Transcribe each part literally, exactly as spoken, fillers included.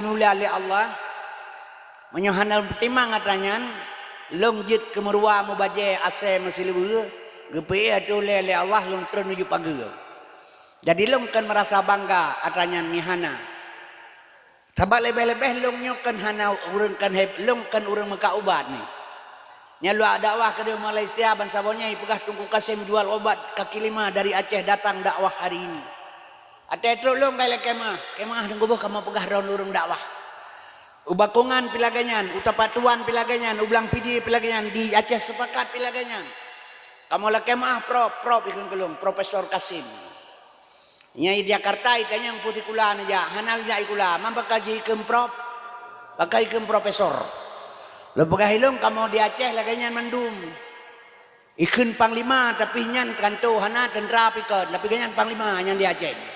mulia lé Allah. Meunyoe hana lôn peutimang atra nyan, lôn jeuet keu meuruwa mubajée asée meusileue, geupeuék ateueh ulée lé Allah lôn treun uju pageue. Jadi lôn kon meurasa bangga atra nyan meuhana. Sabab leubeh-leubeh lôn nyoe kon hana ureuëng kon heb-, lôn kon ureuëng meukat ubat nyoe. Nyan luwa dakwah keudeh Malaysia bansaboh nyan ipeugah Teungku Kasim jual obat kaki lima dari Aceh datang dakwah hari ini. Watée trok lôn ka ilée keumaah, keumaah deungon boh kamoe peugah droe ureuëng dakwah. U Bakongan pih lagée nyan, u Tapatuan pih lagée nyan, u Blang Pidie pih lagée nyan, di Aceh Sepakat pih lagée nyan. Kamoe lakée meuah prop, prop ikheun keu lôn, Profesor Kasim. Nyang di Jakarta itanyong peue sikula neujak, hana neujak sikula, man pakon jih ikheun prop, pakon ikheun profesor. Lôn peugah ilôn kamoe di Aceh lagée nyan mandum. Ikheun panglima, tapi nyan kanto hana, teuntra pih kon, tapi gobnyan panglima nyang di Aceh.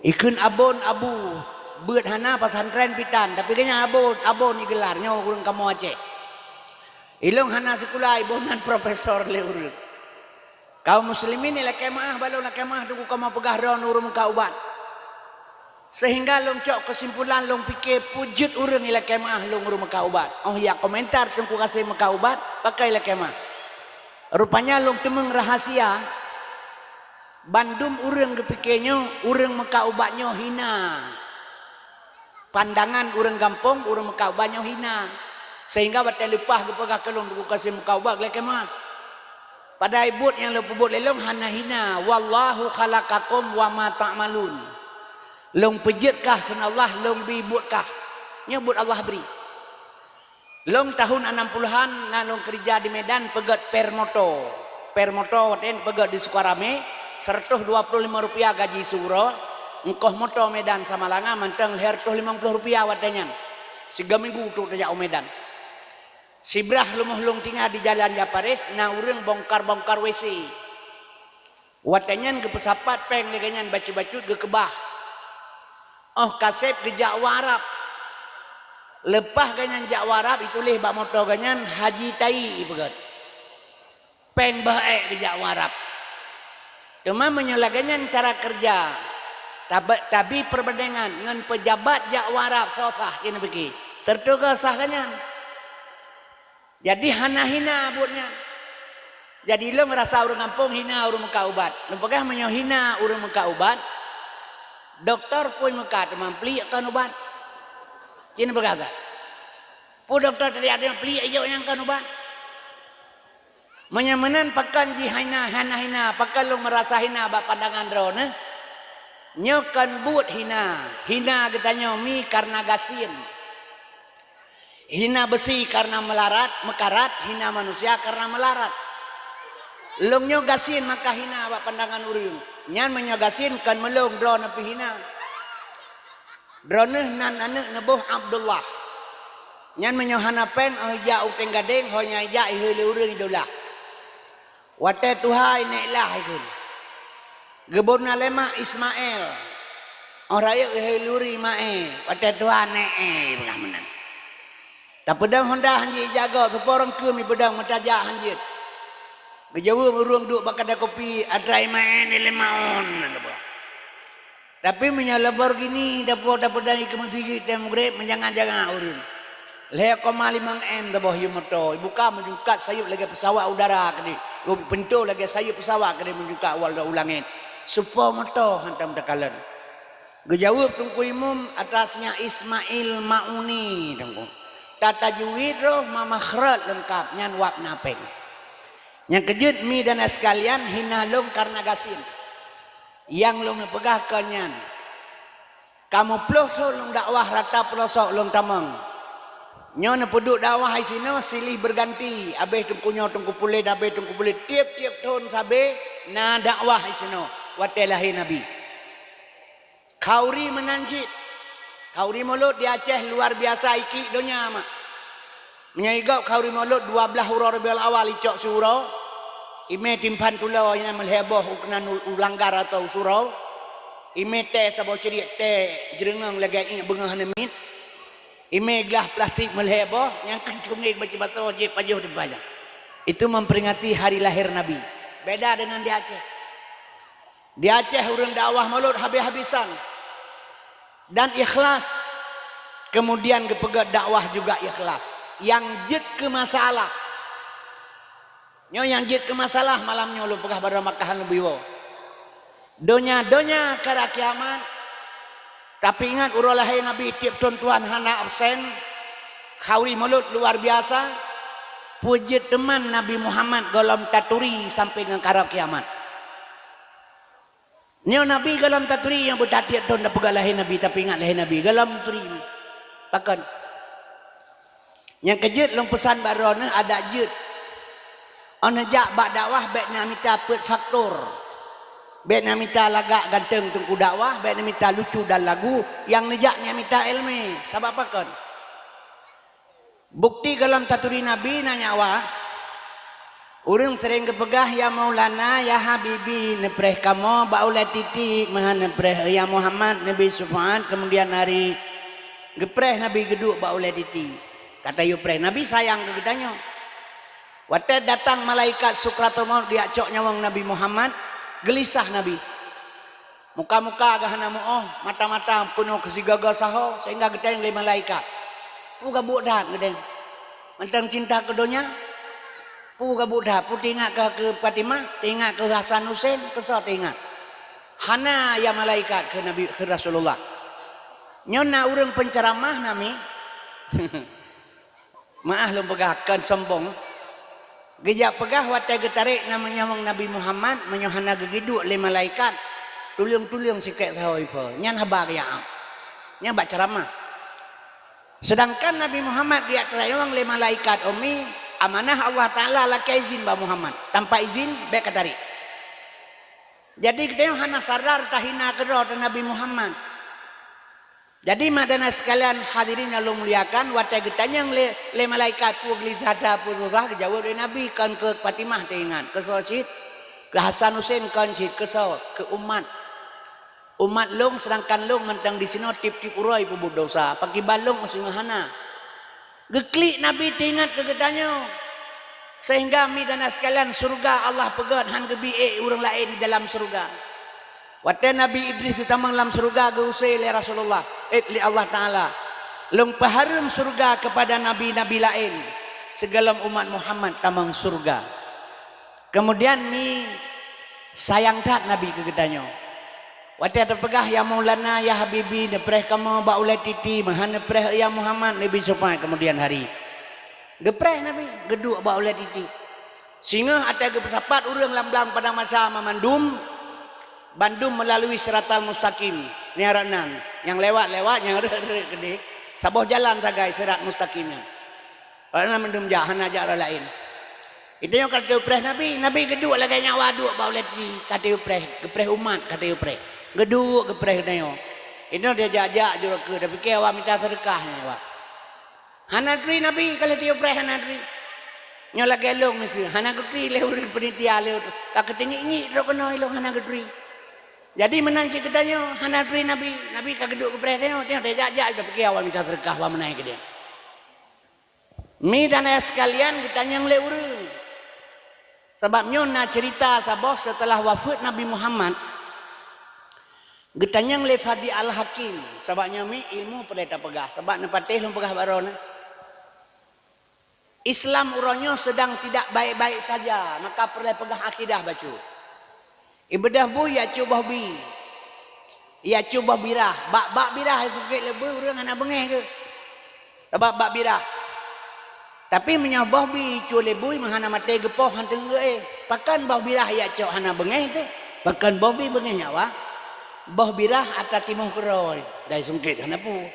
Ikheun abon abu, beuet hana, pesantren pih tan, tapi gobnyan abon, abon igeular, nyoe ureuëng kamoe Aceh. Ilôn hana sikula, iboh nan profesor lé ureuëng. Kaum muslimin ilakée meuah, bak lôn lakée meuah teungku kamoe peugah droe ureuëng meukat ubat. Sehingga lôn cok keusimpulan, lôn pike peue jeuet ureuëng ilakée meuah lôn ureuëng meukat ubat. Óh jak komentar Teungku Kasim meukat ubat, pakon ilakée meuah. Rupanya lôn teumeung rahasia, bandum ureuëng geupike nyoe ureuëng meukat ubat nyoe hina. Pandangan ureuëng gampông, ureuëng meukat ubat nyoe hina. Sehingga watée leupah geupeugah keu lôn Teungku Kasim meukat ubat, ilakée meuah. Padahai buet nyang lôn peubuet lé lôn hana hina. Wallahu khalaqakum wa ma ta'malun. Lôn peujeuet kah kheun Allah, lôn bri buet kah. Nyoe buet Allah bri. Lôn tahun anam puluhan na lôn keurija di Medan peugét per moto. Per moto watée nyan peugét di Sukaramé, seratus dua puluh lima rupiah gaji siuroe, ongkoh moto Medan Samalanga mantong lhée reutôh limong ploh rupiah watée nyan. Sigoe minggu trok tajak u Medan. Sibrah rumoh lôn tinggai di Jalan Japaris, na ureuëng bongkar-bongkar W C. Watée nyan geupeusapat péng lé gobnyan bacut-bacut geukeubah. Óh ka sép geujak u Arab. Leupah gobnyan jak u Arab, ituléh bak moto gobnyan Haji Tai ipeugét. Péng boh ék geujak u Arab. Teuma meunyoe lagée nyan cara keureuja, tabe-, tabi peureubandengan ngon peujabat jak u Arab, soe sah, ci neupike. Teuntée ka sah gobnyan. Jadi hana hina buet nyan. Jadi lôn rasa ureuëng gampông hina ureuëng meukat ubat. Lôn peugah meunyoe hina ureuëng meukat ubat, dokto peue meukat teuma pliek kon ubat. Ci neupeugah ka. Peue dokto tadi ada nyang pliek ijok nyang kon ubat. Meunyoe meunan pakon jih hina, hana hina, pakon lôn meurasa hina bak pandangan droeneuh? Nyoe kon buet hina, hina geutanyoe mi kareuna gasien. Hina beusi kareuna meularat, meukarat, hina manusia kareuna meularat. Lôn nyoe gasien maka hina bak pandangan ureuëng. Nyan meunyoe gasien kon meulôn droeneuh pih hina. Droeneuh nan aneuëk neuboh Abdullah. Nyan meunyoe hana péng, óh ijak u Teng Gadeng, ho nyang ijak ihôi lé ureuëng idolah. Watée tuha inék lah ikheun. Geuboh na lé mak Ismail. Óh rayeuk ihôi lé ureuëng imaé. Watée tuha nék éh, peugah meunan. Tapeudong honda hanjeuet ijak gob, teupeurong keuem ipeudong meutajak hanjeuet. Geujaweueb ureuëng duek bak kadai kopi, atra imaé ni lima on, na geupeugah. Tapi meunyoe Lamborghini, dapo-dapo dan ikeu meusigeut tém mugreb, meujangan-jangan ureuëng. Lhée koma limong M taboh yue moto, ibuka meujungkat sayeuep lagée peusawat udara keudeh, pintoe lagée sayeuep peusawat keudeh meujungkat wal u langét. Supo moto hantom takalon. Geujaweueb Teungku Imum atas nyang Ismail Mauni, Teungku. Tatajwid roh ma makhraj leungkab, nyan wab na péng. Nyang keujeuet mi dan sekalian hina lôn kareuna gasien. Nyang lôn neupeugah kon nyan. Kamoe ploh thon lôn dakwah rata peulosok lôn tamong. Nyoe neupeuduek dakwah disinoe silih berganti, abéh teungku nyoe teungku puléh, abéh teungku puléh, tieb-tieb thon sabe na dakwah disinoe watée lahé Nabi. Khauri meunan cit. Khauri Mulod di Aceh luar biasa iklik donya mak. Meunyoe igob khauri Mulod dua blaih uroe Rabiul Awal icok siuroe, imé timphan tulo nyang meulhée boh u keunan u langgar atau u surau, imé tée saboh ciriek tée jeureungeung lagée iék beungoh hana miet, imé glah plastik meulhée boh nyang kan cungéng bacut-bacut jih pajoh di pajak. Itu memperingati hari lahir Nabi. Beda dengan di Aceh. Di Aceh ureuëng dakwah Mulod habis-habisan dan ikhlas. Kemudian geupeugét dakwah juga ikhlas. Nyang jeuet keu masalah. Nyoe nyang jeuet keu masalah malam nyoe lôn peugah bak droe Makkah lôn biwoe. Donya-donya kara kiamat, tapi ingat uroe lahé Nabi tiep thon Tuhan hana absen, khauri mulod luar biasa, peue jeuet teuma Nabi Muhammad gohlom taturi sampoe ngon kara kiamat. Nyoe Nabi gohlom taturi nyang beutatiep thon tapeugah lahé Nabi, tapi ingat lahé Nabi gohlom taturi. Pakon? Nyang keujeuet lôn peusan bak droeneuh adak jeuet. Óh neujak bak dakwah bék neumita peuet faktor. Bék neumita lagak ganteng teungku dakwah, bék neumita lucu dan lagu, nyang neujak neumita iéleumé. Sabab pakon? Bukti gohlom taturi Nabi na nyak wa. Ureuëng sering geupeugah, "Ya Maulana, ya Habibi," neupreh kamoe bak ulée titik, meuhan neupreh, "Ya Muhammad," neubi syeufaat, keumudian hari geupreh Nabi geuduek bak ulée titik. Ka tayue preh, Nabi sayang keu geutanyoe. Watée datang malaikat Sukratul Maut geujak cok nyawöng Nabi Muhammad, geulisah Nabi. Muka-muka geuh hana meuoh, mata-mata peunoh keu sigaga saho, sehingga geutanyong lé malaikat. Peue gabuek that geudeng? Mantong cinta keu donya? Peue gabuek that? Peue teuingat keu, keu Fatimah? Teuingat keu Hasan Husen? Keu soe teuingat? Hana, ya malaikat, keu Nabi, keu Rasulullah. Nyoe na ureuëng penceramah nami. Maah lôn peugah kon sombong. Geujak peugah watée geutarek na meunyoe Nabi Muhammad, meunyoe hana geugeuduek lé malaikat, tuleueng-tuleueng sikek saho ipo. Nyan haba geujak am. Nyan bak ceramah. Sedangkan Nabi Muhammad geujak teurayong lé malaikat ummi, amanah Allah Taala lakée izin bak Muhammad. Tanpa izin, bék ka tarek. Jadi geutanyoe hana sadar tahina keudroe teuh Nabi Muhammad. Jadi, mak dan sekalian hadirin yang lôn muliakan, watée geutanyong lé, lé malaikat peue geulizata peue susah, geujaweueb lé Nabi, kon keu Fatimah teuingat, keu soe cit, keu Hasan Husen kon cit, keu soe, keu umat. Umat lôn, seudangkan lôn mantong disinoe tiep-tiep uroe peubuet dosa, pakriban lôn singoh hana. Geuklik Nabi teuingat keu geutanyoe, sehingga mi dan sekalian syeuruga Allah peugét han geubi ék ureuëng laén di dalam syeuruga. Watée Nabi Idris geutamong lam syeuruga geuuse lé Rasulullah, eh, lé Allah Taala. Lôn peuhareuem syeuruga keupada nabi-nabi laén, sigohlom umat Muhammad tamong syeuruga. Keumudian mi sayang that Nabi keu geutanyoe. Watée teupeugah, "Ya Maulana, ya Habibi," neupreh kamoe bak ulée titik, meuhan neupreh, "Ya Muhammad," neubi syeufaat keumudian hari. Geupreh Nabi, geuduek bak ulée titik. Singoh watée geupeusapat ureuëng lam blang padang mahsyar mandum, bandum meulalu siratal mustaqim. Nyan rot nan, nyang lewat-lewat, nyang rhot-rhot keudeh, saboh jalan sagai sirat mustaqim nyan. Rot nan mandum jak, hana jak rot laén. Geutanyoe ka teupreh Nabi, Nabi geuduek lagée nyak wa duek bak ulée titik, ka teupreh, geupreh umat, ka teupreh. Geuduek geupreh geutanyoe. Inoe dia jak-jak jurok keu, tapi keu awak mita seudeukah nyan wa. Hana turi Nabi, ka lheueh tiyupreh hana turi. Nyoe lagée lôn miseue, hana geuturi lé ureuëng peunitia lé, ka keuteungiek-ngiek droe keunoe ilôn hana geuturi. Jadi meunan cit geutanyoe hana turi Nabi, Nabi ka geuduek geupreh tanyoe, tanyoe tajak-jak tapike awak mita seudeukah awak meunan keudeh. Mi dan ayah sekalian, geutanyong lé ureuëng. Sabab nyoe na ceurita saboh seuteulah wafeuet Nabi Muhammad, geutanyong lé Fadi Al-Hakim, sabab nyoe mi ilmu peureulée tapeugah, sabab neupatéh lôn peugah bak droeneuh. Islam uroe nyoe sedang tidak baik-baik saja, maka peureulée peugah akidah bacut. Ibeudôh bui ya cue boh bi, ya cue boh birah, bak, bak birah sungkét lé bui ureuëng hana beungéh geuh. Sabab bak birah. Tapi meunyoe boh bi cue lé bui meuhana maté geupoh hana teungeut éh. Pakon boh birah ya cok hana beungéh teuh? Pakon boh bi beungéh nyak wa? Boh birah atra timoh keudroe, dai sungkét hana peue.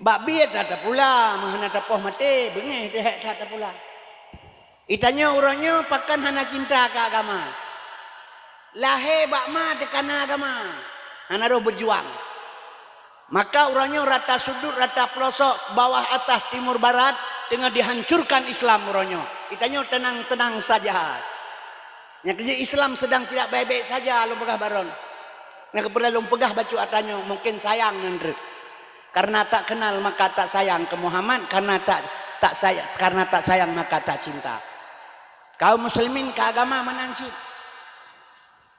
Bak bi atra tapula, meuhana tapoh maté, beungéh teuh hék that tapula. Itanyoe uroe nyoe pakon hana cinta keu agama. Lahé bak ma teukana agama, hana roh beujuang. Maka uroe nyoe rata sudut, rata peulosok, bawah atas, timur barat, teungoh dihancurkan Islam uroe nyoe. Itanyoe teunang-teunang saja. Nyang keujeuet Islam sedang tidak baik-baik saja, lôn peugah bak droeneuh. Nyang keupeureulee lôn peugah bacut atanyoe, mungken sayang nyan treuk. Karena tak kenal maka tak sayang ke Muhammad, karena tak, tak saya-, karena tak sayang maka tak cinta. Kaum muslimin keu agama meunan cit.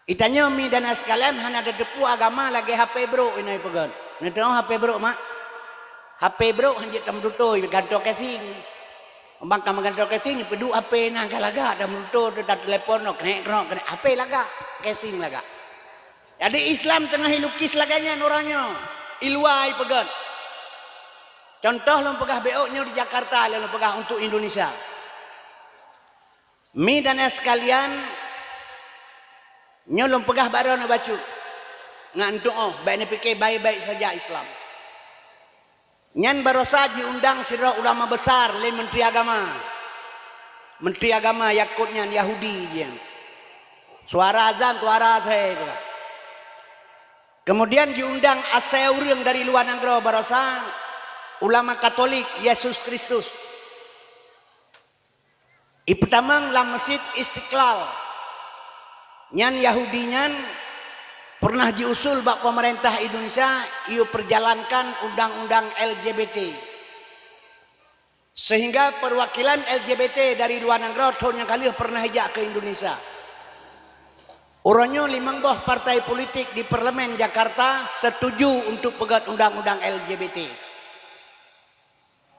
Itanyoe mi dan sekalian hana tateupeue agama lagée H P brok inoe peugét. Neuteupeue H P brok mak? H H P brok hanjeuet tameututoe, gantoe casing. Bang ka meugantoe casing, peuduek H P na ka lagak, tameututoe, teutab telepon, no, knek, krok, knek, H P lagak, casing lagak. Jadi Islam teungoh ilukis lagée nyan uroe nyoe, i luwa ipeugét. Contoh lôn peugah beuh nyoe di Jakarta, lôn peugah untuk Indonesia. Mi dan sekalian, nyoe lôn peugah bak droeneuh bacut, ngon tuoh, bék neupike baik-baik saja Islam. Nyan barosa jiundang sidroe ulama besar lé Menteri Agama. Menteri Agama Yakut nyan Yahudi jih. Suara azan, suara asai peugah. Kemudian jiundang asai ureuëng dari luwa nanggroe barosa ulama Katolik Yesus Kristus. Ipeutamong lam Masjid Istiqlal. Nyan Yahudi nyan pernah jiusul bak pemerintah Indonesia, yue perjalankan undang-undang L G B T. Sehingga perwakilan L G B T dari luwa nanggroe thon nyang ka lheueh pernah ijak ke Indonesia. Uroe nyoe limong boh partai politik di Parlemen Jakarta setuju untuk peugét undang-undang L G B T.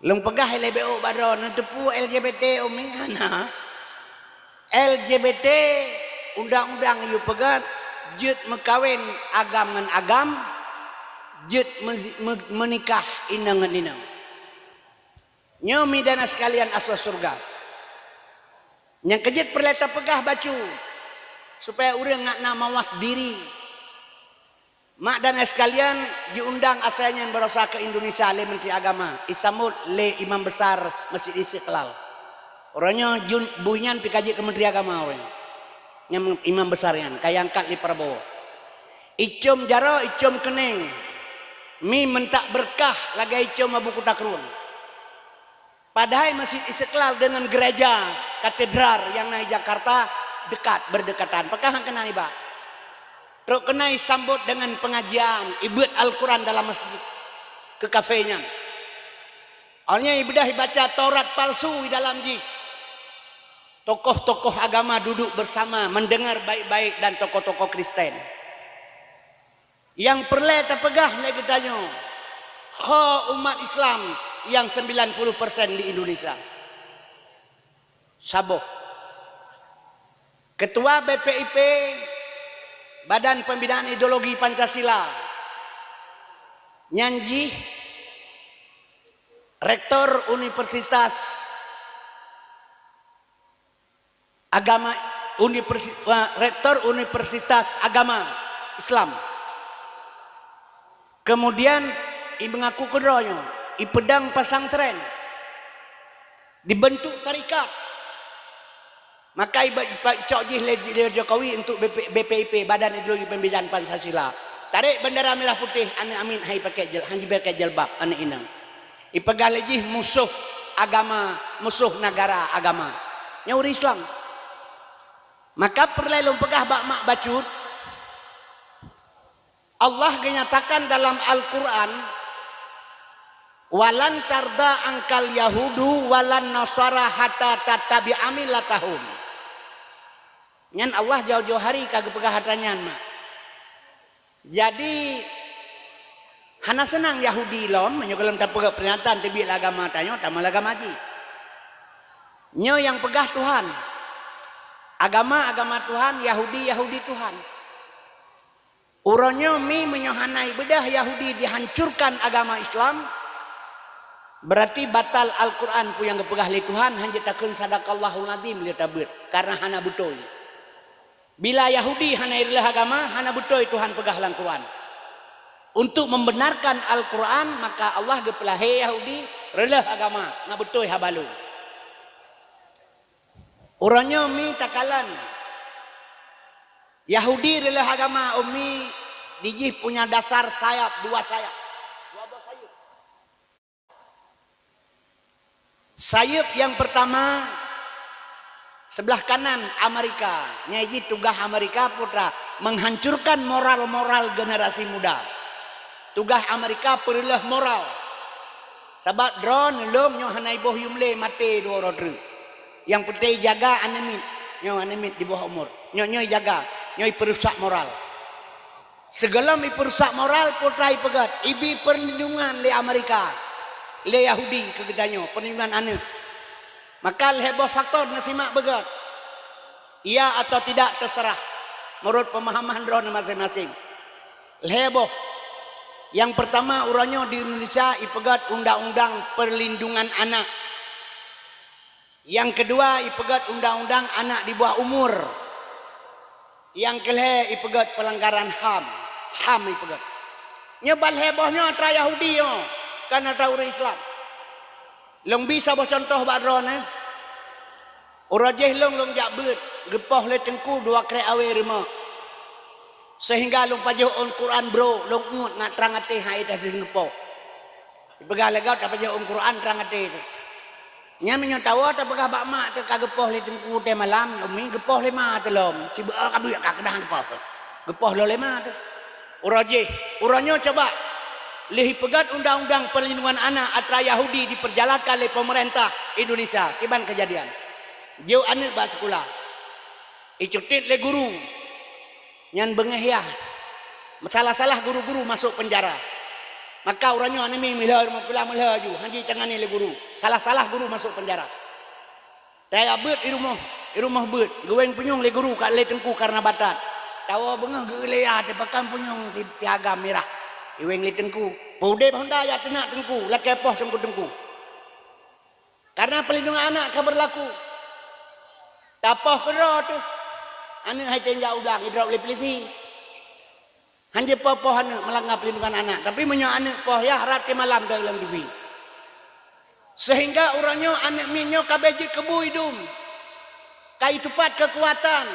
Lôn peugah ilée beuh bak droeneuh, neuteupeue L G B T umi hana. L G B T undang-undang yue peugét jeuet meukawen agam ngon agam, jeuet meuzi-, meu-, meunikah inong ngon inong. Nyoe mi dan sekalian asoe syeuruga. Nyang keujeuet peureulée tapeugah bacut, supaya ureuëng ngat na mawas diri. Mak dan ayah sekalian, jiundang asai nyan barosa ke Indonesia lé Menteri Agama, isambot lé Imam Besar Masjid Istiqlal. Uroe nyoe jun-, bui nyan pih ka jeuet keu Menteri Agama uroe nyoe. Nyang Imam Besar nyan ka iangkat lé Prabowo. Icom jaroe, icom keuneng, mi meuntak beureukat lagée icom Abu Kuta Krueng. Padahai Masjid Istiqlal deungon gereja katedral nyang na di Jakarta dekat, berdekatan. Pakon han keunan iba? Trok keunan isambot deungon pengajian, ibeuet Al-Quran dalam masjid keu kafé nyan. Awaknyan ibeudôh ibaca Taurat palsu di dalam jih. Tokoh-tokoh agama duduk bersama, mendengar baik-baik dan tokoh-tokoh Kristen. Nyang peureulée tapeugah lé geutanyoe, ho umat Islam nyang sembilan puluh persen di Indonesia. Saboh. Ketua B P I P, Badan Pembinaan Ideologi Pancasila, nyan jih Rektor Universitas Agama, Universi-, eh, Rektor Universitas Agama Islam. Kemudian, imeungaku keudroe nyoe, ipeudong pesantren, dibentuk tarekat. Maka iba-, ipa-, icok jih lé, lé Jokowi untuk B P, B P I P, Badan Ideologi Pembinaan Pancasila. Tarek bendera merah putih, aneuk Amin han ipakai jil-, han jipakai jilbab, aneuk inong. Ipeugah lé jih musoh agama, musoh negara agama. Nyoe ureuëng Islam. Maka peureulée lôn peugah bak mak bacut, Allah geunyatakan dalam Al-Quran, "Walan tarda angkal yahudu walan nasara hatta tattabi'a millatahum." Nyan Allah jauh-jauh hari ka geupeugah atra nyan, mak. Jadi, hana seunang Yahudi lom, meunyoe gohlom tapeugah peuringatan teubiet lé agama tanyoe, tamong lé agama jih. Nyoe nyang peugah Tuhan. Agama, agama Tuhan, Yahudi, Yahudi Tuhan. Uroe nyoe mi meunyoe hana ibeudôh Yahudi dihancurkan agama Islam, berarti batal Al-Quran peue nyang geupeugah lé Tuhan, han jeuet takheun sadaqallahul azim lé tabeuet, karena hana beutôi. Bila Yahudi hana ireuleuh agama, hana beutôi Tuhan peugah lam Quran. Untuk membenarkan Al-Quran, maka Allah geupeulahé Yahudi reuleuh agama, na beutôi haba lôn. Uroe nyoe mi takalon, Yahudi reuleuh agama umi dijih punya dasar sayap, dua sayap. Sayeup nyang peurtama, seublah kanan Amerika. Nyang jih tugaih Amerika peue atra, menghancurkan moral-moral generasi muda. Tugaih Amerika peureuleuh moral. Sabab droeneuh lom nyoe hana iboh yum lé maté dua uroe treuk. Nyang peunteng jaga aneuk miet. Nyoe aneuk miet di bawah umur. Nyoe, nyoe jaga. Nyoe ipeurusak moral. Sigohlom ipeurusak moral, peue atra ipeugét, ibi perlindungan lé Amerika. lé Yahudi keu geutanyoe, perlindungan aneuk. Maka lhée boh faktor neusimak beugét. Iya atau tidak terserah, menurut pemahaman droeneuh masing-masing. Lhée boh. Yang pertama, uroe nyoe di Indonesia ipeugét undang-undang perlindungan anak. Yang kedua, ipeugét undang-undang anak di bawah umur. Yang keulhée ipeugét pelanggaran HAM. HAM ipeugét. Nyoe ban lhée boh nyoe atra Yahudi nyoe, kon atra ureuëng Islam. Lôn bi saboh contoh bak droeneuh. Uroe jéh lôn, lôn jak beuet, geupoh lé teungku dua krek awé rumoh. Sehingga lôn pajoh ôn Quran brok, lôn uet ngat trang até hai dah geupoh. Ipeugah lé gob tapajoh ôn Quran trang até teuh. Nyan meunyoe tawoe tapeugah bak mak teuh ka geupoh lé teungku teuh malam, nyoe mi geupoh lé ma teuh lom. Sibeuet ka buet ka keudang geupoh. Geupoh lom lé ma teuh. Uroe jéh, uroe nyoe coba lheueh ipeugét undang-undang perlindungan anak atra Yahudi diperjalankan lé pemerintah Indonesia. Kiban kejadian. Jok aneuk bak sekolah. Icutit lé guru. Nyan beungéh yah. Salah-salah guru-guru masuk penjara. Maka uroe nyoe aneuk miet meulhö, rumoh pulang meulhö ju, hana jitangani lé guru. Salah-salah guru masuk penjara. Taya beuet i rumoh, i rumoh beuet, geuwéng punyueng lé guru ka lé teungku karena batat. Tawoe beungéh geuléya teupakan punyueng si, si agam mirah. Iwéng lé teungku. Peudeb honda jak teunak teungku, lakée poh teungku-teungku. Karena perlindungan anak ka berlaku. Tapoh keudroe teuh. Aneuk hai tém jak u blang, idrop lé polisi. Hana jipoh-poh aneuk melanggar perlindungan anak. Tapi meunyoe aneuk poh yah rot keu malam deuh lam T V. Sehingga uroe nyoe aneuk miet nyoe ka abéh jeuet keu bu idum. Ka itupat keukuatan.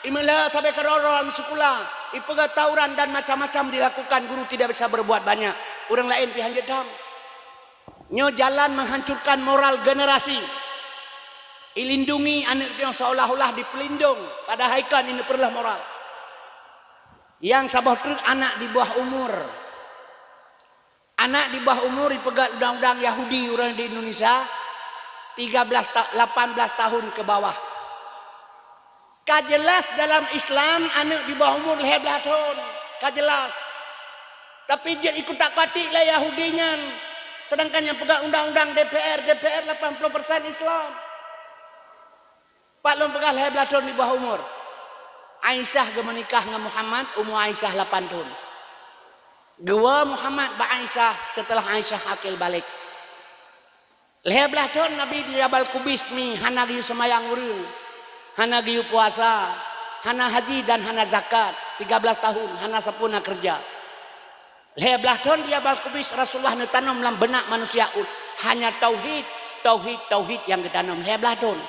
Imeulhö sabe keudroe-droe lam sikula. Ipeugah tawuran dan macam-macam dilakukan, guru tidak bisa berbuat banyak. Ureuëng laén pih hana jeuet dam. Nyoe jalan menghancurkan moral generasi. Ilindungi aneuk nyoe seolah-olah dipeulindong, padahai kan ineuk peureuloh moral. Nyang saboh treuk anak di bawah umur. Anak di bawah umur ipeugét undang-undang Yahudi ureuëng di Indonesia tiga belas ta-, lapan belas tahun ke bawah. Ka jeulaih dalam Islam aneuk di bawah umur lhée blaih thon, ka jeulaih. Tapi jeuet ikutak-katik lé Yahudi nyan, sedangkan nyang peugah undang-undang D P R, D P R lapan puluh persen Islam. Pat lôn peugah lhée blaih thon di bawah umur. Aisyah geumeunikah ngon Muhammad, umur Aisyah lapan thon. Geuwoe Muhammad bak Aisyah seuteulah Aisyah akil balek. Lhée blaih thon Nabi di Jabal Kubais mi hana geuyue seumayang ureuëng, hana geuyue puasa, hana haji dan hana zakat, tiga belas tahun hana sapeue na keureuja. Lhée blaih thon di Jabal Kubais Rasulullah neutanom lam beunak manusia hanya tauhid, tauhid, tauhid nyang geutanom lhée blaih thon.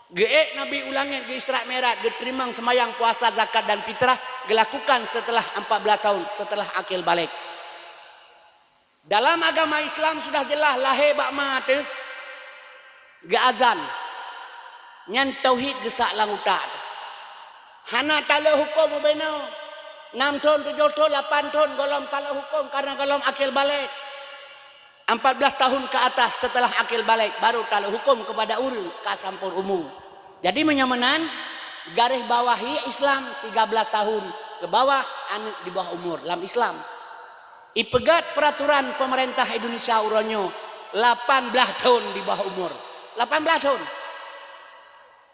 Geuék Nabi u langét geu-Isra Mi'raj, geuteurimong seumayang, puasa, zakat dan fitrah geulakukan seuteulah empat belas tahun seuteulah akil balek. Dalam agama Islam sudah jeulaih lahé bak ma teuh geuazan. Nyan tauhid geusak lam utak teuh. Hana taleuek huköm ubé nyoe. Nam thon, tujoh thon, lapan thon gohlom taleuek huköm karena gohlom akil balek. Empat belas tahun ke atas setelah akil balek baru taleuek huköm keupada ureuëng ka sampoe umu. Jadi meunyoe meunan, garéh bawahi Islam tiga belas tahun ke bawah aneuëk di bawah umur lam Islam. Ipeugét peuraturan peumeurintah Indonesia uroe nyoe lapan blaih thon di bawah umur. Lapan blaih thon.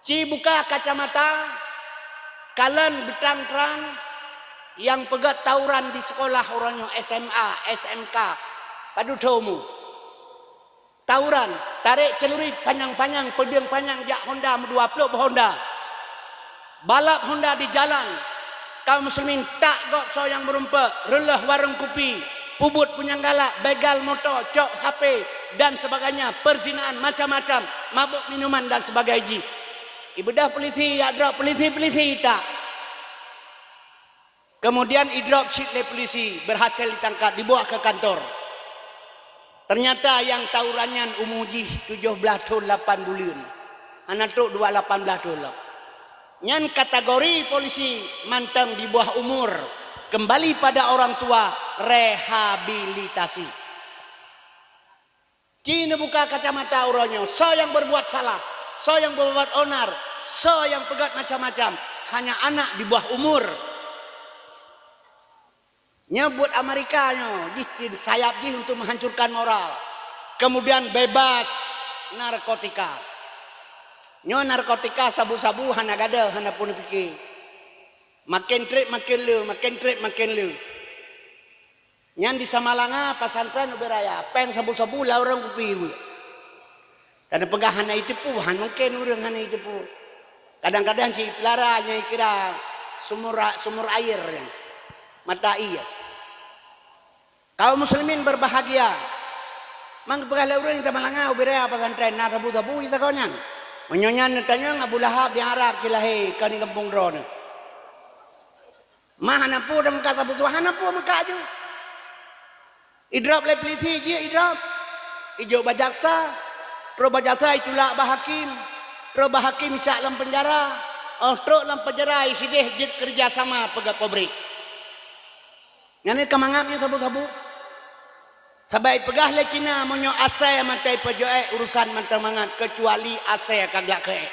Ci buka kacamata, kalon beutrang-trang nyang peugét tawuran di sekolah uroe nyoe S M A, S M K, padub thon umu. Tawuran, tarek celurit panyang-panyang, peudeueng panyang jak honda meudua ploh boh honda. Balap honda di jalan. Kaum muslimin tak gob soe nyang meurumpok, reuloh warong kupi, peubuet punyang galak, begal moto, cok H P, dan sebagainya, perzinaan macam-macam, mabök minuman dan sebagainya jih. Ibeudôh polisi, jak drop polisi, polisi tak. Kemudian idrop cit lé polisi, berhasil ditangkap, dibawa ke kantor. Ternyata nyang tawuran nyan umu jih tujoh blaih thon lapan buleuen. Hana trok dua lapan blaih thon lom. Nyan kategori polisi mantong di bawah umur, kembali pada orang tua, rehabilitasi. Ci neubuka kacamata uroe nyoe, soe nyang berbuat salah, soe nyang berbuat onar, soe nyang peugét macam-macam, hanya anak di bawah umur. Nyoe buet Amerika nyoe, jih sayap jih untuk menghancurkan moral. Kemudian bebas narkotika. Nyoe narkotika sabu-sabu hana gadôh, hana pun pike. Maken treb maken le, maken treb maken le. Nyan di Samalanga pesantren ubé raya, péng sabu-sabu lam ureuëng kupi weuek. Dan peugah hana jiteupeue, han mungken ureuëng hana jiteupeue. Kadang-kadang cit peulara nyang kira sumur, sumur air nyan. Mata ié. Kaum muslimin berbahagia. Mang peugah lé ureuëng di Samalanga ubé raya pesantren na sabu-sabu jitakoe nyan. Meunyoe nyan neutanyong Abu Lahab di Arab cilahé ka di gampông droeneuh. Ma hana peue dan meukat sapeue tuha, hana peue meukat ju. Idrop lé polisi jih idrop. Ijok bak jaksa. Troh bak jaksa itulak bak hakim. Troh bak hakim isak lam penjara. Oh trok lam penjara isideh jeuet kerja sama peugah pabrik. Nyan ka mangat nyoe sabu-sabu. Sabai peugah lé Cina meunyoe asai mantong peujoe urusan mantong mangat kecuali asai ka glak keu ék.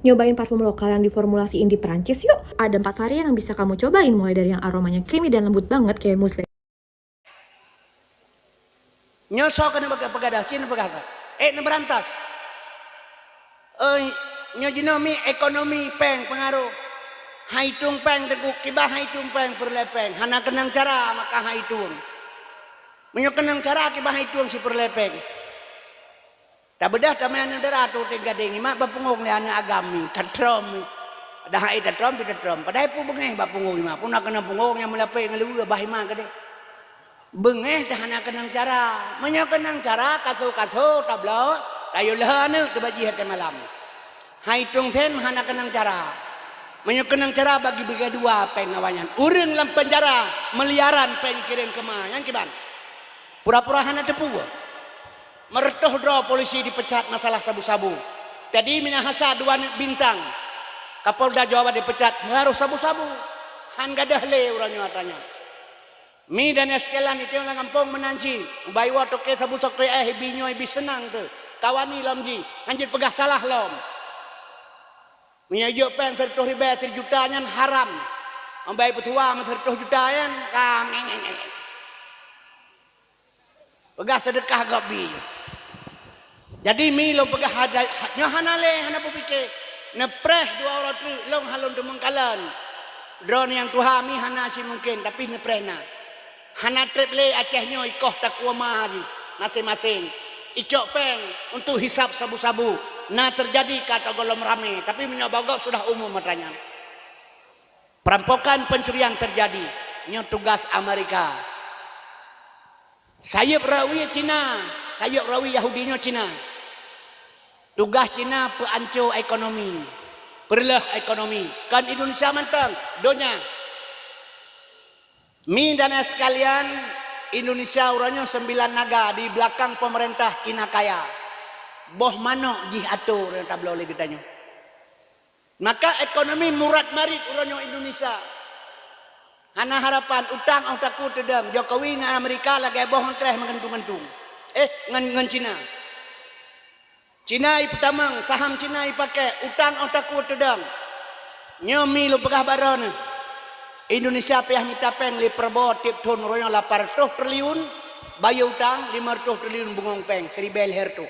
Nyobain parfum lokal yang diformulasi Indi Perancis yuk. Ada empat varian yang bisa kamu cobain, mulai dari yang aromanya creamy dan lembut banget kayak muslih. Nyoe soe keuneuk peugah dah, cit peugah sa. Eh, neubeurantas. Oi, nyoe jinoe mi ekonomi péng peungaroh. Hai tueng péng teungku, kiban hai tueng péng peureulée péng. Hana keunong cara maka hai tueng. Meunyoe keunong cara kiban hai tueng sipeureulée péng. Tabeudah tamé aneuk dara tu teugadeng imat bak pungong lé aneuk agam ni, tatrom ni. Padahai tatrom pi tatrom. Padahai pu beungéh bak pungong imat. Puna keunan pungong nyang meulapék ngon luweue bah imat keudeh. Beungéh teuh hana keunong cara. Meunyoe keunong cara, kaso-kaso tabloe, tayue lheueh aneuk teubajih até malam. Hai tong sen hana keunong cara. Meunyoe keunong cara bagi beugadua péng awaknyan. Ureuëng lam penjara miliaran péng kirém keuma. Nyang kiban. Pura-pura hana teupeue. Meureutoh droe polisi dipecat masalah sabu-sabu. Jadi Minahasa dua aneuk bintang Kapolda Jawa Barat dipecat meuharôh sabu-sabu. Han gadôh lé uroe nyoe atra nyan. Mi dan sekalian itong lam gampông meunan cit, ubak iwoe toke sabu-sabu eh ibi nyoe ibi seunang teuh. Kawani lom jih, han jeuet peugah salah lom. Meunyoe jok péng sireutoh ribée sijuta nyan haram. Ambai peutuha meuseureutoh juta nyan ka peugah seudeukah gob bi. Jadi mi lôn peugah nyoe hana lé hana peupike. Neupreh dua uroe treuk lôn halon teumeung kalon. Droeneuh nyang tuha mi hana si mungken tapi neupreh na. Hana treb lé Aceh nyoe ikoh takue ma jih maséng-maséng. Icok péng untuk hisab sabu-sabu. Na teujadi ka tagolom ramé tapi meunyoe bagob sudah umum atra nyan. Perampokan pencurian terjadi. Nyoe tugas Amerika. Sayeup rawi Cina, sayeup rawi Yahudi nyoe Cina. Tugaih Cina peuanco ekonomi, peureuloh ekonomi. Kon Indonesia mantong, donya. Mi dan sekalian, Indonesia uroe nyoe sembilan naga di belakang pemerintah Cina kaya. Boh manok jih ato ureuëng tabloe lé geutanyoe. Maka ekonomi murat marit uroe nyoe Indonesia. Hana harapan, utang óh takue teudong. Jokowi ngon Amerika lagée boh ngon treh meugantung-gantung. Eh, ngon, ngon Cina. Cina ipeutamong, saham Cina ipakée, utang óh takue teudong. Nyoe mi lôn peugah baroe neuh. Indonesia payah mita péng lé Prabowo tieb thon uroe nyoe lapan reutôh triliun, bayeue utang lima reutôh triliun bungong péng siribée lhée reutôh.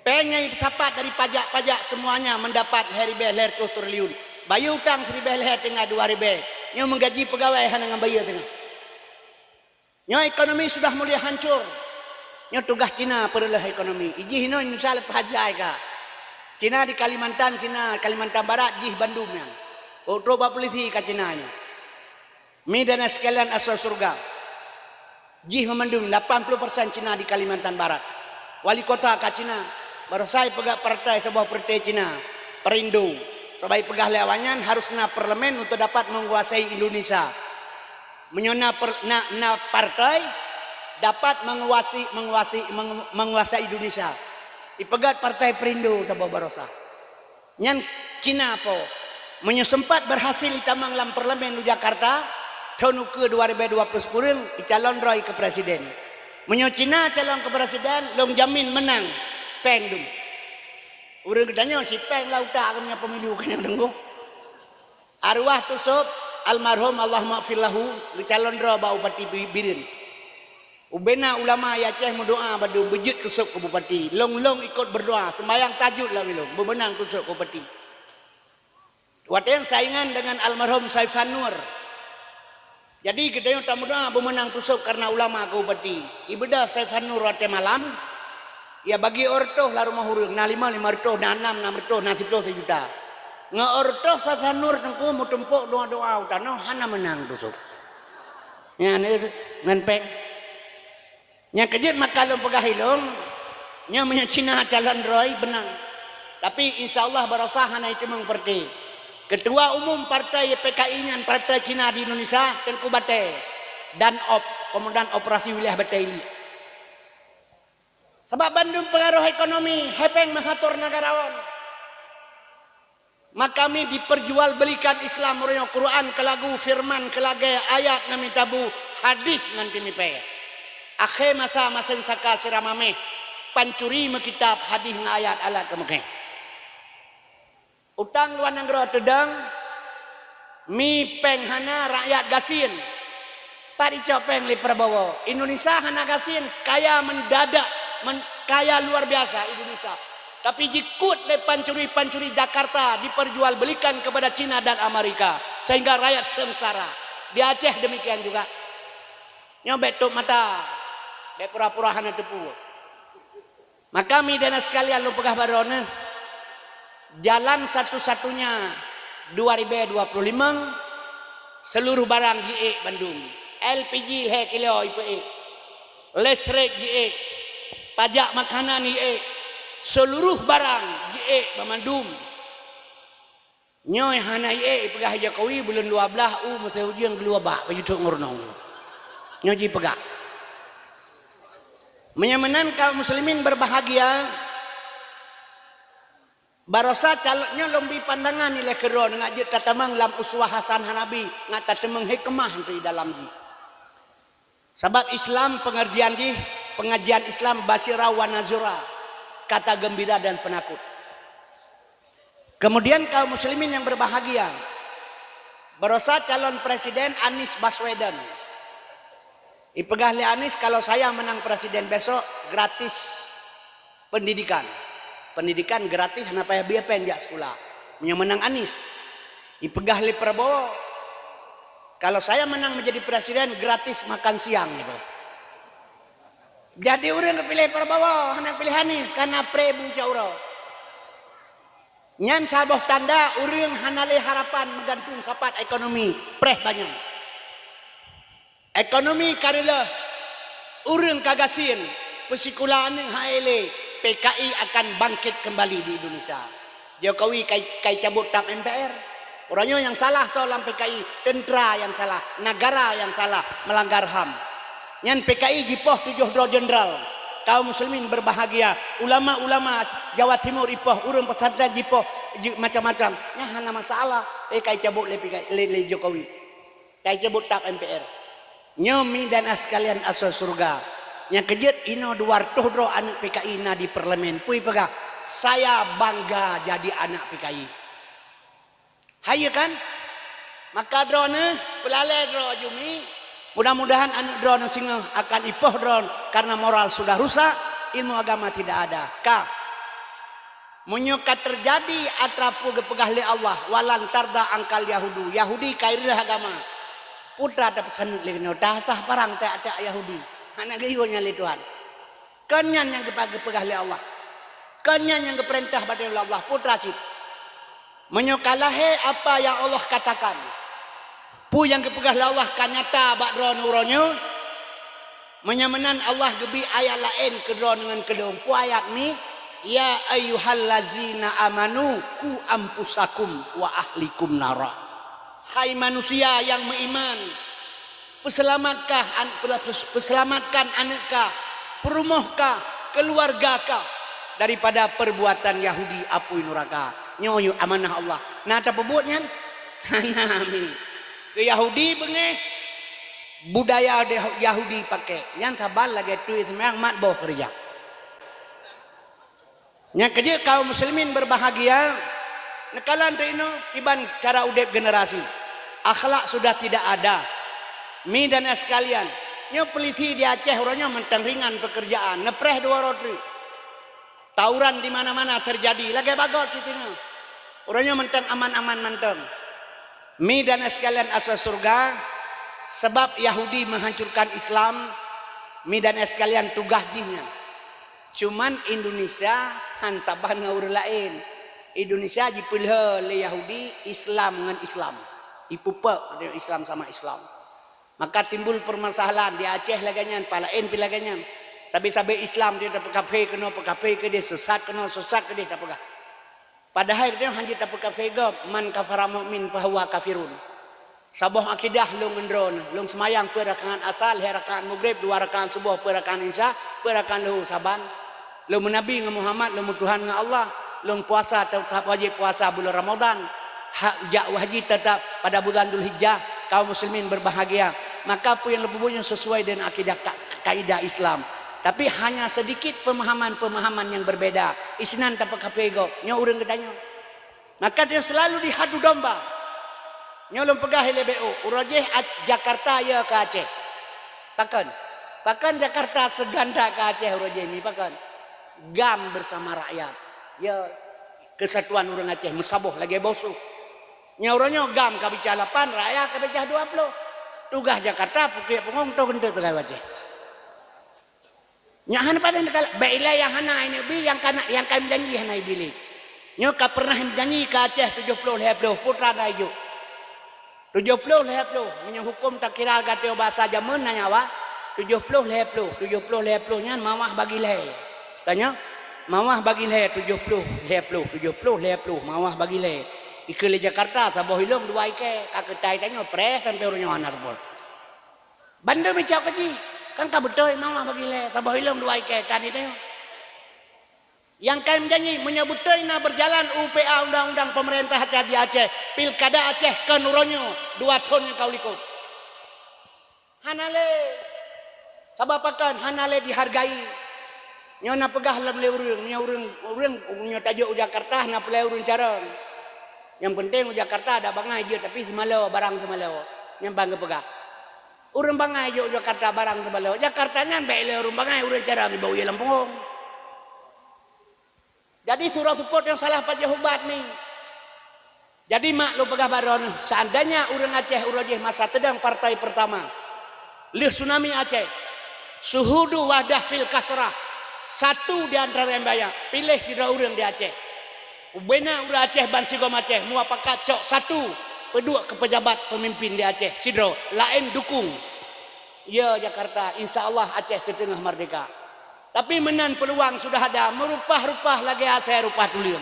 Péng nyang ipeusapat dari pajak-pajak semuanya mendapat lhée ribée lhée reutôh triliun. Bayeue utang siribée lhée teungoh dua ribée. Nyoe meugaji peugawée hana ngon bayeue teungoh. Nyoe ekonomi sudah mulai hancur. Nyoe tugaih Cina peureuloh ekonomi. Ijih inoe Indonesia leupah jai ka. Cina di Kalimantan, Cina Kalimantan Barat jih bandum nyan. Kok trok bak polisi ka Cina nyoe. Mi dan sekalian asoe syeuruga. Jih meumandum lapan ploh persen Cina di Kalimantan Barat. Wali kota ka Cina, barosa ipeugét partai saboh partai Cina, Perindo. Sabab ipeugah lé awaknyan harus na parlemen untuk dapat menguasai Indonesia. Meunyoe na, na, na partai dapat menguasai, menguasai, menguasai Indonesia. Ipeugét partai Perindo saboh barosa. Nyan Cina po. Meunyoe seumpat beurhasil itamong lam parlemen u Jakarta, thon ukeue dua ribée dua ploh sikureueng icalon droe keu presiden. Meunyoe Cina calon keu presiden, lôn jamin meunang péng dum. Ureuëng geutanyoe si péng lam utak keumeunyoe pemilu keunoe deungoe. Arwah Tusop almarhum Allahumma lahu geucalon droe bak Bupati Bireuen. Ubena ulama i Aceh meudoa bak lôn beujeuet tusok keu bupati. Lôn-lôn ikot berdoa, sembahyang tahajud lam ilôn, beumeunang tusok keu bupati. Watée saingan dengan almarhum Saifan Nur. Jadi geutanyoe tameudoa beumeunang tusok karena ulama keu bupati. Ibeudôh Saifan Nur watée malam, ya bagi ôh reutôh lam rumoh ureuëng, na lima, lima reutôh, na nam, nam reutôh, na siplôh, sijuta. Ngon ôh reutôh Saifan Nur teungku meutumpok doa-doa u tanoh hana meunang tusok. Nyan ngon péng. Nyang keujeuet maka lôn peugah ilôn, nyoe meunyoe Cina calon droe beunang. Tapi insya Allah barosa hana iteumeung partai. Ketua Umum Partai P K I nyan partai Cina di Indonesia, Teungku Batée, Danop, Komandan Operasi Wilayah Batée Ili. Sabab bandum pengaruh ekonomi, hepeng meuhator negarawan. Maka mi diperjualbelikan Islam meureunoe Quran keu lagu, firman keu lagée, ayat ngon mita bu, hadih ngon teumipée. Akhé masa masén saka sira maméh, pancuri meukitab hadih ngon ayat alat keu meukéh. Utang luwa nanggroe teudong, mi péng hana, rakyat gasien. Pat icok péng lé Prabowo? Indonesia hana gasien, kaya mendadak, men-, kaya luar biasa Indonesia. Tapi jikut lé pancuri-pancuri Jakarta diperjualbelikan kepada Cina dan Amerika, sehingga rakyat sengsara. Di Aceh demikian juga. Nyoe bék tôp mata, bék pura-pura hana teupeue. Maka mi dan sekalian lôn peugah baroe neuh, jalan satu-satunya dua ribu dua puluh lima, seluruh barang jiék bandum. L P G lhée kilo ipeuék, listrik jiék, pajak makanan jiék, seluruh barang jiék bandum. Nyoe hana ié ipeugah Jokowi buleuen dua blaih u meusé ujeuen geuluwa bak pajutok ngon runoe. Nyoe jipeugah. Meunyoe meunan kaum muslimin berbahagia, barosa calon nyoe lôn bi pandangan ilée keudroe ngon jeuet tatamong lam uswah hasanah Nabi ngon tatamong hikmah di dalam jih. Sabab Islam pengajian jih, pengajian Islam basyirah wa nazirah, kata gembira dan penakut. Kemudian kaum muslimin yang berbahagia, barosa calon presiden Anies Baswedan. Ipeugah lé Anies, kalau saya menang presiden besok, gratis pendidikan. Pendidikan gratis, hana payah bie péng jak sekolah. Meunyoe menang Anies, ipeugah lé Prabowo, kalau saya menang menjadi presiden, gratis makan siang itu. Jadi ureuëng geupiléh Prabowo, hana piléh Anies, karena pré bu cak uroe. Nyan saboh tanda ureuëng hana lé harapan meugantung sapat ekonomi, preh banyan. Ekonomi ka reuloh, ureuëng ka gasien, peusikula aneuëk hai lé, P K I akan bangkit kembali di Indonesia. Jokowi kai, kai cabut tap M P R. Uroe nyoe nyang salah soe lam P K I, teuntera nyang salah, negara nyang salah, melanggar ham. Nyan P K I jipoh tujoh droe jenderal. Kaum muslimin berbahagia, ulama-ulama Jawa Timur ipoh, ureuëng pesantren jipoh, ji-, macam-macam. Nyan hana masalah. Eh, kai cabut lé P K I, lé, lé Jokowi. Kai cabut tap M P R. Nyoe mi dan ah sekalian asoe syeuruga. Nyang keujeuet inoe dua reutôh droe aneuëk P K I na di parlemen. Peue ipeugah, "Saya bangga jadi anak P K I." Hai kan? Maka droeneuh peulalée droe jumi. Mudah-mudahan aneuëk droeneuh singoh akan ipoh droe karena moral sudah rusak, ilmu agama tidak ada. Ka. Meunyoe ka teujadi atra peue geupeugah lé Allah, "Walan tarda angkal Yahudu," Yahudi ka ireueh agama. Putra tapeusaneuk lé keunoe, tasah parang tak-tak Yahudi. Hana geuyue nyan lé Tuhan. Kon nyan nyang geupa-, geupeugah lé Allah. Kon nyan nyang geupeurintah bak droe lé Allah, putra cit. Meunyoe ka lahé apa nyang Allah katakan, peue nyang geupeugah lé Allah ka nyata bak droeneuh uroe nyoe, meunyoe meunan Allah geubri ayat laén keu droeneuh ngon keu lôn. Peue ayat nyan? "Ya ayyuhallazina amanu qu anfusakum wa ahlikum nara." Hai manusia nyang meuiman, peuseulamatkah an-, peula-, peus-, peuselamatkan aneuëk kah, peurumoh kah, keuluwarga kah daripada perbuatan Yahudi apui nuraka. Nyoe amanah Allah. Na tapeubuet nyan? Hana mi. Keu Yahudi beungéh, budaya de-, Yahudi pakai. Nyan saban lagée tuet seumayang mat boh keureuja. Nyang keujeuet kaum muslimin berbahagia, neukalon teuh inoe kiban cara udeb generasi. Akhlak sudah tidak ada. Mi dan sekalian, Nyoe polisi di Aceh uroe nyoe mantong ringan pekerjaan, neupreh dua uroe treuk. Tawuran di mana-mana teujadi, lagée bagot cit nyoe. Uroe nyoe mantong aman-aman mantong. Mi dan sekalian asa surga, sebab Yahudi menghancurkan Islam, mi dan sekalian tugas jih nyan. Cuman Indonesia han saban ngon ureuëng laén. Indonesia jipeulheueh lé Yahudi Islam ngon Islam. Ipeupek Islam sama Islam. Maka timbul permasalahan di Aceh lagée nyan, palaén pi lagée nyan. Sabe-sabe Islam dia tapeukafé keunoe, peukafé keudeh, sesat keunoe, sesat keudeh tapeugah. Padahai dia hana tapeukafé gob, man kafara mu'min fahuwa kafirun. Saboh akidah lôn ngon droeneuh, lôn seumayang peuet rakaat asar, lhée rakaat maghrib, dua rakaat suboh, peuet rakaat isya, peuet rakaat luhur saban. Lôn meunabi ngon Muhammad, lôn meutuhan ngon Allah, lôn puasa teutap wajéb puasa bulan Ramadan, hak jak haji teutap pada bulan Dzulhijjah, kaum muslimin berbahagia. Maka peue nyang lôn peubuet nyoe sesuai dengan akidah ka-, kaidah Islam. Tapi hanya sedikit pemahaman-pemahaman yang berbeda. Isinan tapeukafé gob, nyoe ureuëng geutanyoe. Maka dia selalu diadu domba. Nyoe lôn peugah ilée B O, uroe jih Jakarta ya ke Aceh. Pakon? Pakon Jakarta seganda ke Aceh uroe jih mi pakon? GAM bersama rakyat. Ya, kesatuan ureuëng Aceh meusaboh lagée boh su. Nyoe uroe nyoe GAM ka bicah lapan, rakyat ka bicah dua puluh. Tugaih Jakarta pukek pungong toh keuneuk teuka Aceh. Nyak hana padan kala, bék ilée nyang hana ineuk bi, nyang kana, nyang kai meujanji hana ibi lé. Nyoe ka pernah meujanji ke Aceh tujoh ploh lhée ploh, putra na ijok. Tujoh ploh lhée ploh, meunyoe huköm takira gata basa jameun na nyawa, tujoh ploh lhée ploh, tujoh ploh lhée ploh nyan mawah bagi lhée. Tanyoe, mawah bagi lhée, tujoh ploh lhée ploh, tujoh ploh lhée ploh, mawah bagi lhée. Ikeue lé Jakarta saboh ilong dua ikée, ka keutai tanyoe preh sampoe uroe nyoe hana teupeu. Bandum icok keu jih, kan ka beutôi mawah bagi lhée, saboh ilong dua ikée kan itu. Nyang kai meujanji, meunyoe beutôi na berjalan U P A undang-undang pemerintah Aceh di Aceh, pilkada Aceh kon uroe nyoe, dua thon nyang ka u likot. Hana lé. Sabab pakon hana lé dihargai. Nyoe na peugah lom lé ureuëng, nyoe ureuëng, ureuëng nyoe tajok u Jakarta hana peulai ureuëng carông. Nyang penting u Jakarta ada bangai jeuet tapi seumalo, barang seumalo. Nyang ban geupeugah. Ureuëng bangai jok Jakarta barang teubalok. Jakarta nyan bék lé ureuëng bangai, ureuëng cara geubawa lam punggong. Jadi surah seupôt nyang salah pajoh ubat ni. Jadi mak lôn peugah baroe neuh, seandainya ureuëng Aceh uroe jih masa teudong partai pertama, lheueh tsunami Aceh, syuhudu wahdah fil kasrah, satu di antara yang banyak, piléh sidroe ureuëng di Aceh. Ubena ureuëng Aceh bansigom Aceh muapakat cok satu peuduek keu pejabat peumimpin di Aceh sidroe laén dukung. Ya Jakarta, insya Allah Aceh siteungoh merdeka. Tapi meunan peuluang sudah ada, meurupah-rupah lagée asai rupah tuleueng.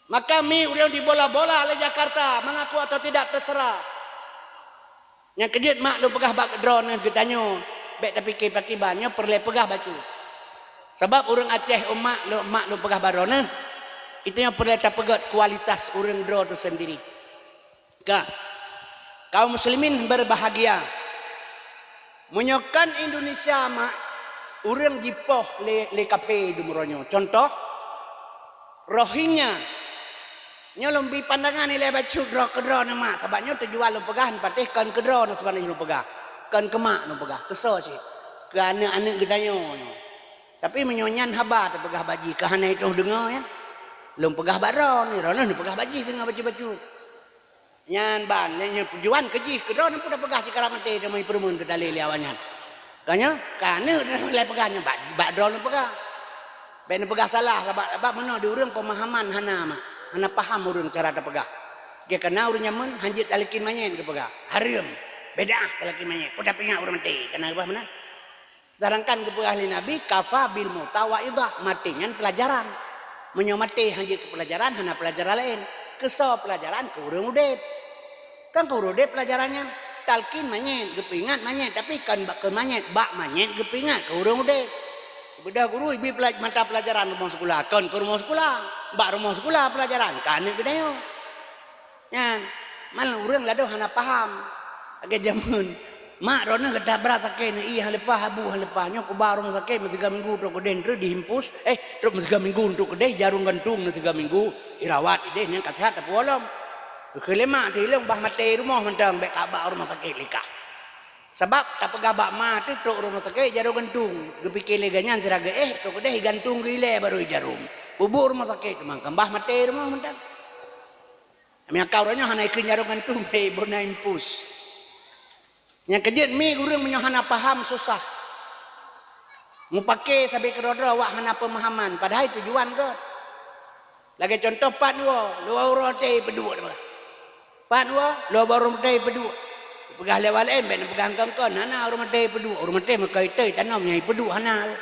Maka mi ureuëng dibola-bola lé Jakarta, mengaku atau tidak terserah. Nyang keujeuet mak lôn peugah bak droeneuh geutanyoe, bék tapike pakiban, nyoe peureulée peugah bacut. Sabab ureuëng Aceh umat lôn, mak lôn peugah baroe neuh, itu nyang peureulée tapeugét kualitas ureuëng droe teusendiri. Ka, kaum muslimin berbahagia. Meunyoe kan Indonesia mak ureuëng jipoh lé, lé kafé di meuronyong. Contoh, Rohingya. Nyoe lôn bi pandangan ilée bacut droe keudroe neuh mak, sabab nyoe tujuan lôn peugah patéh kon keudroe neuh sebenarnya lôn peugah. Kon keu mak lôn peugah, keusoe cit. Keu aneuëk-aneuëk geutanyoe nyoe. Tapi meunyoe nyan haba teupeugah bak jih, keu hana itôh deungoe nyan. Lôn peugah bak droe neuh, droe neuh neupeugah bak jih deungoe bacut-bacut. Nyan ban, nyan, nyan tujuan keu jih, keudroe neuh pun tapeugah sikara maté teuma jipeureumeun keu dalé lé awaknyan. Ka nyoe, ka aneuëk lôn peugah nyan bak, bak droe lôn peugah. Bék neupeugah salah, sabab, sabab meunoe di ureuëng peumahaman hana mak, hana paham ureuëng cara tapeugah. Geuh kana ureuëng nyameun hanjeuet talakén manyét geupeugah, hareuem, beudah talakén manyét, peue tapeuingat ureuëng maté, kana geupeugah meunan. Sedangkan geupeugah lé Nabi, kafa bil mauta wa'idhah, maté nyan peulajaran. Meunyoe maté hanjeuet keu peulajaran, hana peulajaran laén. Keusoe peulajaran keu ureuëng udeb. Kan keu ureuëng udeb peulajaran nyan, talakén manyét, geupeuingat manyét, tapi kon bak keu manyét, bak manyét geupeuingat keu ureuëng udeb. Beudôh guru ibi pelaj-, mata peulajaran rumoh sikula, kon keu rumoh sikula, bak rumoh sikula peulajaran, keu aneuëk geutanyoe. Nyan, malah ureuëng ladôh hana paham. Lagée jameun, mak droeneuh gata brat sakét neuh, ié han leupah, abu han leupah. Nyoe kuba rumoh sakét meusigoe minggu trok keudeh, treuk dihimpus, eh, trok meusigoe minggu trok keudeh, jarông gantung neuh sigoe minggu, irawat ideh nyan ka seuhat tapeuwoe lom. Keu lé mak teuh ilong bah maté rumoh mantong bék ka bak rumoh sakét likah. Sabab tapeugah bak ma teuh trok rumoh sakét jaroe gantung. Geupike lé gobnyan sira geuéh, trok keudeh gantung geuilée barô jaroe. Peubuet rumoh sakét teuma kambah maté rumoh mantong. Meunyoe ka uroe nyoe hana ikheun jaroe gantung, hei, bona impus. Nyang keujeuet mi ureuëng meunyoe hana paham susah. Mupake sabe keudroe-droe awak hana peumahaman, padahai tujuan gét. Lagée contoh pat woe, luwa uroe teuh peuduek. Pat woe, luwa uroe teuh peuduek. Peugah lé awak laén, bék peugah kon-kon, hana uroe teuh peuduek, uroe teuh meukai teuh tanom nyang peuduek hana.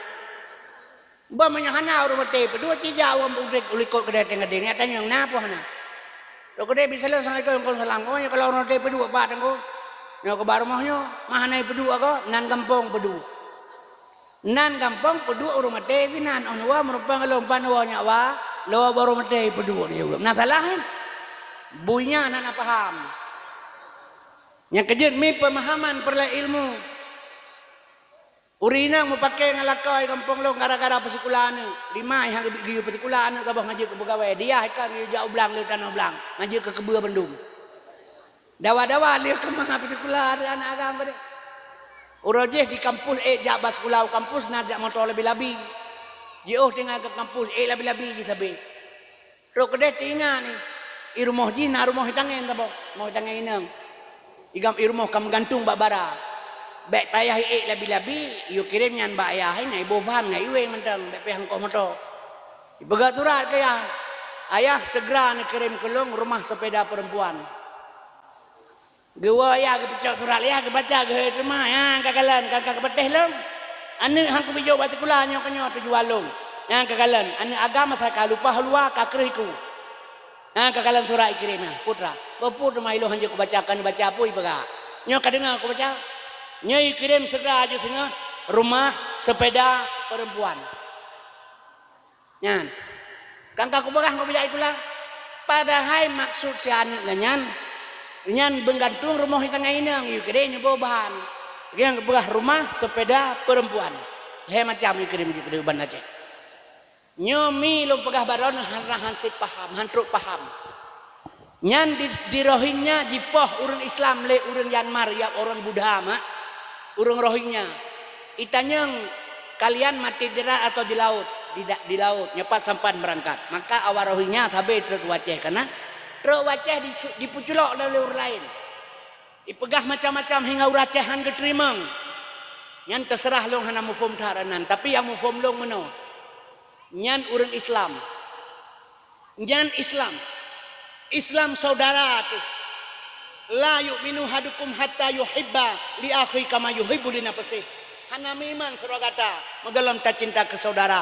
Bah meunyoe hana uroe teuh peuduek, cijak awak u likot keudeh teuh gadeng, nyan tanyong na peue hana. Trok keudeh bisalom, assalamualaikum, waalaikumsalam. Oh, nyoe kalau uroe teuh peuduek pat teungku. Nyoe keuba rumoh nyoe, ma hana peuduek ko, nan gampông peuduek. Nan gampông peuduek ureuëng maté sinan, oh nuwa meureumpang lom pan woe nyak wa, lo baroe maté peuduek nyoe. Na salah, eh? Bui nyan hana paham. Nyang keujeuet mi peumahaman peureulée ilmu. Ureuëng inong mupake ngon lakoe gampông lom gara-gara peusikula aneuëk. Lima nyang geuyue peusikula aneuëk saboh ngajeuk keu peugawée. Dia ikan geuyue jak u blang le tanoh blang. Ngajeuk keu keubeu bandum. Dawa-dawa lé keumah peusikula aneuëk agam tadi. Uroe jih di kampus ék jak bak sikula u kampus na jak moto labi-labi. Jiôh tinggai keu kampus ék labi-labi jih sabe. Trok keudeh teuingat ni, i rumoh jih na rumoh itangén saboh, rumoh itangén inong. Igam i rumoh ka meugantung bak bara. Bék payah ék labi-labi, yue kirém nyan bak ayah, na iboh ban ngon iweng mantong, bék payah ngkoh moto. Ipeugah surat keu ayah, "Ayah, segera neukirém keu lôn rumah sepeda perempuan." Geuwoe ayah geupeucok surat ayah geubaca geuhôi teuma, "Nyang ka kalon, ka ka keupatéh lôn. Aneuëk han kubijoe bak sikula nyoe keunyoe tujuan lôn. Nyang ka kalon, aneuëk agam asai ka lupa luwa ka kreuh iku. Nyang ka kalon surat ikirém nyan, putra." Peue teuma ilôn hanjeuet kubaca, ka neubaca peue ipeugah. Nyoe ka deungoe kubaca. Nyoe ikirém segera aju singoh rumah sepeda perempuan. Nyan. Kan ka kupeugah ngon bujak sikula. Padahai maksud si aneuëk nyan, nyan meugantung rumoh itangén inong, yue kirém nyoe boh ban. Nyang geupeugah rumah sepeda perempuan. Lhée macam yue kirém, yue kirém ban Aceh. Nyoe mi lôn peugah baroe nyoe hana han sép paham, han trok paham. Nyan di, di Rohingya jipoh ureuëng Islam lé ureuëng Myanmar, ya ureuëng Buddha mak, ureuëng Rohingya. Itanyong, "Kalian mati di darat atau di laut?" "Di da-, di laut." "Nyoe pat sampan beurangkat?" Maka awak Rohingya sabe trok u Aceh kana. Trok u Aceh di, dipeuculok lé ureuëng laén. Ipeugah macam-macam hingga ureuëng Aceh han geuteurimong. Nyan teuseurah lôn hana muphom that nan, tapi nyang muphom lôn meunoe. Nyan ureuëng Islam. Nyan Islam. Islam saudara teuh. "La yu'minu ahadukum hatta yuhibba li akhihi kama yuhibbu li nafsihi." Hana meuiman sidroe gata meugohlom tacinta keu saudara.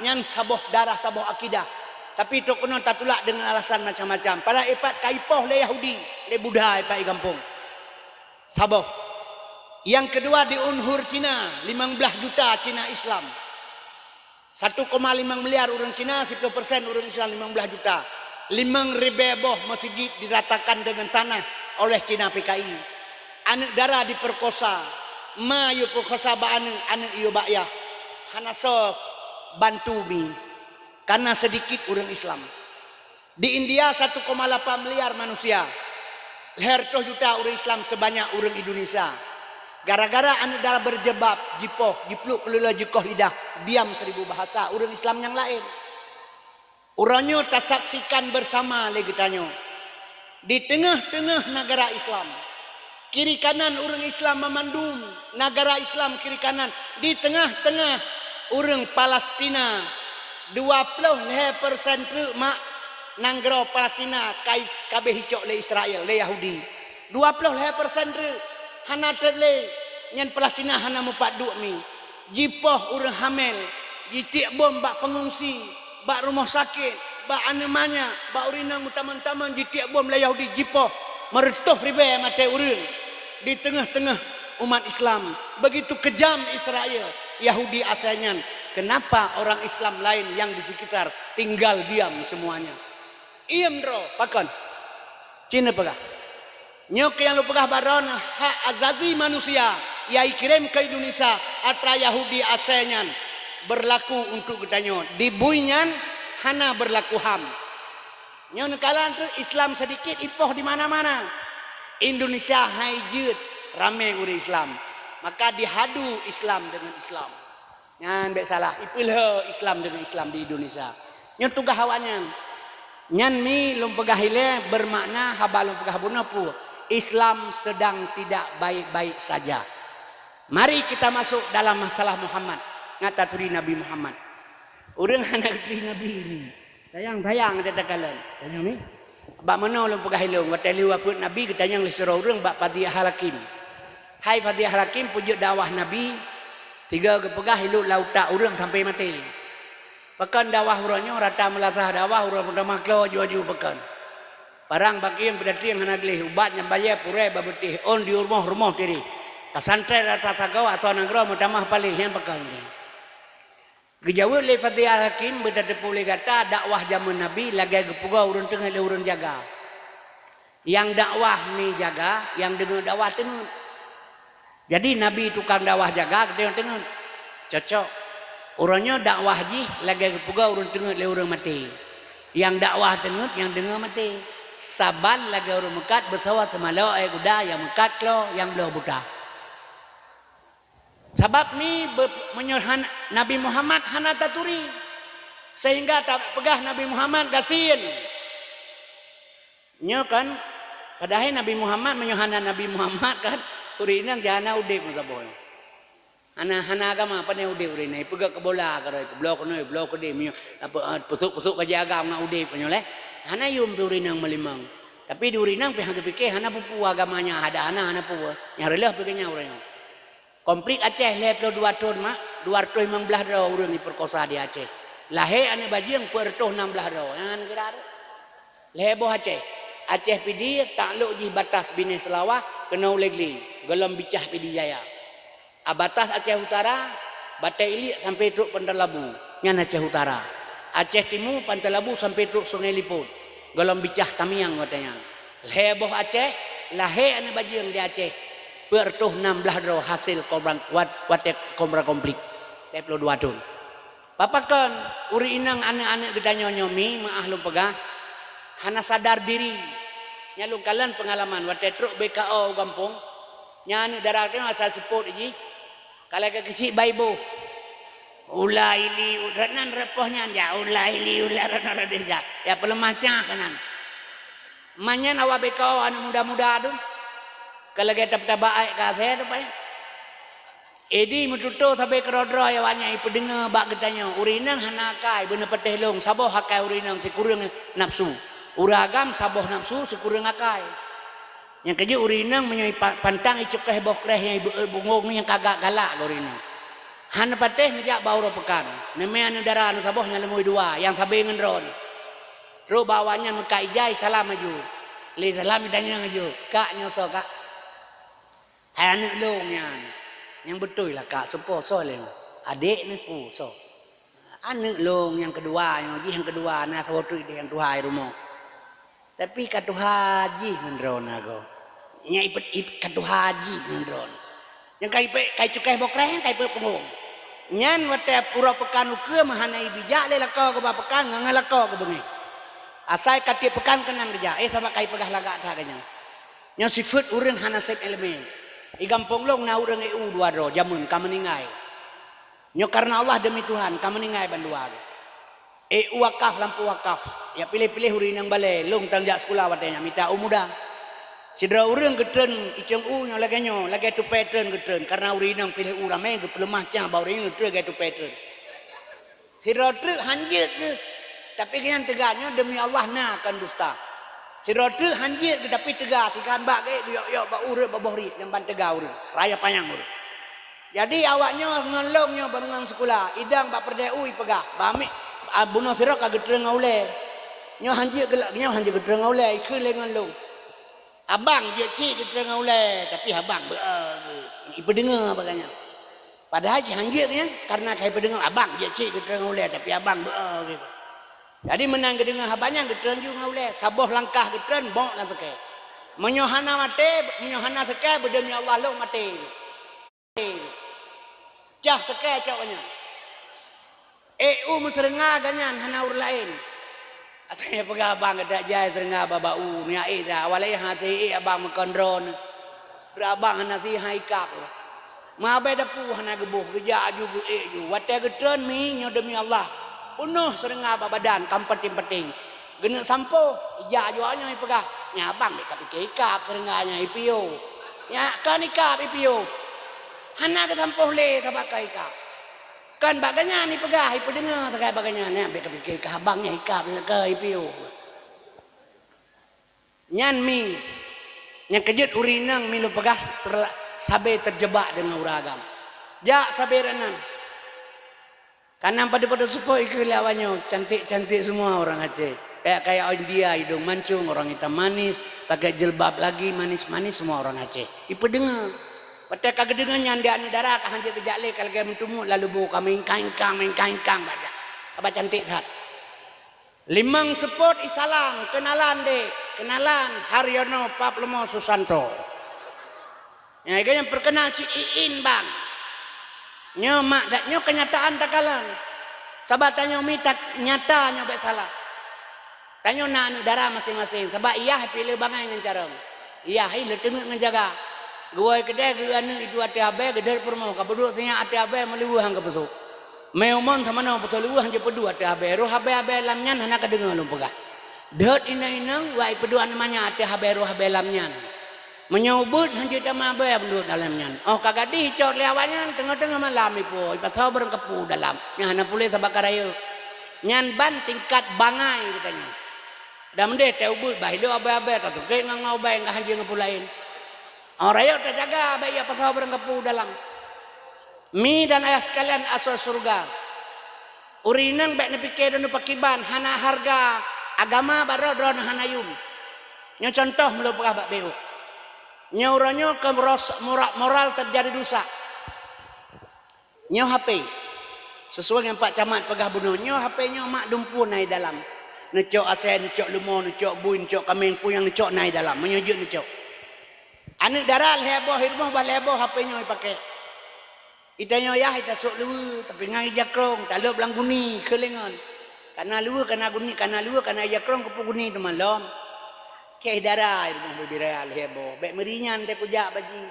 Nyan saboh darah, saboh akidah. Tapi trok keunoe tatulak deungon alasan macam-macam. Padahai ipat ka ipoh lé Yahudi, lé Buddha ipat i gampông. Saboh. Nyang keudua di unhur Cina, limong blaih juta Cina Islam. Satu koma limong miliar ureuëng Cina, siplôh persen ureuëng Islam, limong blaih juta. Limong ribée boh meuseujid diratakan deungon tanah oleh Cina P K I. Aneuëk dara diperkosa, ma yue peukosa bak aneuëk, aneuëk yue bak yah. Hana soe bantu mi, karena sedikit ureuëng Islam. Di India satu koma lapan miliar manusia, lhée reutôh juta ureuëng Islam sebanyak ureuëng Indonesia. Gara-gara aneuëk dara berjilbab, jipoh, jipluek keulula, jikoh lidah, diam seribu bahasa, ureuëng Islam nyang laén. Uroe nyoe tasaksikan bersama lé geutanyoe. Di teungoh-teungoh nagara Islam, kiri kanan ureuëng Islam mamandum, nagara Islam kiri kanan, di teungoh-teungoh ureuëng Palestina, dua ploh lhée persen treuk mak nanggroe Palestina kai, ka abéh icok lé Israel, lé Yahudi. Dua ploh lhée persen treuk hana treb lé, nyan Palestina hana mupat duek mi. Jipoh ureuëng hamel, jitiek bom bak peungungsi, bak rumoh sakét, bak aneuëk manyak, bak ureuëng inong meutamong-tamong jitiek bom lé Yahudi jipoh, meureutôh ribée maté ureuëng di teungoh-teungoh umat Islam. Begitu kejam Israel, Yahudi asai nyan. Kenapa orang Islam lain yang di sekitar tinggal diam semuanya? Iem droe, pakon? Cina peugah. Nyoe keuh nyang lôn peugah baroe nyoe hak azazi manusia nyang ikirém keu Indonesia atra Yahudi asai nyan berlaku untuk geutanyoe. Di bui nyan hana berlaku ham. Nyoe neukalon treuk Islam sedikit ipoh di mana-mana. Indonesia hai jeuet ramé ureuëng Islam. Maka dihadu Islam dengan Islam. Nyan bék salah, ipeulheueh Islam dengan Islam di Indonesia. Nyoe tugaih awaknyan. Nyan mi lôn peugah ilée bermakna haba lôn peugah bunoe peue? Islam sedang tidak baik-baik saja. Mari kita masuk dalam masalah Muhammad. Ngat taturi Nabi Muhammad. Ureuëng hana geuturi Nabi ni. Sayang-sayang tatakalon. Tanyong ni. Bak meunoe lôn peugah ilôn, watée lheueh wafeuet Nabi geutanyong lé sidroe ureuëng bak Fadhiyah Al-Hakim. Hai Fadhiyah Al-Hakim, peujeuet dakwah Nabi, tiga geupeugah ilôt lam utak ureuëng sampai maté. Pakon dakwah uroe nyoe rata meulasah dakwah uroe meutamah klo aju-aju pakon. Parang bagieng peudatieng hana gleh, ubat nyang bayée purée bak beutéh, ôn di rumoh-rumoh tirih. Pesantren rata sagoe atau nanggroe meutamah paléh, nyan pakon. Geujaweueb lé Fadhiyah Al-Hakim, beutateupeue lé gata dakwah jamén Nabi lagée geupugoe ureuëng teungeut lé ureuëng jaga. Nyang dakwah mi jaga, nyang deungoe dakwah teungeut. Jadi Nabi tukang dakwah jaga, geutanyoe teungeut. Cocok. Uroe nyoe dakwah jih lagée geupugoe ureuëng teungeut lé ureuëng maté. Nyang dakwah teungeut, nyang deungoe maté. Saban lagée ureuëng meukat beusawa teumalok ék guda nyang meukat klo, nyang bloe buta. Sabab mi be-, meunyoe han-, Nabi Muhammad hana taturi, sehingga tapeugah Nabi Muhammad gasien. Nyoe kan, padahai Nabi Muhammad, meunyoe hana Nabi Muhammad kan, ureuëng inong jih hana udeb meusaboh. Hana, hana agama, pane udeb ureuëng inong. Ipeugét keu bola keudroe, bloe keunoe, bloe keudeh, meunyoe, apa, eh, peusok-peusok bajée agam ngon udeb nyoe lé. Hana yum pih ureuëng inong meulimong. Tapi di ureuëng inong pih hana geupike, hana peue-peue agama nyan, hada hana, hana peue. Nyang reuloh pih keu nyan ureuëng inong. Konflik Aceh lhée ploh dua thon mak, dua ratus limong blaih droe ureuëng jipeurkosa di Aceh. Lahé aneuëk bajeueng peuet reutôh nam blaih droe. Nyan kira tu. Lhée boh Aceh. Aceh Pidie taklok jih batas Binéh Seulawah keunoe u Legle, gohlom Bicah Pidie Jaya. A batas Aceh Utara, Batée Iliek sampoe trok Pantai Labu, nyan Aceh Utara. Aceh Timu, Pantai Labu sampoe trok Sungai Liput, gohlom Bicah Tamiang watée nyan. Lhée boh Aceh, lahé aneuëk bajeueng di Aceh, peuet reutôh nam blaih droe hasél kobra-, wat-, watée kobra konflik, lhée ploh dua thon. Pakon ureuëng inong aneuëk-aneuëk geutanyoe nyoe mi meuáh lôn peugah, hana sadar diri. Nyan lôn kalon peungalaman watée trok B K O u gampông, nyan aneuëk dara geutanyoe asai seupôt jih, ka lagée keusiek bak iboh. Ula ili, u-, nan rot poh nyan jak, ula ili, ula rot, rot deh jak. Ya peuleumah cah keunan. Manyan awak B K O aneuëk muda-muda tu, ka lagée teupeutaba ék ka asée tu pai. Idi meututoe sabe keudroe-droe awaknyan ipeudeungoe bak geutanyoe, ureuëng inong hana akai, beuneupatéh lông, saboh akai ureuëng inong sikureueng nafeusu. Ureuëng agam saboh nafeusu sikureueng akai. Nyang keujeuet ureuëng inong meunyoe ipa-, pantang icukéh boh kréh nyang ibe-, bungong nyang ka galak lé ureuëng inong. Hana patéh neujak bak uroe peukan. Neumé aneuëk dara neusaboh nyang leumui dua, nyang sabe ngon droeneuh. Trok bak awaknyan meukat ija, isalam laju. Lé salam itanyong laju, "Kak, nyoe soe, Kak?" "Hai aneuëk lông nyan." "Nyang beutôi lah, Kak, soe po, soe lé?" "Adék neuh." "Oh, soe?" "Aneuëk lông nyang keudua nyoe, jih nyang keudua na saboh teuk idéh nyang tuha i rumoh. Tapi ka tuha jih ngon droeneuh agoe. Nyang ipet-, ip-, ka tuha jih ngon droeneuh. Nyang ka ipeuet, ka icukéh boh kréh, nyang ka ipeuet punggong. Nyan watée uroe peukan ukeue meuhana ibijak lé lakoe geuba peukan ngon, ngon lakoe geubeungéh. Asai ka tieb peukan keunan geujak, éh, sabab ka ipeugah lagak that geuh nyan." Nyoe sifeuet ureuëng hana sép iéleumé. I gampông lông na ureuëng E U dua droe, jamén ka meuninggai. Nyoe kareuna Allah deumi Tuhan, ka meuninggai bandua geuh. E U wakaf, lampôh wakaf. Ya piléh-piléh ureuëng inong balée, lông tan jak sikula watée nyan mita u muda. Sidroe ureuëng geutreun icong u nyoe lagée nyoe, lagée tupée treun geutreun, kareuna ureuëng inong piléh u ramé geupeuleumah cah bak ureuëng inong geutreun lagée tupée treun. Sidroe treuk hanjeuet geuh, tapi geuhnyan teuga nyoe deumi Allah na kon dusta. Sidroe treuk hanjeuet geuh tapi teuga, sikan bak gét geuyok-yok bak ureuëng bak boh riet nyang ban teuga ureuëng, raya panyang ureuëng. Jadi awak nyoe ngon lông nyoe ban ngon sikula, idong bak peureudée u ipeugah, "Bami, a, bunoe sidroe ka geutreun ngon ulée." Nyoe hanjeuet geulak, nyoe hanjeuet geutreun ngon ulée, ikheun lé ngon lông. "Abang jeuet cit geutreun ngon ulée, tapi abang beu-e geuh." Ipeudeungoe bak geuhnyan. Padahai cit hanjeuet geuhnyan, kareuna ka ipeudeungoe, "Abang jeuet cit geutreun ngon ulée, tapi abang beu-e geuh." Jadi meunan geudeungoe haba nyan geutreun ju ngon ulée, saboh langkah geutreun bok lam seukée. Meunyoe hana maté, meunyoe hana seukée, beudeumi Allah lông maté. Cah seukée cok nyan. E U meuseureunga geuhnyan hana ureuëng laén. Asai peugah abang geudak jai seureunga bak-bak u, nyak ék that, awai lé hase ék abang meukon droeneuh. Abang hana si hai kab. Meuabée dapu hana geuboh, geujak aju geuék ju. Watée geutreun mi nyoe, demi Allah, peunoh seureunga bak badan, ka meupaténg-paténg. Geuneuk sampoe, ijak aju awak nyoe ipeugah, "Nyan abang bèk kapike ikab seureunga nyan, ipiôh." Nyan kon ikab, ipiôh. Hana geusampoe lé sabab ka ikab. Kon bak geuhnyan ipeugah, ipeudeungoe sagai bak geuhnyan, "Nyan bèk kapike ikab abang nyan, ikab sagai, ipiôh." Nyan mi, nyang keujeuet ureueng inong mi lôn peugah terla-, sabe terjebak deungon ureueng agam. Jak sabe rot nan. Ka na padub-padub seupôt ikeu lé awak nyoe, cantik-cantik semua orang Aceh. Kayak-kayak India, hidung mancung, orang hitam manis, pakai jilbab lagi manis-manis, semua orang Aceh. Ipeudeungoe. Watée ka geudeungoe nyan di aneuk dara ka hanjeuet geujak lé, ka lagée meuteumut lalu boh ka meungkang-ingkang, meungkang-ingkang bak jak. Haba cantik that. Limong seupôt isalam, "Keunalan, Dek." "Keunalan, Haryono Paplomo Susanto." Nyang geuh nyang peukeunal si Iin, Bang. Nyoe mak dat, nyoe keunyataan takalon. Sabab tanyoe mi that nyata, nyoe bèk salah. Tanyoe na aneuk dara maséng-maséng, sabab yah piléh bangai ngon carông. Yah hi leuteungeut ngon jaga. Geuwoe keudeh geu aneuk itu ateueh abée, geudeuet peurumoh, ka peuduek sinyak ateueh abée, meuleuweue han geupeusôk. Mé umon samanoe peutoe leuweue han jipeuduek ateueh abée, roh abée-abée lam nyan hana kadeungoe lôn peugah. Deuet inong-inong wai peuduek aneuk manyak ateueh abée, roh abée lam nyan. Meunyoe ubeuet han jeuet tamah abée meunurot dalam nyan. Óh ka gadih icok lé awak nyan, teungoh-teungoh malam ipuwoe, ipasoe barang kapu dalam. Nyan hana puléh sabab ka rayeuk. Nyan ban tingkat bangai geutanyoe. Dan meudeh tée ubeuet bah ilok abée-abée, tatungkét ngon-ngon ubée, ngon hanjeuet ngon peue laén. Óh rayeuk tajaga, bèk ipasoe barang kapu dalam. Mi dan ayah sekalian asoe syeuruga, ureueng inong bèk neupike droeneuh pakriban, hana hareuga agama bak droe, droeneuh hana yum. Nyoe cuntoh meulôn peugah bak B O. Nyoe uroe nyoe keu ros-, mora-, moral teujadi rusak. Nyoe H P. Sesuai ngon Pak Camat peugah bunoe, nyoe H P nyoe mak dumpeue na i dalam. Neucok asèe, neucok leumo, neucok bui, neucok kaméng, peue nyang neucok na i dalam. Meunyoe jeuet neucok. Aneuk dara lhèe boh i rumoh, bah lhèe boh H P nyoe ipakèk. Itanyoe yah itasôk leuweue, tapi ngon ija krông, talôb lam guni, keu lé ngon. Kana leuweue, kana guni, kana leuweue, kana ija krông, keupeue guni teuma lom. Kèe dara i rumoh bubé raya lhèe boh, bèk meuri nyan teuh kujak bak jih.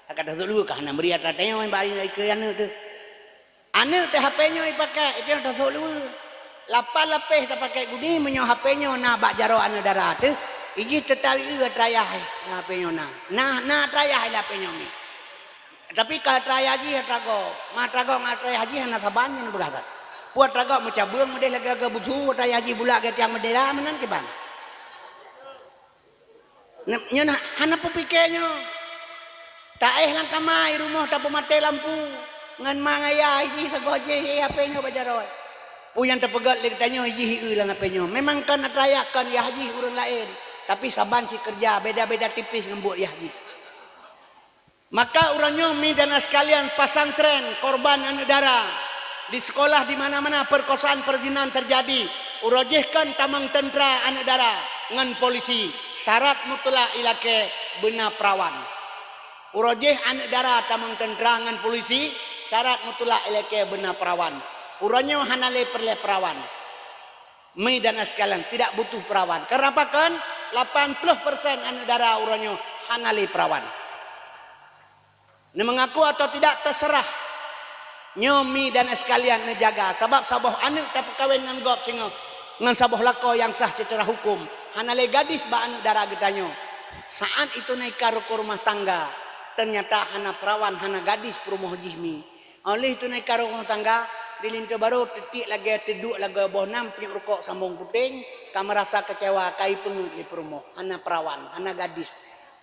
Ka tasôk leuweue ka hana meuri atra tanyoe bak ikeue aneuk teuh. Aneuk teuh H P nyoe ipakèk, itanyoe tasôk leuweue. Lapan lapéh tapakèk guni, meunyoe H P nyoe na bak jaroe aneuk dara teuh, ijih teutawi eu atra yah, H P nyoe na. Na, na atra yah lé H P nyoe mi. Tapi ka atra yah jih atra gob. Ma atra gob ngon atra yah jih hana saban nyan peugah that. Peue atra gob meucabeueng meudeh lagèe-lagèe busu, atra yah jih bulak lagèe tiang meudera, meunan kiban. Nyoe na hana peupike nyoe. Taéh lam kama i rumoh tapeumaté lampu. Ngon ma ngon yah jih sagoe jih i H P nyoe bak jaroe. Peue nyang tapeugöt lé geutanyoe jih i eu lam H P nyoe. Memang kon atra yah kon yah jih ureueng laén. Tapi saban sikeureuja beda-beda tipis ngon buet yah jih. Maka uroe nyoe mi dan sekalian pesantren korban aneuk dara, di sekolah di mana-mana perkosaan perzinan terjadi, uroe jih kon tamong teuntra aneuk dara ngon polisi, syarat mutlak ilakèe beuna perawan. Uroe jih aneuk dara tamong teuntra ngon polisi, syarat mutlak ilakèe beuna perawan. Uroe nyoe hana lé peureulèe perawan. Mi dan sekalian, tidak butuh perawan. Kenapa kon? Lapan puluh persen aneuk dara uroe nyoe hana lé perawan. Neumeungaku atau tidak, terserah. Nyoe mi dan sekalian neujaga, sabab saboh aneuk tapeukawen ngon gob singoh, ngon saboh lakoe nyang sah secara hukum, hana lé gadis bak aneuk dara geutanyoe. Saat itu na ika rukon rumah tangga, ternyata hana perawan, hana gadis peurumoh jih mi. Óh lheueh itu na ika rukon rumah tangga, di linto barô teutiek lagèe, teuduek lagèe boh nam, pinyuet rukok sambong puténg, ka meurasa keucewa, ka ipeungeuet lé peurumoh, hana perawan, hana gadis.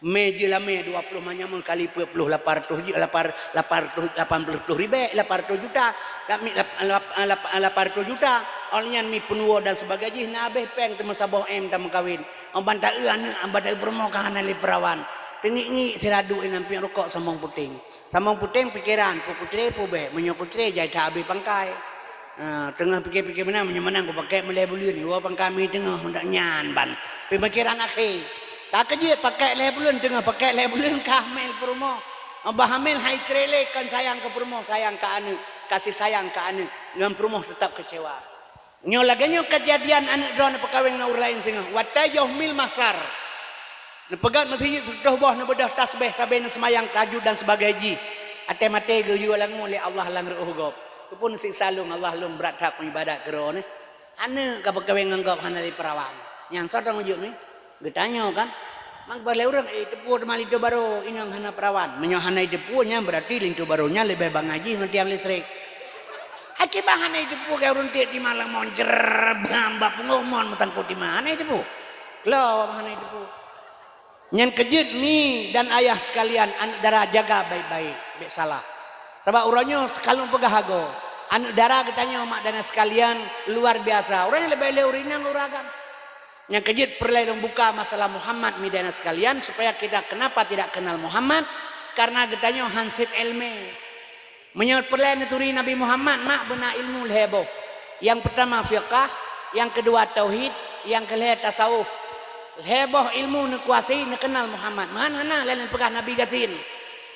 Mé jeulamé dua ploh manyamun kali peuet ploh, lapan reutôh ju-, lapan, lapan reutôh, lapan ploh reutôh ribèe, lapan reutôh juta. Lap-, lap-, lap-, lap-, lapan reutôh juta. Óh lheueh nyan mi peunuwoe dan sebagai jih na abéh péng teuma saboh M tameukawen. Óh ban taeu aneuk, ban taeu peurumoh ka hana lé perawan. Teungiek-ngiek sira duek inan pinyuet rukok sambong puténg. Sambong puténg pikeran, peue kucré peue bèk. Meunyoe kucré jai that abéh pangkai. Ha, teungoh pike-pike meunan, meunyoe meunan kupakèk meulhèe buleuen, iwoe pangkai mi teungoh, nyan ban. Peumikiran akhé. Ka keujeuet pakèk lhèe buleuen, teungoh pakèk lhèe buleuen ka hamil peurumoh. Bah hamil hai cré lé, kon sayang keu peurumoh, sayang keu aneuk, kasih sayang keu aneuk, ngon peurumoh teutap keucewa. Nyoe lagèe nyoe keujadian aneuk droe neupeukawen ngon ureueng laén singoh. Watèe yoh mil mahsyar, neupeugöt meuseujid sireutôh boh, neubeudôh tasbeh sabe neuseumayang tahajud dan sebagai jih. Maté-maté geuyue langue lé Allah lam reuôh gob. Keupeue neusiksa lôn Allah, lôn brat that peuibadat keu Droeneuh. Aneuk ka peukawen ngon gob hana lé peurawan. Nyang soe tanggung jaweueb nyoe? Geutanyoe kan? Mangkeupeue lé ureuëng, "Eh, teupeue teuma linto barô, inong hana peurawan." Meunyoe hana jiteupeue, nyan beurati linto barô nyan leubeh bangai jih ngon tiang listrik. Aci bah hana jiteupeue keu ureuëng tiek tima lam mon, jer, bam, bak pungoh mon meutangkot tima, hana jiteupeue. Klo hana jiteupeue. Nyan keuh jeuet mi dan ayah sekalian, aneuk dara jaga baik-baik, bék salah. Sabab uroe nyoe ka lôn peugah agoe, aneuk dara geutanyoe mak dan ayah sekalian luar biasa. Uroe nyoe leubeh lé ureuëng inong ureuëng agam. Nyang keuh jeuet peureulée lôn buka masalah Muhammad mi dan ayah sekalian, supaya kita kenapa tidak kenal Muhammad? Karena geutanyoe han seb iéleumé. Meunyoe peureulée neuturi Nabi Muhammad, mak, beuna ilmu lhée boh. Nyang peurtama fiqah, nyang keudua tauhid, nyang keulhée tasawuf. Lhée boh ilmu neukuasai, neukeunal Muhammad. Meuhan hana lé neupeugah Nabi gasien.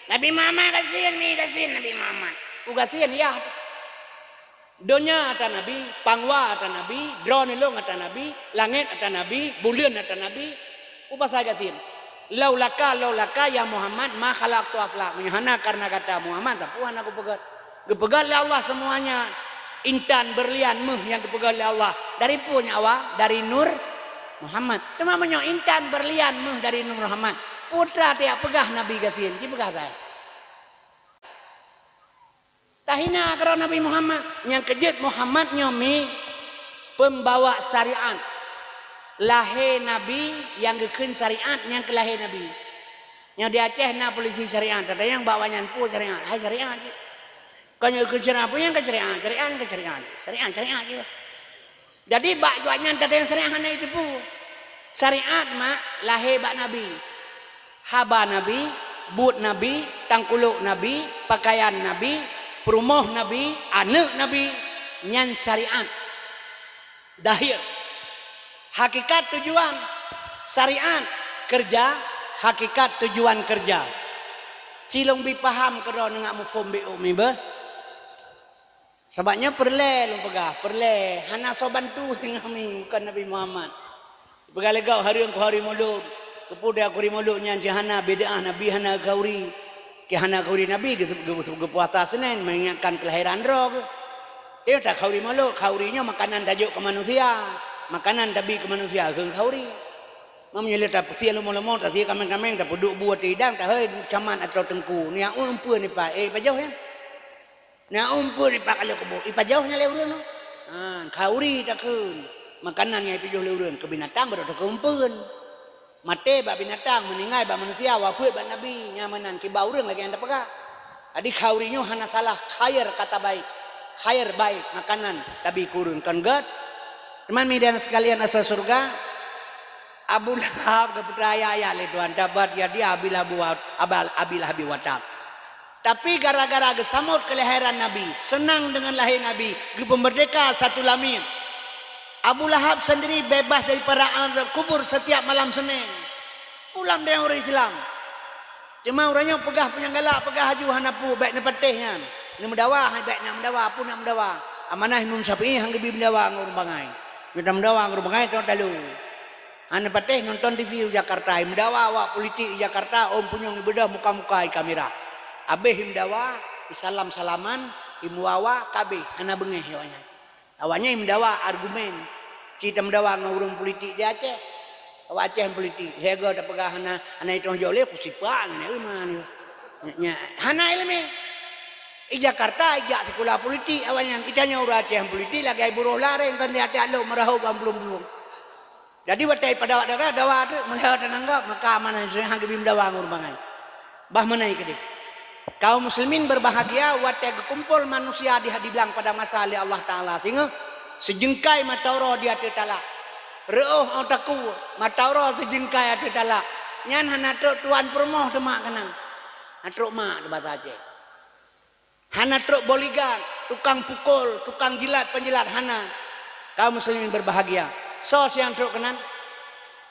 Nabi Muhammad gasien, mi gasien Nabi Muhammad. Peue gasien, ya. Donya ata Nabi, pangwa ata Nabi, droeneuh lôn ata Nabi, langét ata Nabi, buleuen ata Nabi. Peue pasai gasien? Laulaka, laulaka ya Muhammad ma khalaqtul aflak. Meunyoe hana kareuna gata Muhammad, sapeue hana kupeugét. Geupeugét lé Allah seumuanya intan beurlian méuh nyang geupeugét lé Allah. Dari peue nyan awak? Dari nur Muhammad. Teuma meunyoe intan beurlian méuh dari nur Muhammad, peue teuma tajak peugah Nabi gasien, ci peugah saja. Tahina keudroe Nabi Muhammad. Nyang keuh jeuet Muhammad nyoe mi peumbawa syariat. Lahé Nabi nyang geukheun syariat, nyang keuh lahé Nabi. Nyoe di Aceh na polisi syariat, tatanyong bak awaknyan peue syariat, hai syariat cit. Kon nyoe geukheun syariat, peue nyang keuh syariat, syariat nyang keuh syariat. Syariat, syariat cit. Jadi bak awaknyan tatanyong syariat hana jiteupeue. Syariat mak lahé bak Nabi. Haba Nabi, buet Nabi, tangkulok Nabi, pakaian Nabi, peurumoh Nabi, aneuk Nabi, nyan syariat. Dahir. Hakikat tujuan syariat, keureuja, hakikat tujuan keureuja. Ci lôn bi paham keudroe neungak muphom bék umi beuh. Sabab nyoe peureulée lôn peugah, peureulée, hana soe bantu singoh mi, bukon Nabi Muhammad. Peugah lé gob hareuem keu hari Mulod. Keupeue deh keu hari Mulod nyan cit hana bid'ah, Nabi hana khauri. Keu hana khauri Nabi geu-, geu-, geupuasa Senin, mengingatkan kelahiran droe geuh. Nyoe takhauri Mulod, khauri nyoe makanan tajok keu manusia. Makanan tabi keu manusia kheun khauri. Meunyoe lé tapeusie leumo-leumo, tasie kaméng-kaméng, tapeuduek bu ateueh idang, tahôi camat atau teungku. Nyan umpue nipat, eh, pajoh nyan. Na umpun ipak kali kubu, ipajoh nyan lé ureuëng nyoe. Ha, khauri takheun. Makanan nyang ipajoh lé ureuëng keu binatang barô takheun umpun. Maté bak binatang, meuninggai bak manusia, wafeuet bak Nabi, nyan meunan kiba ureuëng lagée nyang tapeugah. Jadi khauri nyoe hana salah, khair kata baik. Khair baik, makanan tabi keu ureuëng kon gét. Teuma mi dan sekalian asai syeuruga, Abu Lahab geupeutaya ayat lé Tuhan, tabbat yada Abi Lahab wa, abal, Abi Lahab wa tab. Tapi gara-gara geusamot keulahiran Nabi, seunang deungon lahé Nabi, geupeumeurdeka satu lamiet. Abu Lahab sendiri bebas daripada azab kubur setiap malam Senin. Pulang deungon ureuëng Islam. Cuma ureuëng nyoe peugah peue nyang galak, peugah aju hana peue, bék neupatéh nyan. Neumeudawa, hai bék nyan meudawa, peue nak meudawa. Amanah Imam Syafi'i han geubi meudawa ngon ureuëng bangai. Meunyoe tameudawa ngon ureuëng bangai, tong talu. Hana patéh nonton T V u Jakarta, imeudawa awak politik i Jakarta, ôn punyueng ibeudôh muka-muka i kamera. Abéh imeudawa, isalam-salaman, imeuwawa, ka abéh, hana beungéh awaknyan. Awaknyan imeudawa argumen, ci tameudawa ngon ureuëng politik di Aceh. Awak Aceh politik, siaga tapeugah hana, hana itong jok lé, kusipak ngon iman. Nya, hana iéleumé. I Jakarta, ijak sikula politik awaknyan, itanyoe ureuëng Aceh politik lagée buroh lareng, kon tiat-tiat lôn meurahôb bak blueng-blueng. Jadi watée ipadawa dawa, dawa teuk meulheueh teunanggap, maka amanah Yusuf han geubi meudawa ngon ureuëng bangai. Bah meunan keudeh. Kaum muslimin berbahagia watée geukumpol manusia di, di blang padang mahsyar lé Allah Taala singoh sijeungkai mata uroe di ateueh talak. Reuôh ôk takue, mata uroe sijeungkai ateueh talak. Nyan hana trok tuan peurumoh teuh mak keunan. Hana trok mak teuh basa Aceh. Hana trok bodyguard, tukang pukul, tukang jilat, penjilat, hana. Kaum muslimin berbahagia. Soe nyang trok keunan?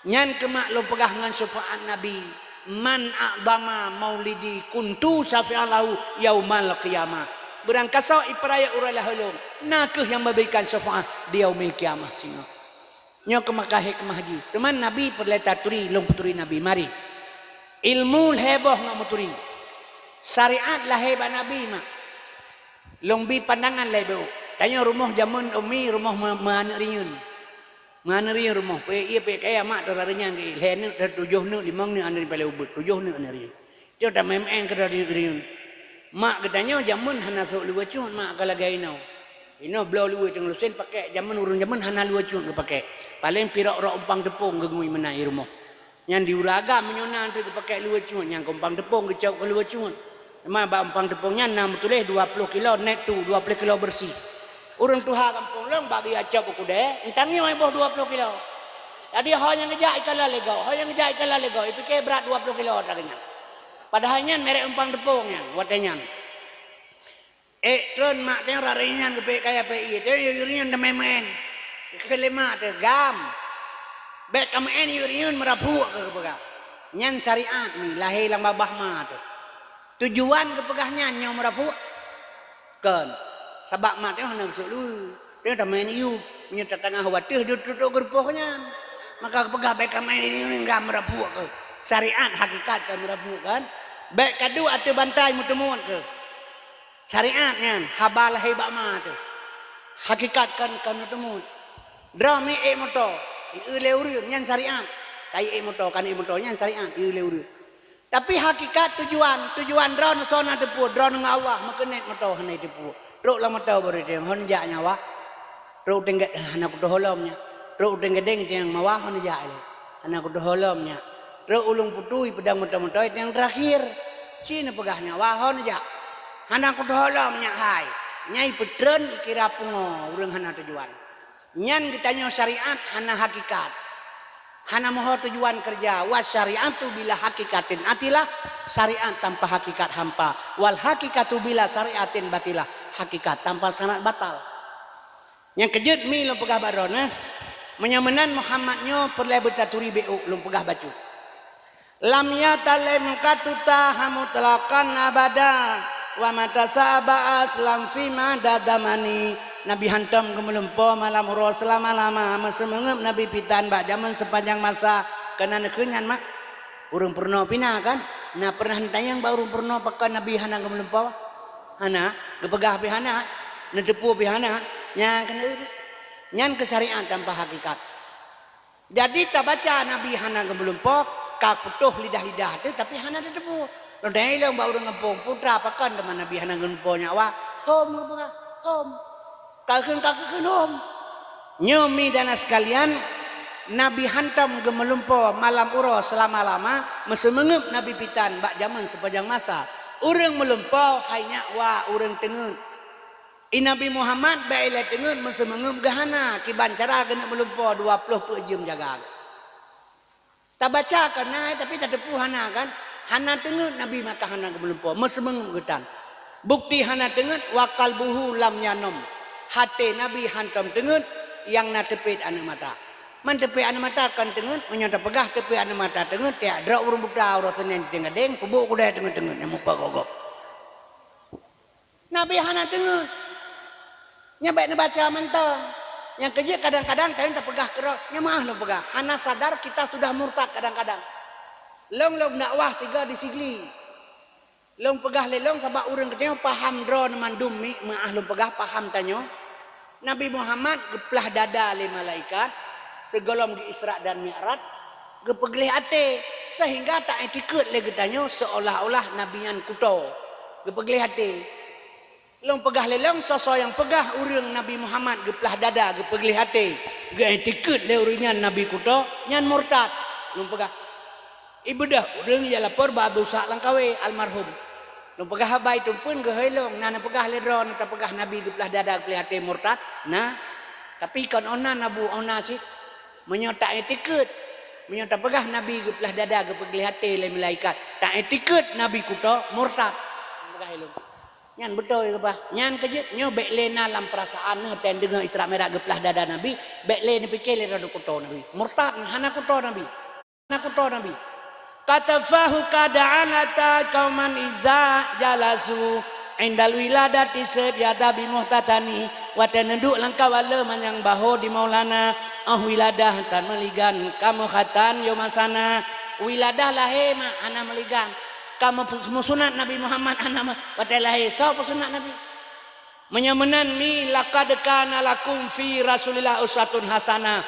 Nyan keuh mak lôn peugah ngon syeufaat Nabi, "Man a'dhama maulidi kuntu syafi'an lahu yaumal qiyamah." Beurangkasoe ipeurayeuk uroe lahé lôn, na kheueh nyang meuberikan syeufaat di yaumil qiyamah singoh. Nyoe keuh maka hikmah jih. Teuma Nabi peureulée taturi, lôn peuturi Nabi. Mari. Ilmu lhée boh ngon meuturi. Syariat lahé bak Nabi, mak. Lôn bi pandangan lé beuh. Tanyoe rumoh jameun umi, rumoh me-, meuaneuk riyeuen. Meuaneuk riyeuen rumoh, peuék ié peuék kaya, mak, teuh rayeuk nyan geuék. Lhée neuk, teuh tujoh neuk, limong neuk aneuk riyeuen paléng ubit, tujoh neuk aneuk riyeuen. Teuh tameuén-én keudroe riyeuen. Mak geutanyoe jameun hana sôk luweue cut, mak, ka lagée inoe. Inoe bloe luweue teungoh lusen pakék, jameun ureuëng jameun hana luweue cut geupakék. Paléng pirok-rok umpang teupông geungui meunan i rumoh. Nyan di ureuëng agam meunyoe na teuk geupakék luweue cut, nyang keu umpang teupông geucok keu luweue cut. Teuma bak umpang teupông nyan na meutuléh dua ploh kilo net tu, dua ploh kilo beureuséh. Ureuëng tuha gampông lôn bak geujak cok u keudè, eunteuk nyoe boh dua ploh kilo. Jadi ho nyang geujak ikalon lé gob, ho nyang geujak ikalon lé gob, ipike brat dua ploh kilo ata geuh nyan. Padahai nyan merek umpang teupông nyan, watée nyan. Ék tron mak teuh rari nyan geupék kaya pék ié teuh, yue nyan teumeuén. Keu lé mak teuh, gam. Bék kameuén yue nyan meurapuk keu geupeugah. Nyan syariat ni lahé lam babah ma teuh. Tujuan geupeugah nyan nyoe meurapuk? Kon. Sabab mak teuh hana geusôk luweue. Teuh tameuén yue, meunyoe tatangah wateuh deuh tutoe geurupoh nyan. Maka geupeugah bék kameuén yue nyan gam meurapuk keu. Syariat hakikat kan meurapuk kan? Bék kaduek ateueh bantai meuteumot keu. Syariat nyan haba lahé bak ma teuh. Hakikat kan, kan teumut. Droe mi ék moto, ieu lé ureuëng nyan syariat. Kai ék moto, kan ék moto nyan syariat, ieu lé ureuëng. Tapi hakikat tujuan, tujuan droe neusoe na teupeu, droe ngon Allah meukeunét moto hana teupeu. Trok lam moto baru teueng, hon jak nyawa. Trok teueng hana kutoh lom nyan. Trok teueng gadeng teueng mawa hon jak lé. Hana kutoh lom nyan. Trok ulung putui pedang moto-moto nyang terakhir. Ci neupeugah nyawa hon jak. Hana kutoh lom nyan hai. Nyai peutreun ikira pungo ureuëng hana tujuan. Nyan geutanyoe syariat hana hakikat. Hana moho tujuan kerja. Wa syariatu bila hakikatin atilah, syariat tanpa hakikat hampa. Wal hakikatu bila syariatin batilah, hakikat tanpa syarat batal. Nyang keujeuet mi lôn peugah bak droeneuh, meunyoe meunan Muhammad nyoe peureulée beutaturi bék lôn peugah bacut. Lam yatalem katuta hamutlaqan abada, wa mata sa'aba aslam fi mada damani. Nabi hantom geumeulumpo malam uroe seulama-lama, meuseumeungeup Nabi pitan bak jameun seupanjang masa. Keunan kheun nyan mak. Ureuëng peurunoe pih na kan? Na pernah neutanyong bak ureuëng peurunoe pakon Nabi hana geumeulumpo? Hana, geupeugah pih hana, neuteupeue pih hana, nyan keuneuk nyan keu syariat tanpa hakikat. Jadi tabaca Nabi hana geumeulumpo, ka putôh lidah-lidah teuh tapi hana teuteupeue. Lôn tanyong ilong bak ureuëng gampông, putra pakon teuma Nabi hana geumeulumpo nyawa? Hom geupeugah, hom. Ka kheun, ka kheun hom. Nyoe mi dan sekalian, Nabi hantom geumeulumpo malam uroe seulama-lama, meuseumeungeup Nabi pitan bak jameun seupanjang masa. Ureuëng meulumpo hai nyak wa ureuëng teungeut. I Nabi Muhammad bék ilée teungeut meuseumeungeup geuhana kiban cara geuneuk meulumpo dua ploh peuet jeuem jaga. Tabaca kan na, tapi tateupeue hana kan? Hana teungeut Nabi maka hana geumeulumpo, meuseumeungeup geutan. Bukti hana teungeut, wa qalbuhu lam yanom. Haté Nabi hantom teungeut, nyang na teupet aneuëk mata. Man teupet aneuëk mata kon teungeut, meunyoe tapeugah teupet aneuëk mata teungeut, tiak droe ureuëng buta uroe Senin teugadeng, peubuet kudai teungeut-teungeut nyang mupat gogob. Nabi hana teungeut. Nyan bék neubaca mantong. Nyang keujeuet kadang-kadang kayém tapeugah keudroe, nyan meuah lôn peugah, hana sadar kita sudah murtad kadang-kadang. Lôn lôn dakwah sigoe di Sigli. Lôn peugah lé lôn sabab ureuëng geutanyoe paham droe mandum mi, meuah lôn peugah paham tanyoe. Nabi Muhammad geuplah dada lé malaikat sigohlom di Isra dan Mi'raj, geupeugleh até, sehingga ta-itikeuet lé geutanyoe seolah-olah Nabi nyan kuto. Geupeugleh até. Lôn peugah lé lôn, soe-soe nyang peugah ureuëng Nabi Muhammad geuplah dada, geupeugleh até, geuitikeuet lé ureuëng nyan Nabi kuto, nyan murtad. Lôn peugah, ibeudôh ureuëng jak lapor bak Abu Ishaq Langkawi almarhum. Lôn peugah haba iteumpeuen geuhôi lôn, na neupeugah lé droe, na tapeugah Nabi geuplah dada, geupeugleh até, murtad? Na. Tapi kon ona Abu, ona cit. Meunyoe ta-itikeuet, meunyoe tapeugah Nabi geuplah dada, geupeugleh até lé malaikat, ta-itikeuet Nabi kuto, murtad. Lôn peugah lé lôn. Nyan beutôi keubah. Nyan keujeuet nyoe bék lé na lam peurasaan neuh, watée neudeungoe Isra Mi'raj geuplah dada Nabi, bék lé neupike lé droe kuto Nabi. Murtad, hana kuto Nabi. Hana kuto Nabi. Katafahu kada'an ata kauman iza jalasu indal wiladati seb yada bimuhtatani. Watée neuduek lam kawala manyang baho di Maulana, oh wiladah tan meuligan kamoe khatan yo masana. Wiladah lahé mak hana meuligan. Ka meusunat Nabi Muhammad hana watée lahé, soe peusunat Nabi? Meunyoe meunan mi, laqad kana lakum fi Rasulillah uswatun hasanah,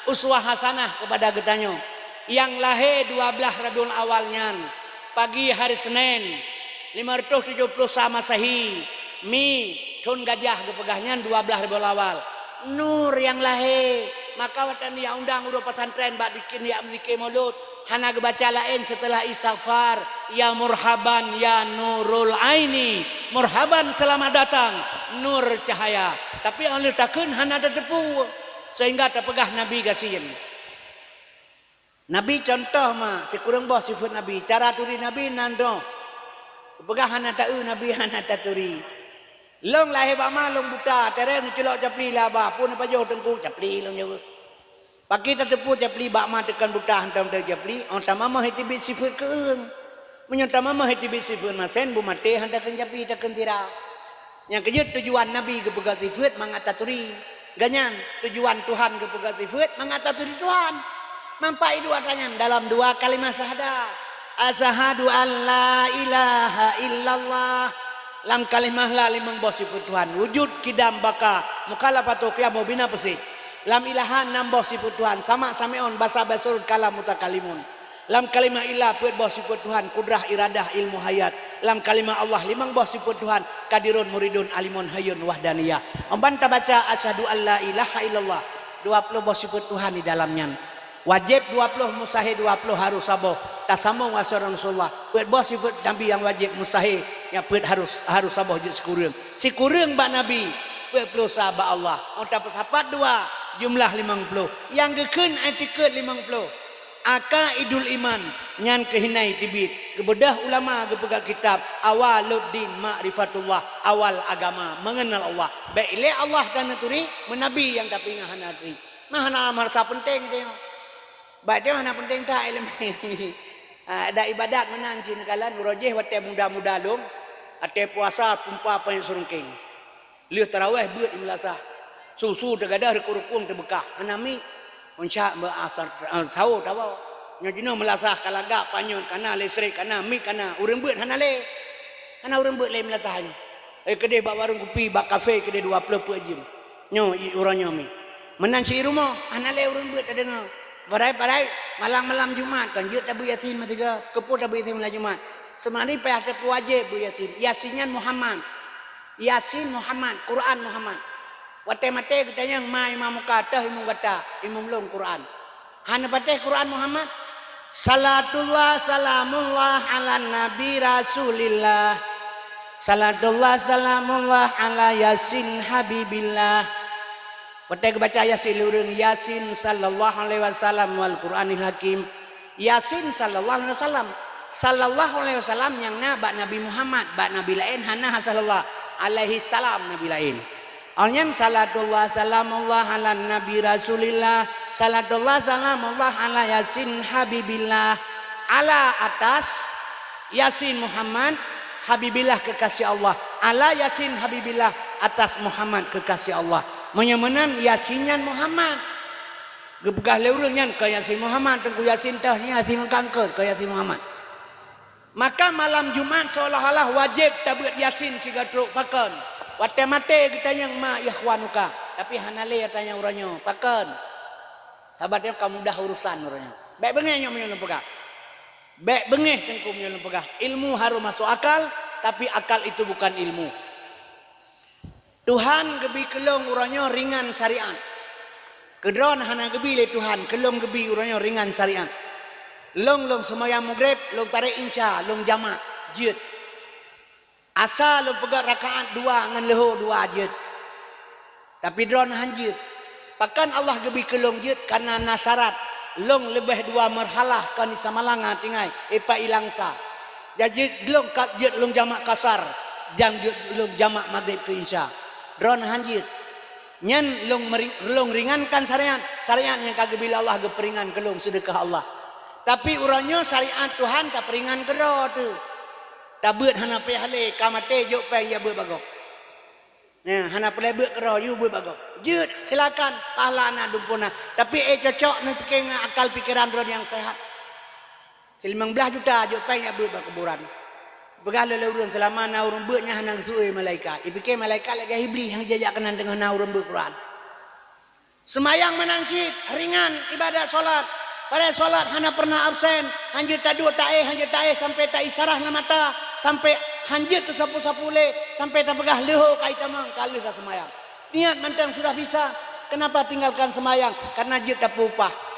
uswah hasanah keupada geutanyoe. Nyang lahé dua blaih Rabiul Awal nyan, pagi hari Senin, lima ratus tujoh puluh sa Masehi, mi, thon gajah geupeugah nyan dua blaih Rabiul Awal. Nur nyang lahé, maka watée nyan undang ureuëng pesantren bak bikin yak meuzikir Maulud, hana geubaca laén seuteulah istighfar, "Ya murhaban ya nurul aini, murhaban selamat datang nur cahaya." Tapi óh lheueh takheun hana tateupeue, sehingga tapeugah Nabi gasien. Nabi contoh ma sikureueng boh sifeuet Nabi, cara turi Nabi nan doh. Peugah hana taeu Nabi hana taturi. Lôn lahé bak ma lôn buta, tireng meuculok capli laba, phon pajoh teungku capli lôn jaweueb. Pakri tateupeue capli bak ma teukon buta hantom teu capli, óh tamamah teubiet sifeuet keueung. Meunyoe tamamah teubiet sifeuet masen, beumaté han takheun capli takheun tira. Nyang keujeuet tujuan Nabi geupeugah sifeuet mangat taturi. Ganyan tujuan Tuhan geupeugah sifeuet mangat taturi Tuhan. Manfaat dua tanyan dalam dua kalimah syahadah. Asyhadu an la ilaha illallah. Lam kalimah la limong boh sifeuet Tuhan, wujud, qidam, baqa, mukhalafatu, qiyamu, bina, peusit. Lam ilaha nam boh sifeuet Tuhan, sama, sami'un, basar, basirun, kalam, mutakalimun. Lam kalimah illah peuet boh sifeuet Tuhan, kudrah, iradah, ilmu, hayat. Lam kalimah Allah limong boh sifeuet Tuhan, qadirun, muridun, alimun, hayyun, wahdaniyah. Amban tabaca asyhadu an la ilaha illallah, dua ploh boh sifeuet Tuhan di dalam nyan. Wajéb dua ploh, mustahé dua ploh, harus saboh. Tasamong asoe Rasulullah. Peuet boh sifeuet Nabi nyang wajéb, mustahé, nyang peuet harus, harus saboh jeuet sikureueng. Sikureueng bak Nabi, peuet ploh sa bak Allah. Óh tapeusapat dua, jumlah limong ploh. Nyang geukheun itikeuet limong ploh. Aqaidul iman, nyan keuh hina teubiet. Geubeudôh ulama geupeugah kitab, Awwaluddin Ma'rifatullah, awal agama, mengenal Allah. Bék ilée Allah tanaturi, meunabi nyang tapeuingat hana turi. Nah, hana meurasa peunteng tanyoe. Bak tanyoe hana peunteng that iéleumé. Ah, dan ibadat meunan cit neukalon, uroe jéh watée muda-muda lôn, watée puasa pumpa panyang seureungkeng. Lheueh tarawéh beuet meulasah. Su-su teugadôh, rukung-rukung teubeukah. Hana mic. Uncak beu asar, ah, sawo tawoe. Nyoe jinoe meulasah ka lagak, panyöt kana, listrik kana, mic kana. Ureuëng beuet hana lé. Hana ureuëng beuet lé meulasah nyoe. Eh, keudeh bak warong kupi, bak kafe keudeh dua ploh peuet jeuem. Nyoe i uroe nyoe mi. Meunan cit rumoh, hana lé ureuëng beuet tadeungoe. Padahai-padahai malam-malam Jumat kan jeuet tabeuet Yasin meusigoe. Keupeue tabeuet Yasin malam Jumat? Seumari payah tapeuwajéb beuet Yasin. Yasin nyan Muhammad. Yasin Muhammad, Quran Muhammad. Watée maté geutanyong ma imam muka, toh imum gata, imum lôn Quran. Hana patéh Quran Muhammad? Salatullah salamullah ala nabi Rasulillah. Salatullah salamullah ala Yasin Habibillah. Watée geubaca Yasin lé ureuëng, Yasin sallallahu alaihi wasallam wal Quranil Hakim. Yasin sallallahu alaihi wasallam. Sallallahu alaihi wasallam nyang na bak Nabi Muhammad, bak nabi laén hana sallallahu alaihi salam nabi laén. Awaknyan salatullah salamullah ala nabi Rasulillah, salatullah salamullah ala Yasin Habibillah, ala atas Yasin Muhammad Habibillah kekasih Allah, ala Yasin Habibillah atas Muhammad kekasih Allah. Meunyoe meunan Yasin nyan Muhammad. Geupeugah lé ureuëng nyan keu Yasin Muhammad, Teungku Yasin teuh, Yasin meukankeut keu Yasin Muhammad. Maka malam Jumat seolah-olah wajéb tabeuet Yasin sigoe trok pakon. Watée maté geutanyong ma ikhwanuka, tapi hana lé tanyong uroe nyoe pakon. Sabat nyoe ka mudah urusan uroe nyoe. Bék beungéh nyoe meunyoe lôn peugah. Bék beungéh Teungku meunyoe lôn peugah. Ilmu harus masuk akal, tapi akal itu bukan ilmu. Tuhan geubi keu lôn uroe nyoe ringan syariat. Keu droe hana geubi lé Tuhan, keu lôn geubi uroe nyoe ringan syariat. Lôn, lôn seumayang Maghrib, lôn tarek Isya, lôn jamak, jeuet. Asa lôn peugét rakaat dua ngon leuhô dua jeuet. Tapi droe hana jeuet. Pakon Allah geubi keu lôn jeuet? Kareuna na syarat lôn leubeh dua meurhalah kon di Samalanga tinggai, ipat ilang sa. Jadi lôn ka jeuet lôn jamak kasar, dan jeuet lôn jamak Maghrib keu Isya. Droe hana jeuet. Nyan lôn meri-, lôn ringankan syariat, syariat nyang ka geubi lé Allah geupeuringan keu lôn, seudeukah Allah. Tapi uroe nyoe syariat Tuhan tapeuringan keudroe teuh. Tabeuet hana payah lé, ka maté jok péng jak beuet bak gob. Nah, hana peureulée beuet keudroe, yue beuet bak gob. Jeuet, silakan, pahala na dumpeue na. Tapi ék cocok neupiké ngon akal pikeran droe nyang sehat. Silimong blaih juta jok péng jak beuet bak kuburan. Peugah lé ureuëng seulama na ureuëng beuet nyan hana geuseuôt malaikat. Ipike malaikat lagée Iblih nyang jijak keunan teungoh na ureuëng beuet Quran. Seumayang meunan cit ringan ibadat salat. Padahai salat hana pernah absen. Hanjeuet taduek taéh, hanjeuet taéh sampai taisyarah ngon mata, sampai hanjeuet teusapu-sapu lé, sampai tapeugah leuho ka itamong ka lheueh taseumayang. Niat mantong sudah bisa, kenapa tinggalkan seumayang? Karena jeuet tapeu upah.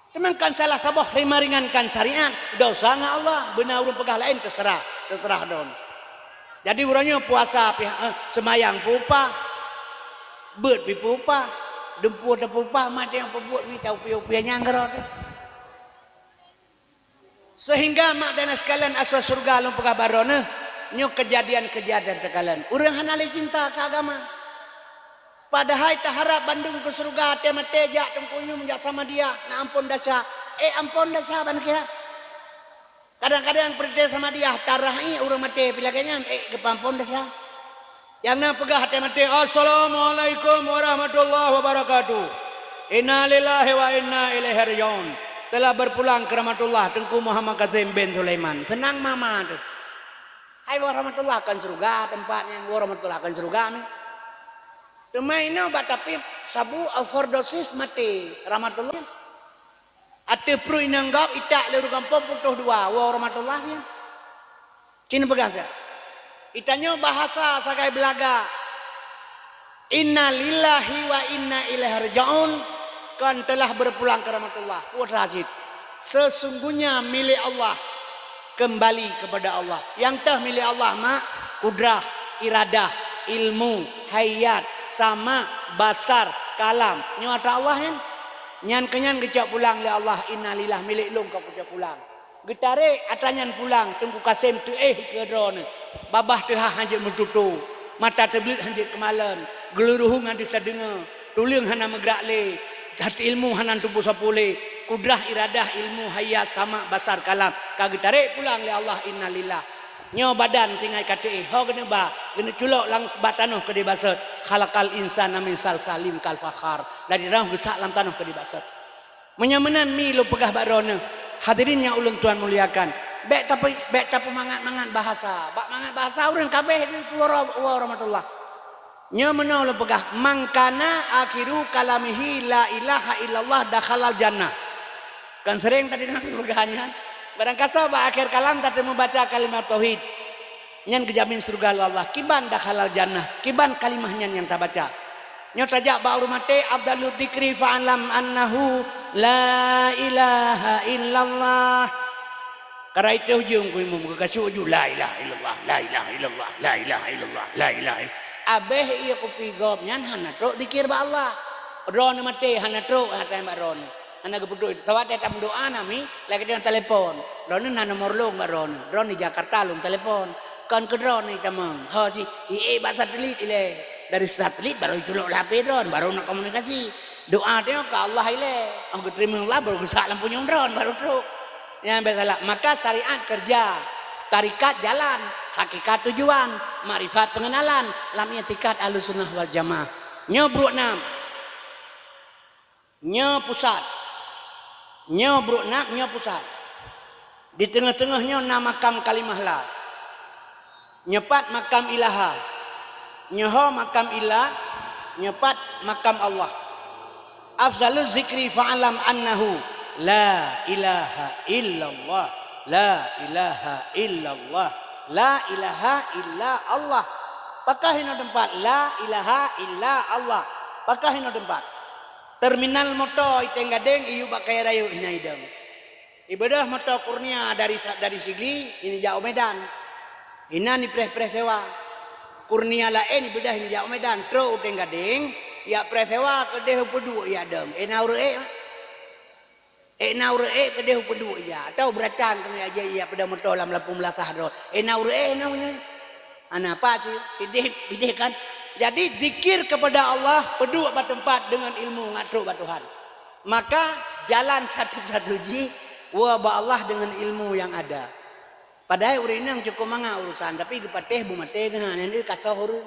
Teuma kan salah saboh meuringankan syariat, dosa ngon Allah, beuna ureuëng peugah laén, terserah, terserah don. Jadi uroe nyoe puasa pih, eh, seumayang pih upah, beuet pih upah, dumpeue pih upah, maté nyang peubuet mita upie-upie nyang keudroe teuh. Sehingga mak dan sekalian asoe syeuruga lôn peugah bak droeneuh, nyoe keujadian-keujadian teukalon. Ureuëng hana lé cinta keu agama. Padahai taharab bandum keu syeuruga, até maté jak Teungku Yum, jak Samadiyah, na amphon desya. Eh, amphon desya ban kira. Kadang-kadang peurintah Samadiyah tarah ié ureuëng maté pih lagée nyan, eh, geupeuamphon desya. Nyang na peugah até maté, "Assalamualaikum warahmatullahi wabarakatuh. Inna lillahi wa inna ilaihi raji'un." Telah berpulang ke rahmatullah Teungku Muhammad Kazim bin Sulaiman. Seunang mama teuh. Hai woe rahmatullah, kon syeuruga teumpat nyan, woe rahmatullah, kon syeuruga nyan. Teuma inoe bak tapi sabu overdosis maté rahmatullah. Ateueh pruet inong gob itak lé ureuëng gampông putôh dua, woe rahmatullah nyan. Cit neupeugah siat. Itanyoe bahasa sagai beulaga. Inna lillahi wa inna ilaihi raji'un, kon telah berpulang ke rahmatullah. Putra cit. Sesungguhnya milik Allah, kembali kepada Allah. Nyang teuh milik Allah mak, kudrah, iradah, ilmu, hayat, sama, basar, kalam. Nyoe atra Allah nyan. Nyan keunyan geucok pulang lé Allah, inna lillah, milik lôn ka kucok pulang. Geutarek atra nyan pulang, Teungku Kasem teuéh keu droeneuh. Babah teuhah hanjeuet meututoe, mata teubleuet hanjeuet keumalon, geuluruhong hanjeuet tadeungoe, tuleueng hana meugrak lé, that ilmu hana teupeue sapeue lé, kudrah, iradah, ilmu, hayat, sama, basar, kalam, ka geutarek pulang lé Allah, inna lillah. Nyoe badan tinggai ka teuéh, ho geuneuk ba, geuneuk culok lam bak tanoh keudeh basot. Khalaqal insana min salsalin kal fakhar. Dari tanoh geusak lam tanoh keudeh basot. Meunyoe meunan mi lôn peugah bak droeneuh, hadirin nyang ulôn tuan muliakan, bék tapeu-, bék tapeumangat-mangat bahasa. Bak mangat bahasa ureuëng kabéh di puwoe ro-, woe rahmatullah. Nyoe meunoe lôn peugah, "Man kana akhiru kalamihi la ilaha illallah dakhalal jannah." Kan sering tadi ngon peugah nyan. Barangkasoe bak akhir kalam tateumeubaca kalimat tauhid. Nyan geujamin syeuruga lé Allah. Kiban dakhalal jannah. Kiban kalimah nyan nyang tabaca. Nyoe tajak bak ureuëng maté, afdalu dzikri fa'lam annahu la ilaha illallah. Karai teuh jeuem ku imum, geukasuk ju, la ilaha illallah, la ilaha illallah, la ilaha illallah, la ilaha illallah. Abéh ié kupi gob nyan hana trok dzikir bak Allah. Droeneuh maté hana trok, hana tanyong bak droeneuh. Hana geupeuduek. Tawatée tameudoá nami, lagée deungon telepon. Droeneuh na nomor lôn bak droeneuh. Droeneuh di Jakarta lôn telepon. Kon keu droeneuh tamong. Ho si, ié bak satelit ilée. Dari satelit baru iculok lam H P droeneuh, baru na komunikasi. Doá teuh ka Allah ilée. Oh, geuteurimong Allah baru geusak lam punyueng droeneuh, baru trok. Nyan biasalah. Maka syariat kerja, tarikat jalan, hakikat tujuan, makrifat pengenalan, lam i'tikad Ahlussunnah wal Jamaah. Nyoe brok nam. Nyoe pusat. Nyoe brok nam, nyoe pusat. Di teungoh-teungoh nyoe na makam kalimah la. Nyoe pat makam ilaha. Nyoe ho makam illa, nyoe pat makam Allah. Afdalu zikri fa'lam annahu la ilaha illallah. La ilaha illallah. La ilaha illa Allah. Pakah inoe teumpat. La ilaha illa Allah. Pakah inoe teumpat. Terminal moto i Teng Gadeng, iyup bak kayèe rayeuk hina idong. Ibeudôh moto Kurnia dari sa-, dari Sigli, ini jak u Medan. Inan ipreh-preh sewa. Kurnia laén ibeudôh ini jak u Medan, trok u Teng Gadeng, yak preh sewa keudeh u Peuduek yak dong. Eh, na ureuëng ék, eh, na ureuëng ék keudeh u Peuduek yak. Atau beuracan keunoe yak jai yak peudong moto lam lapung meulasah droe. Eh, na ureuëng ék, na ureuëng ék. Hana apa cit, pideh, pideh kan. Jadi zikir kepada Allah, peuduek bak teumpat deungon ilmu ngat trok bak Tuhan. Maka jalan satu-satu jih woe bak Allah deungon ilmu nyang ada. Padahai ureuëng inong cukôp mangat urusan, tapi geupatéh beumaté keunan, nyan ka soh ureuëng.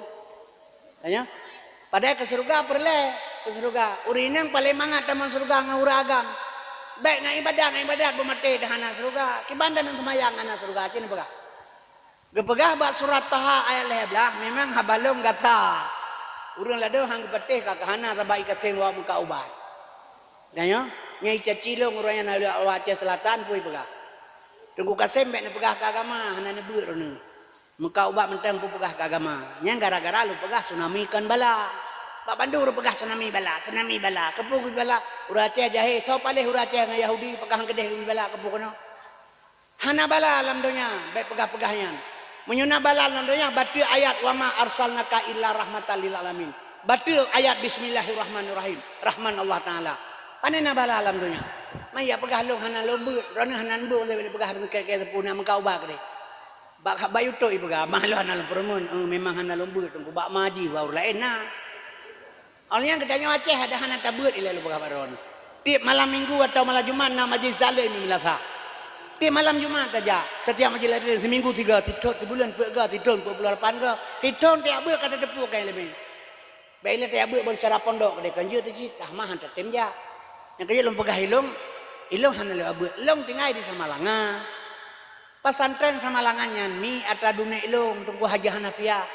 Tanya? Padahai keu syeuruga peureulée, keu syeuruga. Ureuëng inong paléng mangat tamong syeuruga ngon ureuëng agam. Bèk ngon ibadat, ngon ibadat beumaté dan hana syeuruga. Kiban dan seumayang hana syeuruga, cit neupeugah. Geupeugah bak surat Taha ayat lhèe blah, memang haba lôn gata. Ureueng ladôm han geupatéh ka hana sabab i Kasem wak meukat ubat. Dan nyoe, nyang icaci lôn ureueng nyang na lheueh Aceh Selatan pih peugah. Teungku Kasem bèk neupeugah keu agama, hana neubeuet droeneuh. Meukat ubat mantong peupeugah keu agama. Nyan gara-gara lôn peugah tsunami kon bala. Bak bandum ureueng peugah tsunami bala, tsunami bala. Keupeue bala? Ureueng Aceh jahé, soe paléh ureueng Aceh ngon Yahudi peugah han keudéh bala keupeue keunoe? Hana bala lam donya, bèk peugah-peugah nyan. Meunyoe na bala lam donya, bateue ayat, "Wa ma arsalnaka illa rahmatan lil alamin." Bateue ayat, "Bismillahirrahmanirrahim." Rahman Allah Taala. Pane na bala lam donya? Maya peugah lôn hana lôn beuet, droeneuh hana neubeuet, lôn peugah keu, keu teupeu nak meukat ubat keudéh. Bak, bak YouTube ipeugah, "Mah lôn hana lôn peureumeun, eh, memang hana lôn beuet, teungku bak ma jih, bak ureueng laén na." Awak nyan geutanyoe Aceh ada hana tabeuet ilèe lôn peugah bak droeneuh. Tiep malam minggu atau malam Jumat na majlis taklim di meunasah. Tiep malam Jumat tajak, setiap majlis taklim seminggu tiga, sithon sibuleuen peuet ga, sithon peuet puluh lapan ga, sithon tiep beuet ka tateupeue keu ileumèe. Bèk ilèe tajak beuet ban syedara pondok keudéh, kon jeuet teuh cit, tah mah han tatem jak. Nyang keujeuet lôn peugah ilôn, ilôn hana lôn beuet, lôn tinggai di Samalanga. Pesantren Samalanga nyan mi atra dunek lôn, Teungku Haji Hanafiah.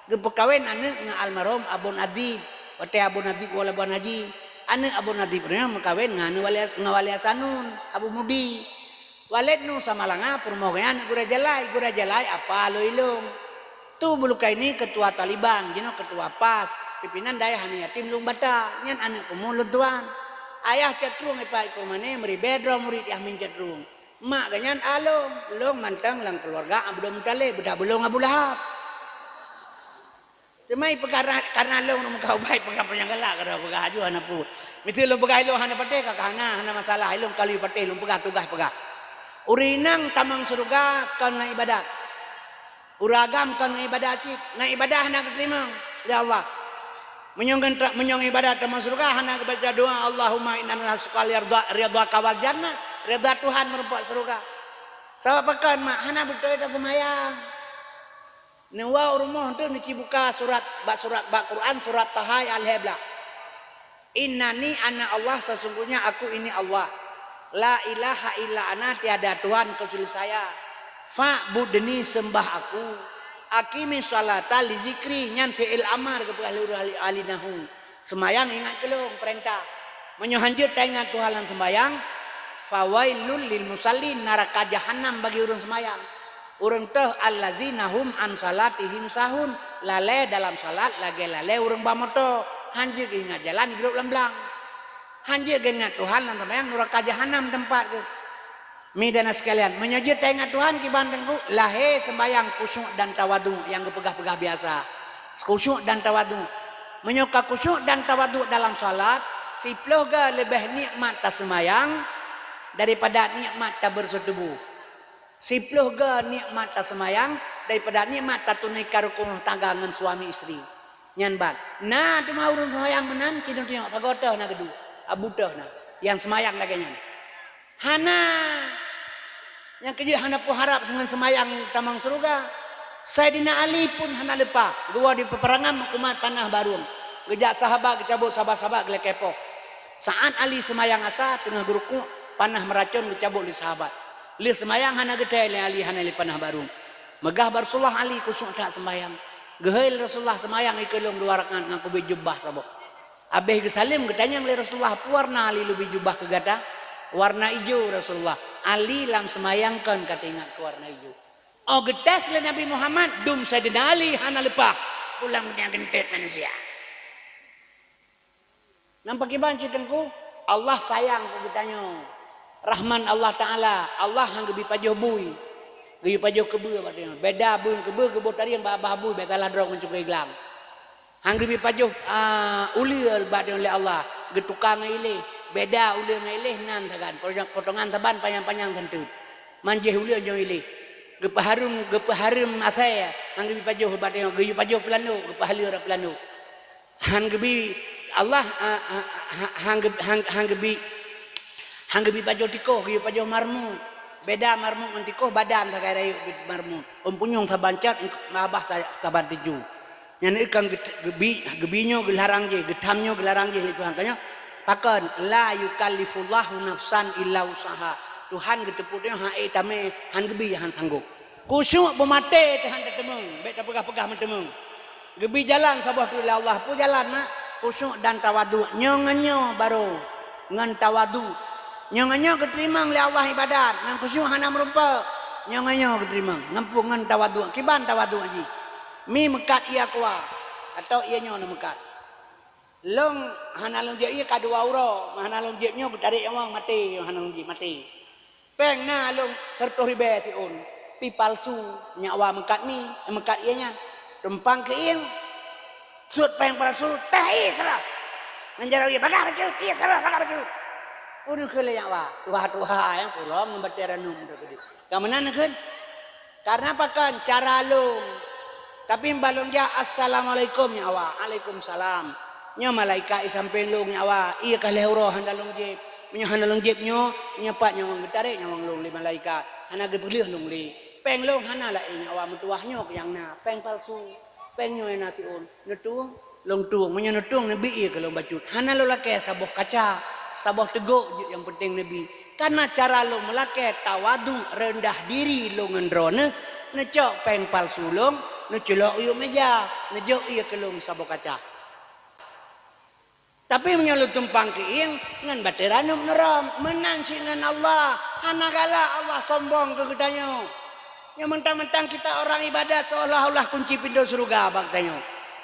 Geupeukawen aneuk ngon almarhum Abon Adib. Watèe Abon Adib woe lam ban haji, aneuk Abon Adib nyan meukawen ngon aneuk Wali, ngon Wali Hasanun, Abu Mudi. Waled Nu Samalanga peurumoh geuh nyan aneuk Gurèe Jalai, Gurèe Jalai apa lôn ilôn. Tu Bulukaini ketua Taliban, jinoe ketua pas, pimpinan dayah aneuk yatim Lueng Bata, nyan aneuk peumulôn tuan. Ayah Cot Trueng Ipa Ikurmane meuribèe droe murit Yahmin Cot Trueng. Mak geuh nyan alôn, lôn mantong lam keuluwarga Abdul Muthalib, beudôh beulôn Abu Lahab. Teuma ipeugah ra-, karena lôn meukat ubat, peugah panyang galak, ka peugah aju hana peue. Miseue lôn peugah ilôn hana patéh, ka hana, hana masalah, ilôn ka lheueh patéh, lôn peugah tugaih peugah. Ureueng inong tamong syeuruga kon ngon ibadat. Ureueng agam kon ngon ibadat cit, ngon ibadat hana geuteurimong lé Allah. Meunyoe ngon tra-, meunyoe ngon ibadat tamong syeuruga, hana geubaca doa, "Allahumma inna nas'aluka ridha-, ridhaka wal jannah," ridha Tuhan meurumpok syeuruga. Sabab pakon, mak, hana beutôi taseumayang. Neuwoe u rumoh teuh neucibuka surat, bak surat, bak Quran, surat Taha ayat lhèe blah. "Innani ana Allah, sesungguhnya aku ini Allah. La ilaha illa ana, tiada Tuhan kecuali saya. Fa'budni, sembah aku. Aqimi sholata li zikri," nyan fi'il amar geupeugah lé ureueng ahli, ahli nahwu. Seumayang ingat keu lôn, peurintah. Meunyoe han jeuet taingat Tuhan lam seumayang, fawailul lil musallin, naraka jahanam bagi ureueng seumayang. Ureueng teuh allazina hum an salatihim sahun, lalè dalam salat lagèe lalè ureueng ba moto, han jeuet geuingat jalan jigrôp lam blang. Han jeuet geuingat Tuhan lam seumayang, nuraka jahanam teumpat geuh. Mi dan sekalian, meunyoe jeuet taingat Tuhan kiban teungku, lahé seumayang khusyuk dan tawadhu nyang geupeugah-peugah biasa. Khusyuk dan tawadhu. Meunyoe ka khusyuk dan tawadhu dalam salat, siploh ga leubeh nikmat taseumayang daripada nikmat tabeureusoh tuboh. Siploh ga nikmat taseumayang daripada nikmat tatunaikan rukun rumah tangga ngon suami istri. Nyan ban. Na teuma ureueng seumayang meunan, sidroe tunyok sagoe teuh na geuduek, abu teuh na, nyang seumayang lagèe nyan. Hana. Nyang keujeuet hana peuharab ngon seumayang tamong syeuruga. Saidina Ali pun hana leupah, geuwoe di peuperangan meukumat panah barông. Geujak sahabat geucabot sahabat-sahabat geulakèe poh. Saat Ali seumayang asa, teungoh geurukuk, panah meuracon geucabot lé sahabat. Lheueh seumayang hana geuthèe lé Ali hana lé panah barông. Meugah bak Rasulullah, "Ali, khusyuk that seumayang." Geuhôi lé Rasulullah, "Seumayang ikeue lôn dua rakaat ngon kubri jubah saboh." Abéh geusaleuem geutanyong lé Rasulullah, "Peue warna Ali leubeh jubah keu gata?" "Warna ijo, Rasulullah." Ali lam seumayang kon ka teuingat keu warna ijo. Oh geutés lé Nabi Muhammad, dum Saidina Ali hana leupah. Pulang dunia geuntet manusia. Nampak kiban cit teungku, Allah sayang keu geutanyoe. Rahman Allah Taala, Allah han geubi pajoh bui. Geuyue pajoh keubeue bak tanyoe. Beda bui keubeue geuboh tarieng bak babah bui, beda lah droe ngon cukée glang. Han geubi pajoh, a, uleue bak tanyoe lé Allah, geutuka ngon iléh. Beda uleue ngon iléh nan sagan, potongan saban panyang-panyang santeuet. Manjéh uleue nyoe iléh. Geupeuhareuem, geupeuhareuem asèe, han geubi pajoh bak tanyoe, geuyue pajoh peulandok, geupeuhaleue rot peulandok. Han geubi Allah, a, a, ha-, han geu-, han, han geubi, han geubi pajoh tikoh, geuyue pajoh marmut. Beda marmut ngon tikoh, badan sagai rayeuk marmut. Ôn punyueng saban cot, babah sa-, saban tiju. Nyan kon geu-, geubi, geubi nyoe geularang jih, geutham nyoe geularang jih lé Tuhan. Ka nyoe, Pakon, la yukallifullahu nafsan illa wus'aha. Tuhan geuteupeue nyoe han ék tamé, han geubi, han sanggôp. Khusyuk beumaté teuh han tateumeung, bék tapeugah-peugah meuteumeung. Geubi jalan saboh treuk lé Allah, peue jalan na? Khusyuk dan tawadhu. Nyoe ngon nyoe barô ngon tawadhu. Nyoe ngon nyoe geuteurimong lé Allah ibadat, ngon khusyuk hana meurumpok. Nyoe ngon nyoe geuteurimong, ngon peue? Ngon tawadhu. Kiban tawadhu jih? Mi meukat ié keua, atau ié nyoe neumeukat. Lôn hana lôn jép ié ka dua uroe, hana lôn jép nyoe geutarek nyawöng maté, hana lôn jép maté. Péng na lôn sireutôh ribèe siôn, pi palsu, nyak wa meukat mi, meukat ié nyan. Tumpang keuieng, sut péng palsu, teh ié salah. Ngon jaroe ié, bagah bacut, ié salah, bagah bacut. Peue neukheun lé nyak wa, tuha-tuha nyang purông ngon batèe ranum teuh keudéh. Ka meunan neukheun? Karena pakon? Cara lôn. Tapi bah lôn jak, "Assalamualaikum, nyak wa." "Alaikumsalam." Nyoe malaikat i sampéng lôn, nyak wa. Ié ka lhèe uroe hana lôn jép. Meunyoe hana lôn jép nyoe, nyoe pat nyawöng geutarek nyawöng lôn lé malaikat. Hana geupeulheueh lôn lé. Péng lôn hana laén, nyak wa, meutuwah nyoe nyang na. Péng palsu. Péng nyoe na siôn. Neutueng." Lôn tueng, meunyoe neutueng neubi ié keu lôn bacut. Hana lôn lakèe saboh kaca, saboh teugok jeuet, nyang peunteng neubi. Kana cara lôn meulakèe tawadhu, reundah diri lôn ngon droeneuh, neucok péng palsu lôn, neuculok u yup meuja, neujok ié keu lôn saboh kaca. Tapi meunyoe lôn tumpang keuieng, ngon batèe ranub neuröm, meunan cit ngon Allah, hana galak Allah sombong keu geutanyoe. Nyoe mantang-mantang kita orang ibadat seolah-olah kunci pintoe syeuruga bak tanyoe.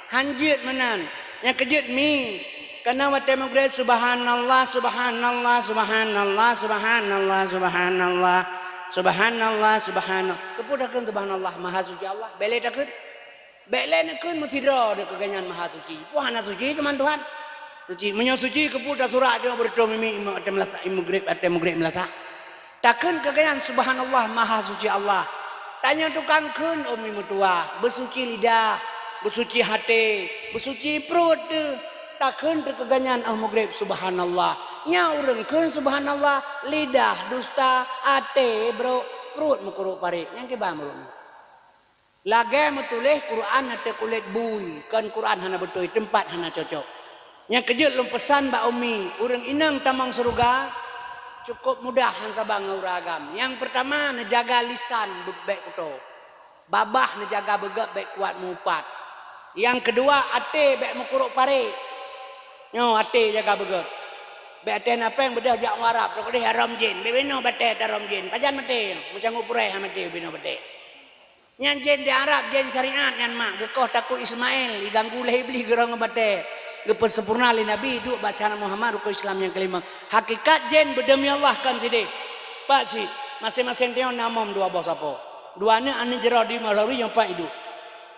Han jeuet meunan. Nyang keujeuet mi, kana watèe meugreb, "Subhanallah, subhanallah, subhanallah, subhanallah, subhanallah, subhanallah, subhanallah." Keupeue takheun subhanallah, maha suci Allah? Bèk lé takheun. Bèk lé neukheun meusidroe deuh keu gobnyan maha suci. Peue hana suci teuma Tuhan? Suci. Meunyoe suci, keupeue tasurak nyoe beureutôh mimi, imeum watèe meulasa, imeum meugreb, watèe meugreb meulasa? Takheun keu gobnyan, "Subhanallah, maha suci Allah." Tanyoe tukang kheun, umi meutuwah, beusuci lidah, beusuci até, beusuci pruet teuh. Takheun teuh keu gobnyan óh meugreb, "Subhanallah." Nyan ureueng kheun subhanallah, lidah dusta, até brok, pruet meukurok parek. Nyang kiban meurok nyoe. Lagèe meutuléh Quran ateueh kulét bui, kon Quran hana beutôi, teumpat hana cocok. Nyang keujeuet lôn peusan bak umi, ureueng inong tamong syeuruga cukôp mudah han saban ngon ureueng agam. Nyang peurtama, neujaga lisan beu-, bèk kuto. Babah neujaga beugöt bèk kuat meuupat. Nyang keudua, até bèk meukurok parek. Nyoe até jaga beugöt. Bèk até na péng beudôh jak u Arab, rot keudéh harôm jén. Bèk binoe batèe tarôm jén. Pajan maté, meucanggu purèh han maté binoe batèe. Nyan jén di Arab, jén syariat nyan mak, geukoh takue Ismail, jiganggu lé Iblih geurong ngon batèe. Geupeusempurna lé Nabi, duek bak syara Muhammad, rukon Islam nyang keulimong. Hakikat jén beudeumi Allah kon sideh. Pat cit, maséng-maséng tanyoe na mom dua boh sapo. Dua aneuk, aneuk jaroe di Maulawi nyang pat iduek.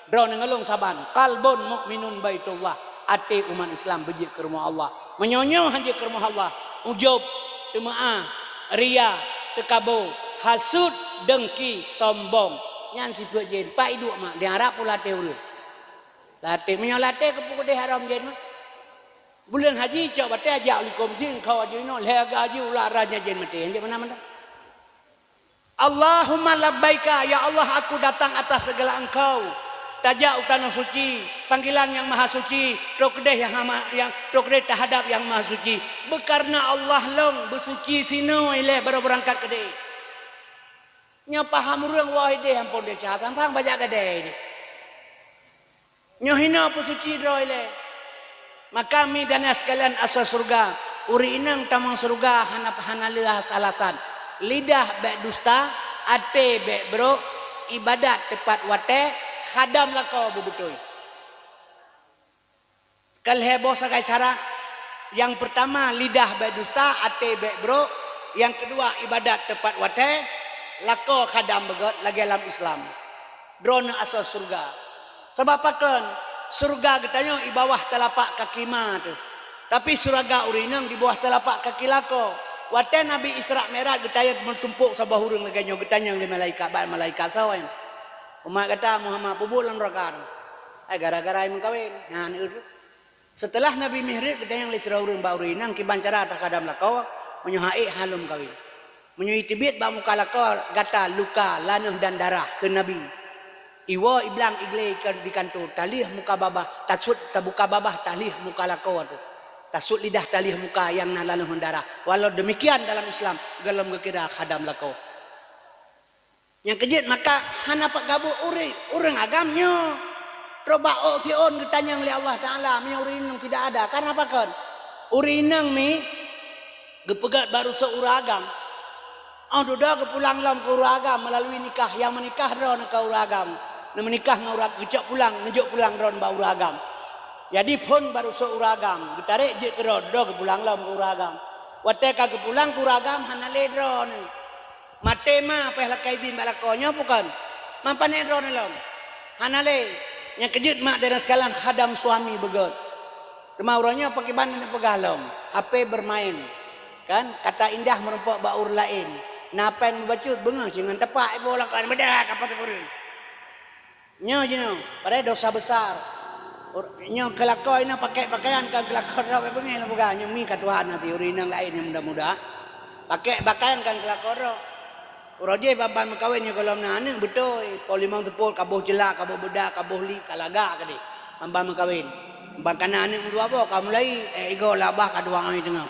Droeneuh ngon lôn saban, qalbun mukminun baitullah, até umat Islam beujeuet keu rumoh Allah. Meunyoe nyoe han jeuet keu rumoh Allah, ujub, teumeu'ah, ria, teukabo, hasut, deungki, sombong. Nyan sifeuet jén. Pat iduek mak, di Arab pula até ureueng. Lam até, meunyoe lam até keupeue keudéh harôm jén mah. Buleuen haji cok batèe jak u likôt jén, kau aju inoe, lhèe aga aju ulat ranya jén maté. Han jeuet meunan mantong. Allahumma labbaika, ya Allah, aku datang atas segala Engkau. Tajak u tanoh suci, panggilan Yang Maha Suci, trok keudéh yang hama, yang trok keudéh tahadap Yang Maha Suci. Beukareuna Allah lôn beusuci sinoe ilèe baru beurangkat keudéh. Nyoe paham ureueng woe idéh ampôn desya, tang-tang bajak gadai idéh. Nyoe hinoe peusuci droe ilèe. Maka mi dan sekalian asoe syeuruga, ureueng inong tamong syeuruga hana, hana lé alasan. Lidah bèk dusta, até bèk brok, ibadat teupat watèe, khadam lakoe beubeutôi. Ka lhèe boh sagai syarat. Nyang peurtama, lidah bèk dusta, até bèk brok. Nyang keudua, ibadat teupat watèe, lakoe khadam beugöt lagèe lam Islam. Droeneuh asoe syeuruga. Sabab pakon? Syeuruga geutanyoe i bawah teulapak kaki ma teuh. Tapi syeuruga ureueng inong di bawah teulapak kaki lakoe. Watèe Nabi Isra Mi'raj geutanyong meutumpôk saboh ureueng lagèe nyoe, geutanyong lé malaikat, bak malaikat, "Soe nyan?" "Umat gata Muhammad." "Peubuet lam neuraka." Hai gara-gara meukawen. Nyan, Seuteulah Nabi Mihraj geutanyong lé sidroe ureueng bak ureueng inong kiban cara takhadam lakoe, meunyoe han ék han lôn meukawen. Meunyoe jiteubiet bak muka lakoe gata luka, laneueh dan darah, kheun Nabi. Iwoe iblang iglé di kantô, talheueh muka babah, tasut tabuka babah, talheueh muka lakoe teuh. Tasut lidah talih muka nyang na lam darah. Walau demikian dalam Islam, gohlom geukira khadam lakoe. Nyang keujeuet maka hana pat gabuk ureuëng, ureuëng agam nyoe. Trok bak ôk siôn geutanyong lé Allah Taala meunyoe ureuëng inong tidak ada. Karena pakon? Ureuëng inong mi geupeugét bak rusoe ureuëng agam. Oh dudoe geupulang lom keu ureuëng agam meulalu nikah, nyang meunikah droeneuh keu ureuëng agam. Neumeunikah ngon ureuëng geucok pulang, neujok pulang droeneuh bak ureuëng agam. Jadi phon bak rusoe ureuëng agam, geutarek jeuet keudroe, dudoe geupulang lom keu ureuëng agam. Watée ka geupulang keu ureuëng agam hana lé droeneuh. Maté ma péh lakée idin bak lakoe nyoe bukon? Mampané droeneuh lom? Hana lé. Nyang keujeuet mak dan sekalian khadam suami beugét. Teuma uroe nyoe pakriban neupeugah lom, H P bermain. Kan? Kata indah meurumpok bak ureuëng laén. Na péng meubacut beungoh singon tepak iboh lakoe meudah kapot ureuëng. Nyoe jinoe, padahai dosa besar. Nyoe keulakoe inoe pakai pakaian kan keulakoe droe beungéh lom peugah nyoe mi ka Tuhan hati ureuëng inong laén nyang muda-muda. Pakai pakaian kan keulakoe droe. Uroe jih ban-ban meukawen nyoe gohlom na aneuëk beutôi. Po limong teupot kaboh ceulah, kaboh beudak, kaboh li, ka lagak keudeh. Ban-ban meukawen. Ban kana aneuëk meudua boh ka mulai, eh, igoe labah ka dua ai teungoh.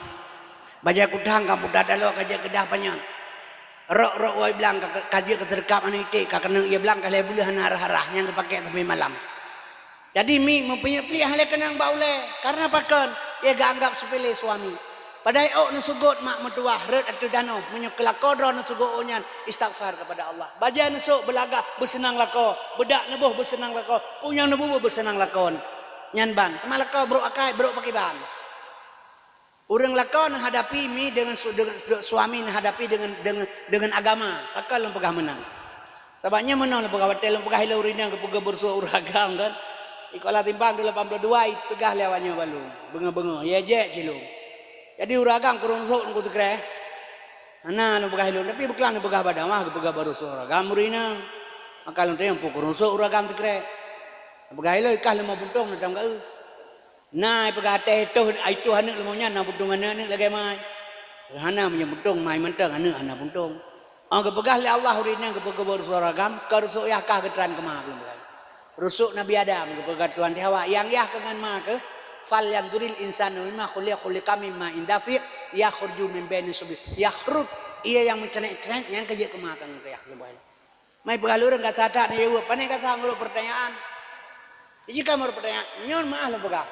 Bajée kutang ka puta taloe ka jeuet keudah panyöt. Rok-rok wai blang ka, ka jeuet keu teureukab aneuk iték, ka keuneuk ie blang ka lhée buleuen hana arah-arah nyang geupakék sampai malam. Jadi mi meupeunyöt pliek hana lé keunong bak ulée, kareuna pakon? Ie geuanggab seupele suami. Padahai ôk neuseugot mak meutuwah rhot ateueh tanoh, meunyoe keulakoe droe neuseugot ôk nyan istighfar keupada Allah. Bajée neusok beulagah beuseunang lakoe, beudak neuboh beuseunang lakoe, punyueng neububuet beuseunang lakoe. Nyan ban, teuma lakoe brok akai, brok pakriban. Ureuëng lakoe neuhadapi mi deungon su-, deungon su-, suami neuhadapi deungon, deungon, deungon agama, pakon lôn peugah meunan. Sabab nyan meunoe lôn peugah watée lôn peugah ilée ureuëng inong geupeugah beurusoe ureuëng agam kan. Di Kuala Timpang dua lapan puluh dua ipeugah lé awak nyoe bak lôn, beungoh-beungoh, ya jek cit lôn. Jadi ureuëng agam kureueng sôk ngon teukreh. Hana lôn peugah ilée, tapi beuklam lôn peugah bak dakwah geupeugah beurusoe ureuëng agam ureuëng inong. Maka lôn tanyong peue kureueng sôk ureuëng agam teukreh. Lôn peugah ilée kah limong puntông na tam geu. Na ipeugah até itoh, itoh aneuëk leumo nyan na puntông aneuëk-aneuëk lagée mai. Hana meunyoe puntông mai mantong aneuëk hana puntông. Oh geupeugah lé Allah ureuëng inong geupeugah beurusoe ureuëng agam, keu rusoe yah kah geutran keu ma lôn peugah. Rusoe Nabi Adam geupeugah Tuhan di Hawa, nyang yah keu ngon ma keuh, "Falyanzuril insanu mimma khuliq, khuliqa mimma indafiq, yakhruju min baini sulbi, yakhruj, ie nyang meucrenek-crenek nyang keujeuet keu ma keuh ngon yah lôn peugah." Mai peugah lôn gata that neujaweueb, pane gata ngon lôn peurtanyaan. Jika meureupeutanyaan, nyoe meuah lôn peugah.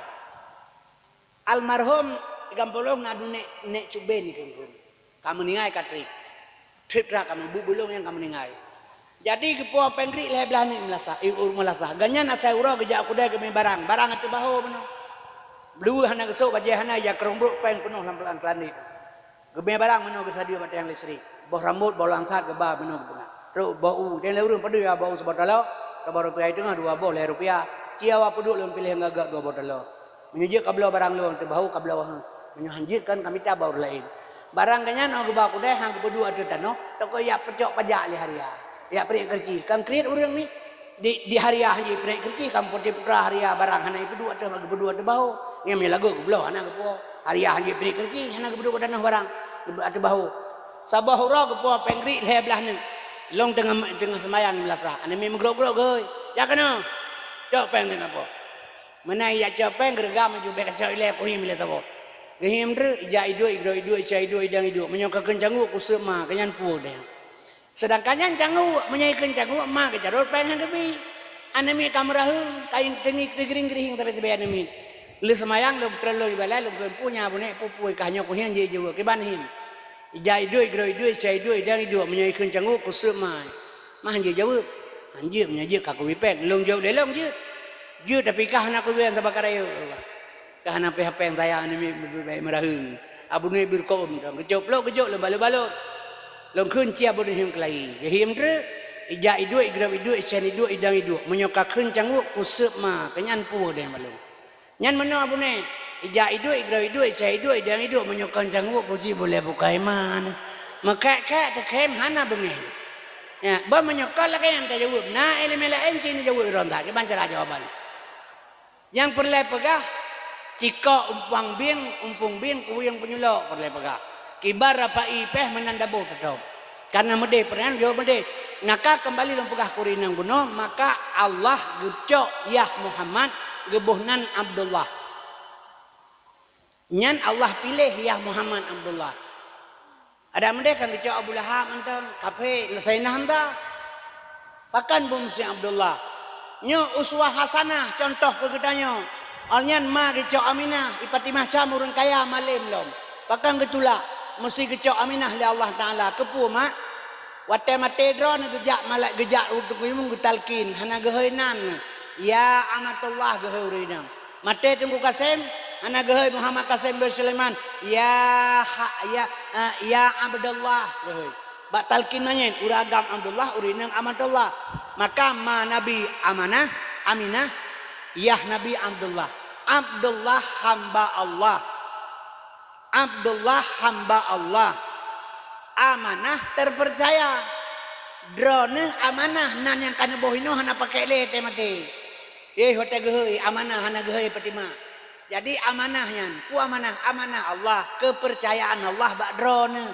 Almarhum di gampông lôn na dua nék, nék cuben keu kheun. Ka meuninggai ka treb. Treb that ka meubuet bulông nyang ka meuninggai. Jadi geupo péng grik lhée blaih nék meulasah, i, u, meulasah. Gobnyan asai uroe geujak u keudai geumé barang, barang ateueh bahô bunoe. Blueh hana geusok, bajée hana, ija keurong brok péng peunoh lam keulan keulandi. Geubri barang meunoe geusadeue bak tiang listrik. Boh rambot, boh langsat geuba meunoe geupeugah. Trok boh u, teuh lé ureuëng padub ya boh u siboh taloe, saboh rupiah teungoh dua boh lhée rupiah. Cia wa peuduek lôn piléh ngon gak dua boh taloe. Meunyoe jeuet kabloe barang lôn teubahu kabloe heueh. Meunyoe han jeuet kan kamita bak ureuëng laén. Barang geuhnyan óh geuba kudai han geupeuduek ateueh tanoh, toko yak peucok pajak lé haria. Yak prik keureuci, kan kriet ureuëng ni. Di, di haria han jipreh keureuci, kampung di putra haria barang hana ipeuduek ateueh, geupeudua ateueh bahô. Ngieng meulagu geubloe hana geupuwoe. Haria han jipreh keureuci, hana geupeudua ateueh barang, geupeudua ateueh bahô. Saboh uroe geupuwoe péng grik lhée blaih neuk. Lôn teungoh, teungoh seumayang meulasah. Aneuk miet meugrok-grok geuh. Ya keunoe. Cok péng teuh na po. Meunan ijak cok péng geureugam laju bék kacok ilée kuhiem ilée saboh. Geuhiem treuk, ijak iduek, igrok iduek, ica iduek, idang iduek. Meunyoe ka kheun cangguek kuseuet ma, keunyan puwoe deh. Seudangkan nyan cangguek, meunyoe ikheun cangguek, ma geucarot péng han geubi. Aneuk miet ka meuraheueng, ka teungi teugrieng-grieng sabe-sabe aneuk miet. Lheueh seumayang lôn treun lôn ibalai lôn kheun peue nyan Abunék, peue-peue kah nyoe kuhieng jeuet jaweueb kiban him. Ija iduek, igrok iduek, ica iduek, idang iduek, meunyoe ikheun cangguek kuseuet ma. Ma han jeuet jaweueb. Han jeuet, meunyoe jeuet ka kubi péng. Lôn jaweueb lé lôn jeuet. Jeuet tapi kah hana kubi sabaka rayeuk. Ka hana pih hapéng sayang aneuk miet beu-, beu-, beu-, meuraheueng. Abunék beureukôm, geucok plok geucok lôn balot-balot. Lôn kheun cia Abunék hiem keulayi. Geuhiem treuk, ijak iduek, igrok iduek, icen iduek, idang iduek. Meunyoe ka kheun cangguek, kuseuet ma, keunyan puwoe deh bak lôn. Nyan meunoe Abunék, ijak iduek, igrok iduek, icen iduek, idang iduek. Meunyoe kon cangguek, kuci bulée bukai ma. Meukhek-khek teukhém hana beungéh. Ya, bah meunyoe kon lagée nyan tajaweueb, na iéleumé laén cit neujaweueb droe that, kiban cara jawaban. Nyang peureulée peugah, cikok umpang bieng, umpung bieng, kuwieng peunyulok peureulée peugah. Kiban rapai péh meunan daboh teutôb. Kareuna meudeh peureunah jaweueb meudeh. Naka keumbali lôn peugah keu ureuëng inong bunoe, maka Allah geucok yah Muhammad geuboh nan Abdullah. Nyan Allah piléh Yah Muhammad Abdullah. Adak meudeh kan geucok Abu Lahab mantong, kafé, Saidina Hamzah. Pakon beumiseuek Abdullah? Nyoe uswah hasanah, cuntoh keu geutanyoe. Awaknyan ma geucok Aminah, i Fatimah Syam ureuëng kaya malém lom. Pakon geutulak? Meusti geucok Aminah lé Allah Taala. Keupeue, mak? Watée maté droeneuh geujak malai-, geujak u Teungku Imum geutalkin, hana geuhôi nan, "Ya Amatullah," geuhôi ureuëng inong. Maté Teungku Kasem, hana geuhôi Muhammad Kasem bin Sulaiman, "Ya ha-, ya, eh, ya Abdullah," geuhôi. Bak talkin manyét, ureuëng agam Abdullah, ureuëng inong Amatullah. Maka ma Nabi Amanah, Aminah, Yah Nabi Abdullah. Abdullah hamba Allah. Abdullah hamba Allah. Amanah terpercaya. Droeneuh amanah nan nyang ka neuboh inoe hana pakék lé teuh maté. Eh, watée geuhôi amanah hana geuhôi Fatimah. Jadi amanah nyan, peue amanah? Amanah Allah, keupeurcayaan Allah bak droeneuh.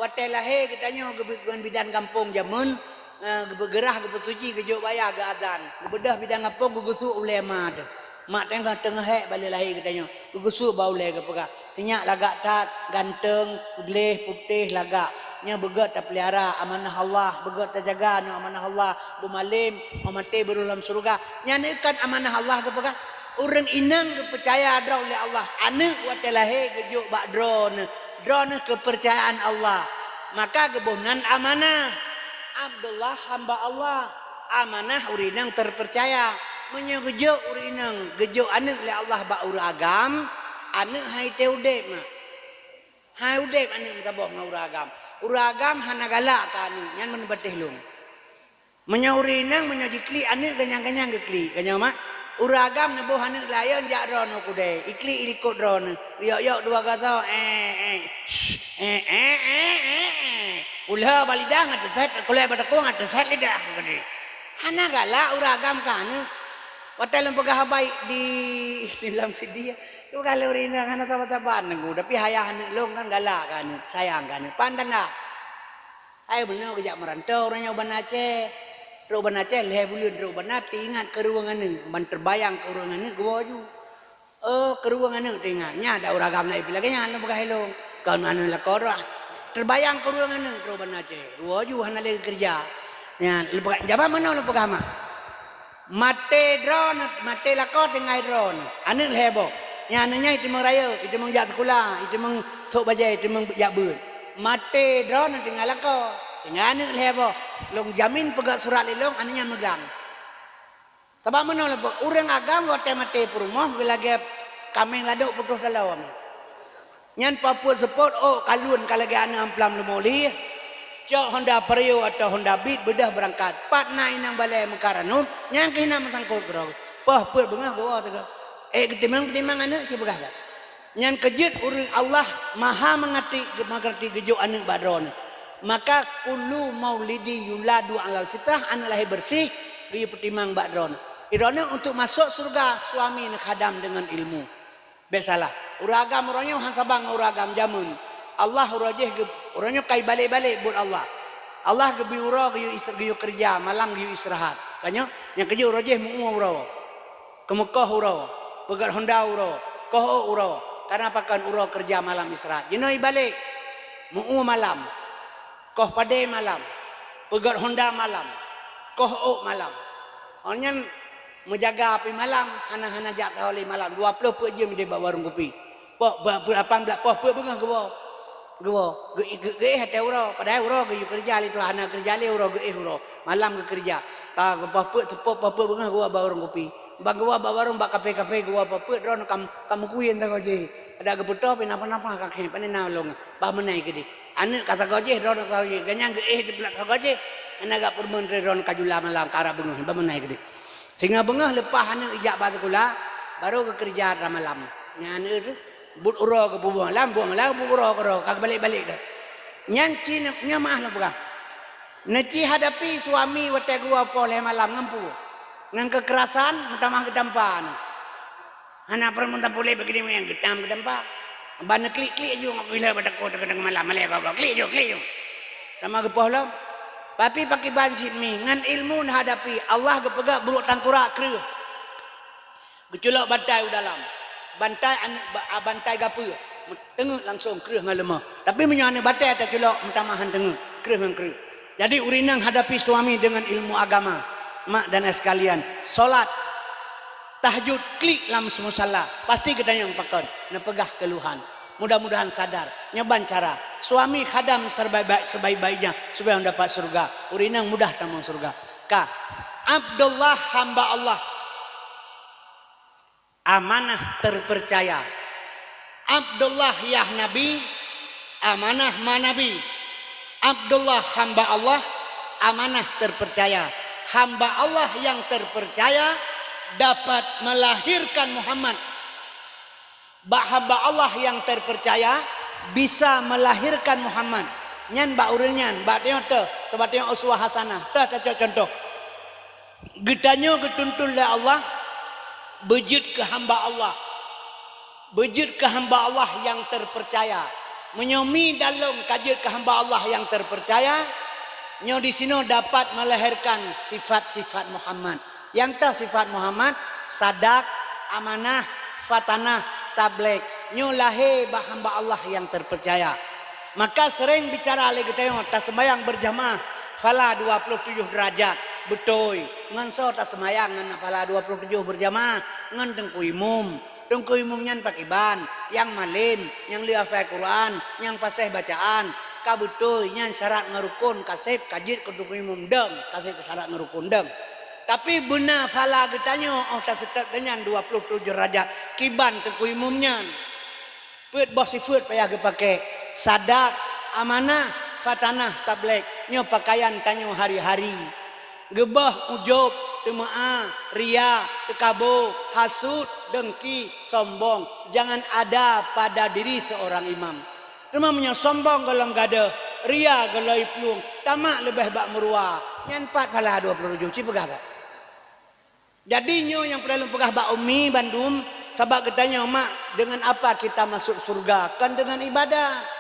Watée lahé geutanyoe geubeuet ngon bidan gampông jameun, eh, geubeugeurah, geupeusuci, geujok baya, geuazan. Geubeudôh bidan gampông, geugeusuek ulée ma teuh. Mak teungoh teungoh hék bak lé lahé geutanyoe, geugeusuek bak ulée geupeugah, "Sinyak lagak that, ganteng, gleh, putéh lagak. Nyoe beugét tapeulihara, amanah Allah, beugét tajaga nyoe amanah Allah, beumalém, 'oh maté beurôh lam syeuruga." Nyan kon amanah Allah geupeugah. Ureuëng inong geupeucaya droe lé Allah, aneuëk watée lahé geujok bak droeneuh, droeneuh keupeurcayaan Allah. Maka geuboh nan amanah. Abdullah hamba Allah, amanah ureuëng inong terpercaya. Meunyoe geujok ureuëng inong, geujok aneuëk lé Allah bak ureuëng agam, aneuëk hai teu udeb, mak. Hai udeb aneuëk meusaboh ngon ureuëng agam. Ureuëng agam hana galak keu aneuëk, nyan meuneubeutéh lôn. Meunyoe ureuëng inong, meunyoe jiklik aneuëk, ganyang-ganyang geuklik. Geutanyoe, mak, ureuëng agam neuboh aneuëk layeuen jak droeneuh keudée, iklik ilikot droeneuh, yok-yok dua gasoe, eh, eh, shh, eh, eh, eh, eh, eh. Ulhô bak lidah ngat teuset, kulée bak takong ngat teuset lidah. Hana galak ureuëng agam keu aneuëk. Watée lôn peugah haba di Islam Fidia, peugah lé ureuëng inong hana saban-saban nunggu, tapi ayah aneuëk lôn kan galak keu aneuëk, sayang keu aneuëk. Pan tanda? Hai meunoe geujak meuranto ureuëng nyoe u Banda Aceh. Trok u Banda Aceh lhée buleuen trok u Banda, teuingat keureuweueng aneuëk, ban teubayang keureuweueng aneuëk geuwoe ju. Oh, keureuweueng aneuëk teuingat. Nyan ada ureuëng agam na ipih lagée nyan lôn peugah ilôn. Kon aneuëk lakoe droe. Teubayang keureuweueng aneuëk trok u Banda Aceh. Geuwoe ju hana lé geukeureuja. Nyan lôn peugah, jaban meunoe lôn peugah mak. Maté droeneuh, maté lakoe tinggai droeneuh. Aneuëk lhée boh. Nyang aneuëk nyan jiteumeung rayeuk, jiteumeung jak sikula, jiteumeung sôk bajée, jiteumeung jak beuet. Maté droeneuh tinggai lakoe, tinggai aneuëk lhée boh. Lôn jamin peugét surat lé lôn, aneuëk nyan meugang. Sabab meunoe lôn peugah, ureuëng agam watée maté peurumoh geulagée kaméng ladôk putôh taloe. Nyan papuet seupôt ôk kalon ka lagée aneuëk amplam leumo lih, cok Honda Vario atau Honda Beat beudôh beurangkat. Pat na inong balée meukaranub, nyang keuh na meusangkot keudroe. Poh peuet beungoh geuwoe teuh. Ék geutimang-timang aneuëk cit peugah that. Nyan keu jeuet ureuëng Allah maha meungerti, meungerti geujok aneuëk bak droeneuh. Maka kullu maulidi yuladu alal fitrah, aneuëk lahé beureuséh, geuyue peutimang bak droeneuh. Droeneuh untuk masôk syeuruga, suami neukhadam deungon ilmu. Bék salah. Ureuëng agam uroe nyoe han saban ngon ureuëng agam jameun. Allah uroe jéh geu-, uroe nyoe ka ibalek-balek buet Allah. Allah geubri uroe geuyue is-, geuyue keureuja, malam geuyue istirahat. Tanyoe, nyang keujeuet uroe jéh meu-ue uroe. Keumeukoh uroe, peugét honda uroe, koh ôk uroe. Karena pakon uroe keureuja malam istirahat. Jinoe ibalek, meu-ue malam. Koh padé malam, peugét honda malam, koh ôk malam. Awaknyan meujaga api malam, hana-hana jak sahoe lé malam, dua ploh peuet jeuem ideh bak warong kupi. Poh, ba-, peuet, lapan blah, poh peuet beungoh geuwoe. Geuwoe, geu-, geu-, geuéh watée uroe, padahai uroe geuyue keureuja lé Tuhan, hana keureuja lé uroe, geuéh uroe. Malam geukeureuja. Ka geupoh peuet, seupôt poh peuet beungoh geuwoe bak warong kupi. Ban geuwoe bak warong, bak kafe-kafe geuwoe poh peuet, droeneuh ka, ka meukuyen sagoe jéh. Adak geupeutôh pih napa-napa ka khéng, pane na lôn, bah meunan keudeh. Aneuëk ka sagoe jéh, droeneuh ka sagoe jéh, gobnyan geuéh teupeulak sagoe jéh. Hana gak peurumoh, droeneuh ka jula malam, ka rab beungoh, bah meunan keudeh. Singoh beungoh leupah aneuëk ijak bak sikula, barô geukeureuja rab malam. Nyan aneuëk teuh, buet uroe geupeubuet malam, buet malam, buet uroe keudroe, ka geubalek-balek teuh. Nyan ci nyoe meuah lôn peugah. Neuci hadapi suami watée geuwoe poh lhée malam ngon peue? Ngon keukerasan, meutamah geutampa aneuëk. Hana peurumoh tapulé bak geutanyoe nyang geutam geutampa. Ban neuklik-klik ju ngon pilah bak takot teungoh malam malée gogo. Klik ju, klik ju. Sama geupoh lom. Tapi pakriban cit mi, ngon ilmu neuhadapi, Allah geupeugah brok tangkurak kreueh. Geuculok bantai u dalam. Bantai aneuk ba-, a, bantai gapeue, teungeut langsong kreueh ngon leumoh. Tapi meunyoe aneuk batée taculok, meutamah han teungeut, kreueh ngon kreueh. Jadi ureueng inong hadapi suami dengan ilmu agama, mak dan ayah sekalian. Salat, tahajud, klik lam musala, pasti geutanyoe pakon neupeugah keluhan. Mudah-mudahan sadar. Nyoe ban cara. Suami khadam sebaik-baik, sebaik-baiknya supaya mendapat surga. Ureueng inong mudah tamong surga. Ka. Abdullah hamba Allah. Amanah terpercaya. Abdullah yah Nabi, amanah ma Nabi. Abdullah hamba Allah, amanah terpercaya. Hamba Allah yang terpercaya dapat melahirkan Muhammad. Bak hamba Allah yang terpercaya bisa melahirkan Muhammad. Nyan bak ureueng nyan, bak tanyoe teuh, sabab tanyoe uswah hasanah. Teuh tacok contoh. Geutanyoe geutuntun lé Allah beujeuet keu hamba Allah. Beujeuet keu hamba Allah nyang teupercaya. Meunyoe mi dan lôn ka jeuet keu hamba Allah nyang teupercaya, nyoe disinoe dapat melahirkan sifat-sifat Muhammad. Nyang teuh sifat Muhammad, sadak, amanah, fatanah, tabligh. Nyoe lahé bak hamba Allah nyang teupercaya. Maka sering bicara lé geutanyoe, taseumbahyang beurjamaah, phala dua ploh tujoh deurajat. Beutôi, ngon soe taseumbahyang ngon phala dua ploh tujoh beurjamaah? Ngon teungku imum. Teungku imum nyan pakriban? Nyang malém, nyang le hafai Quran, nyang paséh bacaan. Ka beutôi, nyan syarat ngon rukon, ka sép, ka jeuet keu teungku imum dong, ka sép keu syarat ngon rukon dong. Tapi beuna phala geutanyoe óh taseutôt deungon dua ploh tujoh deurajat, kiban teungku imum nyan. Peuet boh sifeuet payah geupaké, sadak, amanah, fatanah, tabligh. Nyoe pakaian tanyoe hari-hari. Geuboh ujub, teumeu'ah, ria, teukabo, hasut, dengki, sombong, jangan ada pada diri seorang imam. Teuma meunyoe sombong gohlom gadôh, ria gohlom plueng, tamak leubeh bak meuruwa, nyan pat phala dua ploh tujoh, ci peugah that. Jadi nyoe nyang peureulée lôn peugah bak umi bandum, sabab geutanyoe mak, dengan apa kita masuk surga? Kon deungon ibadah.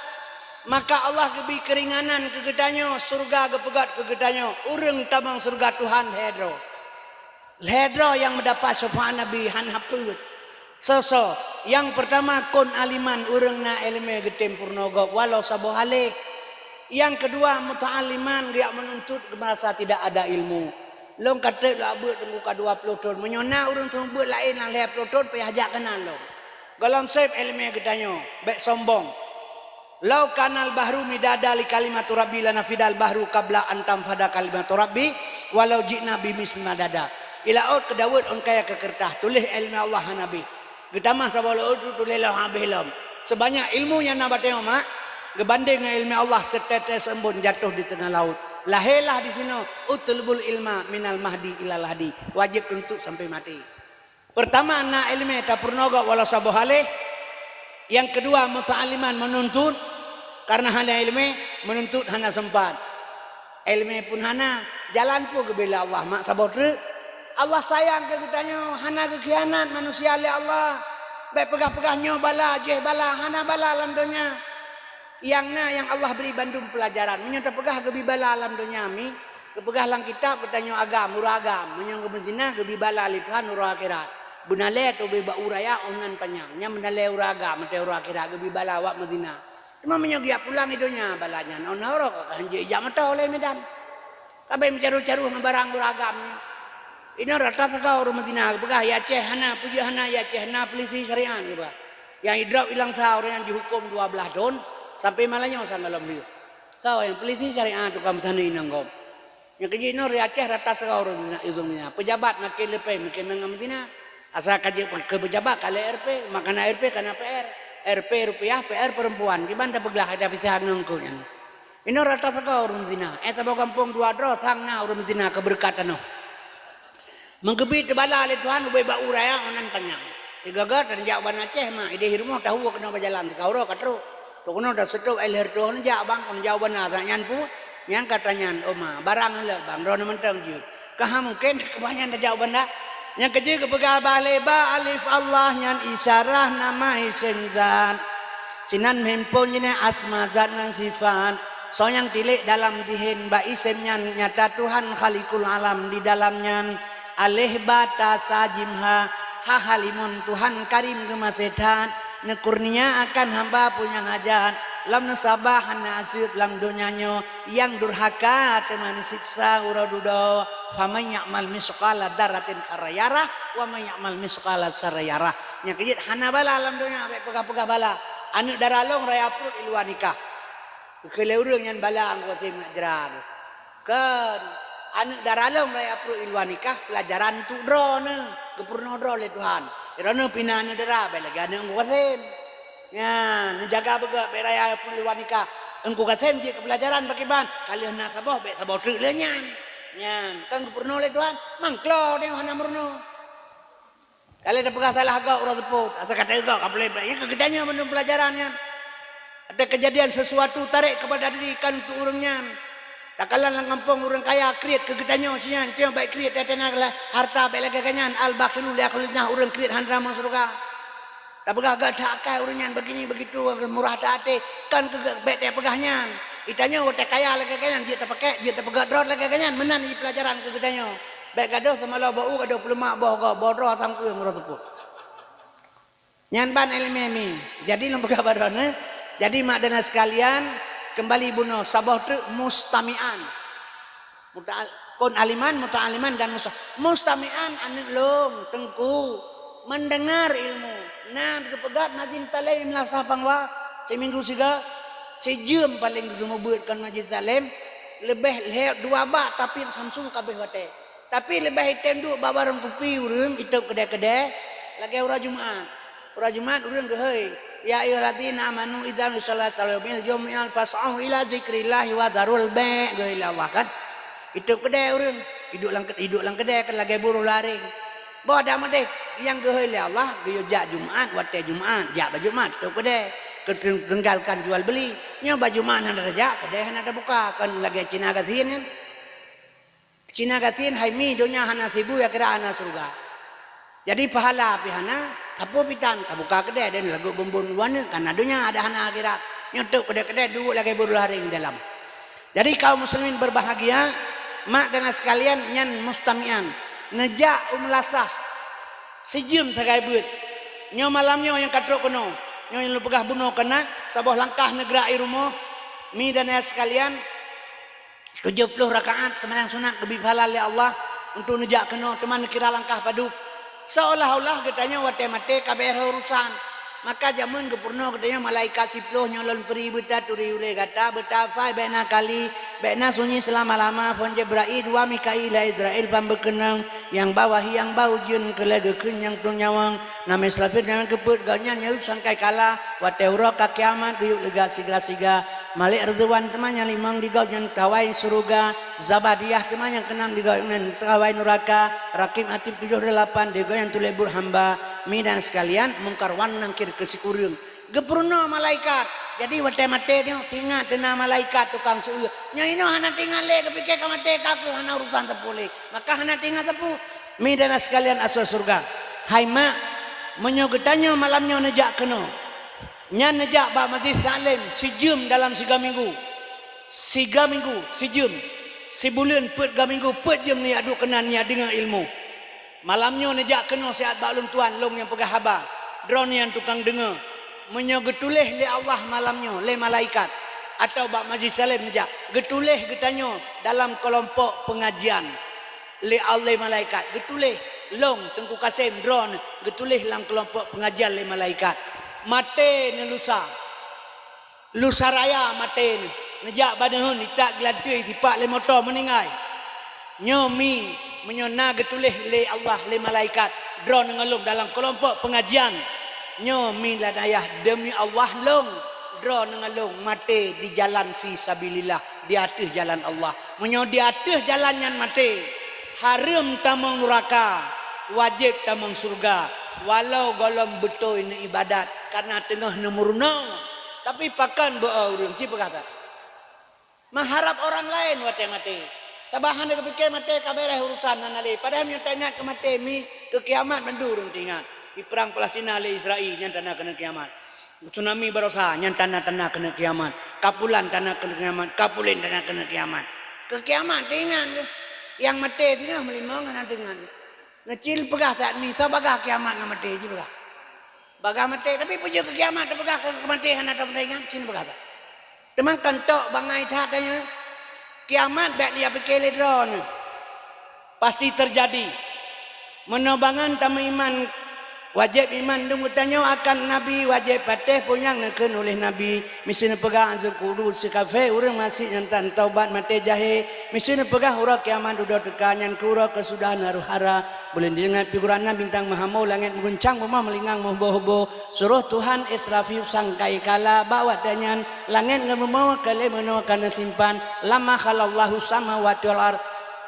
Maka Allah geubri keuringanan keu geutanyoe, surga geupeugét keu geutanyoe, ureuëng tamong surga Tuhan lhée droe. Lhée droe nyang meudapat syafa'at Nabi hana peuet. Soe-soe? Nyang peurtama, kon aliman, ureuëng na iéleumé geutem peurunoe gob walau saboh aléh. Nyang keudua, muta'alliman, geujak meununtut, geumeurasa tidak ada ilmu. Lôn ka trép lôn beuet teungku ka dua ploh thon. Meunyoe na ureuëng teungoh beuet laén nyang lhée ploh thon, payah jak keunan lôn. Gohlom sép iéleumé geutanyoe, bék sombong. "Lau kanal bahru midada li kalimatu rabbi lanafidal bahru qabla an tanfada kalimatu rabbi walau ji'na bimitsli madada." Di laôt keudaweuet ôn kayée keu keureutah, tuléh iéleumé Allah hana beh. Geutamah saboh laôt tu tuléh lom habéh lom. Seubanyak ilmu nyang na bak tanyoe mak, geubandéng ngon iéleumé Allah, seutetes embôn jatoh di teungoh laôt. Lahé lah disinoe, "Utlubul ilma minal mahdi ilal lahdi." Wajéb tuntut sampai maté. Peurtama, na iéleumé tapeurunoe gob walau saboh aléh. Nyang keudua, muta'alliman, meununtut. Kareuna hana iéleumé, meununtut hana seumpat. Iéleumé pun hana, jalan peue geubri lé Allah mak saboh treuk? Allah sayang keu geutanyoe, hana geukhianat manusia lé Allah. Bék peugah-peugah nyoe bala, jéh bala, hana bala lam donya. Nyang na nyang Allah bri bandum peulajaran. Meunyoe tapeugah geubri bala lam donya mi, geupeugah lam kitab geutanyoe agam, uroe agam. Meunyoe geumeuzina geubri bala lé Tuhan uroe akhirat. Beunalée tubé bak uroe raya ôn nan panyang. Nyan beunalée uroe agam, meuté uroe akhirat geubri bala awak meuzina. Teuma meunyoe geujak pulang di donya bala nyan, ôn uroe ka hanjeuet ijak meuto lé Medan. Ka bék meucaroh-caroh ngon barang uroe agam nyoe. Inoe rata sagoe ureuëng meuzina, geupeugah, "Ya Aceh hana, peujeuet hana, ya Aceh hana, peulisi syariat," geupeugah. Nyang idrop ilang sa ureuëng nyang jihuköm dua blaih thon, sampai malam nyoe sang gohlom lheueh. Soe nyang peulisi syariat tukang meusaneuk inong gob. Nyang keujeuet inoe di Aceh rata sagoe ureuëng meuzina, ureuëng meuzina. Peujabat makin leupie, makin mangat meuzina. Asai ka jeuet keu peujabat ka lhée R P, mak kana R P kana P R. R P rupiah, P R perempuan. Kiban tapeuglah ada pisah ngon keu nyan. Inoe rata sagoe ureuëng meuzina. Eh, saboh gampông dua droe sang na ureuëng meuzina keu beureukat tanoh. Meugeubri teubala lé Tuhan ubé bak uroe raya ôn nan panyang. Sigoe-goe tajak u Banda Aceh ma, idéh rumoh tahu keunoe bak jalan, teuka uroe ka trok. Trok keunoe taseutôt, eh, lheueh reutoh neujak bang, kon jauh bana, nyan peue? Nyan ka tanyan, "Oh ma, barang lé bang, droeneuh mantong jeuet." Ka ha mungken keubah nyan tajak u Banda. Nyang keujeuet geupeugah bah lé ba alif Allah nyan isyarah nama isem zat. Sinan meuhimpon jeuneh asma zat ngon sifat. Soe nyang tilék dalam dihen bak isem nyan nyata Tuhan Khaliqul Alam di dalam nyan. Aleh ba ta sa jim ha, Halimun, Tuhan Karim geumaséh that, neukurniakan hamba peue nyang hajat, lam neusabah hana aseut lam donya nyoe, nyang durhaka teuma neusiksa uroe dudoe. Faman ya'mal misqala dzarratin khairan yarah, wa man ya'mal misqala dzarratin syarran yarah. Nyang keujeuet hana bala lam donya, bék peugah-peugah bala. Aneuk dara lôn raya pruet i luwa nikah. Keu lé ureuëng nyan bala, Teungku Kasim, nak jra. Kon, aneuk dara lôn raya pruet i luwa nikah, peulajaran untuk droeneuh, geupeurunoe droe lé Tuhan. Droeneuh pih na aneuk dara, bék lagée aneuk Teungku Kasim. Nyan, neujaga beugét, bék raya pruet i luwa nikah. Teungku Kasim jeuet keu peulajaran pakriban, ka lheueh na saboh, bék saboh treuk lé nyan. Nyan, kon geupeurunoe lé Tuhan, mangklo deh hana meurunoe. Ka lheueh tapeugah salah gob uroe seupôt, asai ka teugob ka peuleueh, nyan keu geutanyoe mandum peulajaran nyan. Ada kejadian sesuatu tarék keupada diri kan untuk ureuëng nyan. Takalon lam gampông ureuëng kaya kriet keu geutanyoe, si nyan, tanyoe bék kriet, tanyoe hareuta bék lagée geuh nyan, al-bakhilu la yadkhulun nar, ureuëng kriet hana tamong syeuruga. Tapeugah gét that akai ureuëng nyan, begini begitu, murah that até, kan keu gét bék tapeugah nyan. Geutanyoe watée kaya lagée geuh nyan, jeuet tapakée, jeuet tapeugét droe lagée geuh nyan, meunan jih peulajaran keu geutanyoe. Bék gadôh teumalo bak u, gadôh peuleumah boh gob, boh droe asam keueng uroe seupôt. Nyan ban iéleumé mi. Jadi lôn peugah bak droeneuh, jadi mak dan ayah sekalian, keumbali bunoe saboh treuk mustami'an. Muta'al-, kon aliman, muta'aliman dan musta-, mustami'an aneuk lôn, Teungku, mendengar ilmu. Na geupeugét majlis taklim lam Meunasah Pangwa, siminggu sigoe, sijeuem paleng geuseumeubeuet kon majlis taklim, leubeh lhée dua bak tapi samsung ka abéh watée. Tapi leubeh item duek bak warong kupi ureuëng itôb keudée-keudée lagée uroe Jumat. Uroe Jumat ureuëng geuhôi, "Ya ayyuhalladzina amanu idza nudiya lis-shalati min yaumil jumu'ah fas'au ila dzikrillahi wa dzarul bai'," geuhôi lé Allah kan. Itôb keudée ureuëng, iduek lam, iduek lam keudée kan lagée buroe lam aréng. Boh dak meudeh nyang geuhôi lé Allah, geuyue jak Jumat, watée Jumat, jak bak Jumat, itôb keudée, keu teung-, tinggalkan jual beli. Nyoe bak Jumat hana tajak, keudée hana tabuka, kan lagée Cina gasien nyan. Cina gasien hai mi donya hana sibu, akhirat hana syeuruga. Jadi pahala pih hana, sapeue pih tan, tabuka keudée dan lagot bumbon u aneuk, kana donya ada hana akhirat. Nyoe tôb keudée-keudée duek lagée buroe lam aréng dalam. Jadi kaum muslimin berbahagia, mak dan ayah sekalian, nyan mustami'an. Neujak u meulasah sijeuem sagai beuet. Nyoe malam nyoe nyang ka trok keunoe. Nyoe nyang lôn peugah bunoe keunan, saboh langkah neugrak i rumoh, mi dan ayah sekalian, tujoh ploh rakaat seumayang sunat geubri pahala lé Allah untuk neujak keunoe, teuma neukira langkah padub. Seolah-olah geutanyoe watée maté ka beres urusan. Maka jameun geupeurunoe geutanyoe malaikat siploh nyoe lôn peuri beutaturi ulée gata, beutafai bék na kali, bék na sunyi seulama-lama, phon Jibrail, dua Mikail, Izrail, ban beukeunong, nyang ba wahai, nyang ba ujeuen, keu lhée geukheun nyang tueng nyawöng, na Israfil nyang keupeuet gobnyan nyang sangkai kala, watée uroe ka kiamat geuyue leuga sigra-siga, Malek Ridwan teuma nyang limong di gobnyan kawai syeuruga, Zabadiyah teuma nyang keunam di gobnyan kawai nuraka, Rakib Atid tujoh delapan di gobnyan tuléh buet hamba, mi dan sekalian, Mungkar wan Nakir keu sikureueng. Geupeurunoe malaikat. Jadi watée maté nyoe, teuingat teuna malaikat tukang seueu. Nyoe inoe hana teuingat lé, geupike ka maté ka keuh hana urusan sapeue lé. Maka hana teuingat sapeue. Mi dan sekalian asoe syeuruga. Hai mak, meunyoe geutanyoe malam nyoe neujak keunoe, nyan neujak bak majlis taklim sijeuem dalam siga minggu. Siga minggu, sijeuem. Sibuleuen peuet ga minggu, peuet jeuem neujak duek keunan neujak deungoe ilmu. Malam nyoe neujak keunoe siat bak lôn tuan, lôn nyang peugah haba, droeneuh nyang tukang deungoe. Meunyoe geutuléh lé Allah malam nyoe lé malaikat, atawa bak majlis taklim neujak, geutuléh geutanyoe dalam keulompok peungajian lé Allah, lé malaikat, geutuléh lôn Teungku Kasem droeneuh geutuléh lam keulompok peungajian lé malaikat. Maté neulusa. Lusa raya maté neuh, neujak bak neuheun itak geulanteue sipak lé moto meuninggai. Nyoe mi, meunyoe na geutuléh lé Allah lé malaikat, droeneuh ngon lôn dalam keulompok peungajian. Nyoe mi ladayah deumi Allah lôn, droeneuh ngon lôn maté di jalan fi sabilillah, di ateueh jalan Allah. Meunyoe di ateueh jalan nyan maté, hareuem tamong nuraka, wajéb tamong syeuruga, walau gohlom beutôi neuibadat, kareuna teungoh neumeurunoe. Tapi pakon beu-o ureuëng ci peugah that? Meuharab orang laén watée maté. Sabab hana geupike maté ka beres urusan hana lé. Padahai meunyoe taingat keu maté mi, keu kiamat mandum ureuëng taingat. Di perang Palestina lé Israel nyan tanda keuneuk kiamat. Tsunami barosa nyan tanda-tanda keuneuk kiamat. Kapulan tanda keuneuk kiamat. Kapulén tanda keuneuk kiamat. Keu kiamat taingat keuh. Nyang maté singoh meulimong hana taingat. Neucil peugah that mi, soe bagah kiamat ngon maté cit peugah. Bagah maté, tapi peujeuet keu kiamat teupeugah keu maté hana teupeudai nyan, cit peugah that. Teuma kan tok bangai that tanyoe. Kiamat bèk ya pike lé droeneuh. Pasti teujadi. Meunoe bangon tameuiman, wajéb iman dum geutanyoe akan Nabi, wajéb patéh peue nyang neukheun uléh Nabi. Miseue neupeugah Anzur Qulub sikafé ureuëng masék nyang tan taubat maté jahé. Miseue neupeugah uroe kiamat dudoe teuka nyan keu uroe keusudahan hara-hara. Buleuen jideungat pih gurana bintang meuhamo, langét meuguncang, bumoe meulingang meuheubo-heubo. Suroh Tuhan Israfil sangkai kala, bak watée nyan langét ngon bumoe ka lé meunoe ka neusimpan. Lama khalaqallahu samawati wal ard.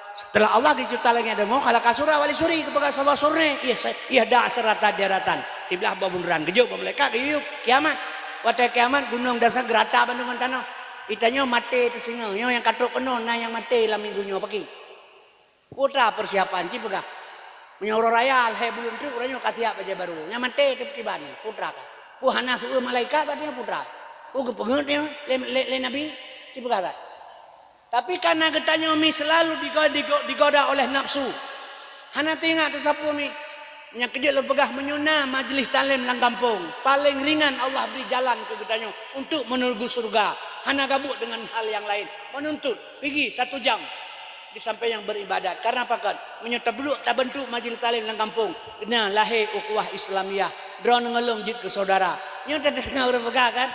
Seuteulah Allah geucipta langét dan bumoe, khalaqa surah wali suri, geupeugah saboh suri, ieh, ieh da seurata daratan. Siblah boh bunderan, geujok boh malaikat, geuyue kiamat. Watée kiamat, gunong dan sa geurata bandum ngon tanoh. Geutanyoe maté teusingoh, nyoe nyang ka trok keunoe na nyang maté lam minggu nyoe pagi. Putra persiapan cit peugah. Meunyoe uroe raya lhée buleuen treuk, uroe nyoe ka siap bajée barô. Nyang maté teukiban putra ka. Peue hana seueu malaikat bak nyoe putra. Peue geupeungeut nyoe lé, lé, lé Nabi cit peugah that. Tapi karena geutanyoe mi selalu digo-, digo-, digoda oleh nafsu. Hana teuingat teusapeue mi. Nyang keujeuet lôn peugah, meunyoe na majlis taklim lam gampông, paleng ringan Allah bri jalan keu geutanyoe untuk menuju syurga. Hana gabuek dengan hal nyang laén. Menuntut, pigi satu jam di samping nyang beribadat. Karena pakon? Meunyoe tablok tabentuk majlis taklim lam gampông, na lahé ukhuwah Islamiyah. Droeneuh ngon lôn jeuet keu saudara. Nyoe tadeungoe ureuëng peugah kan?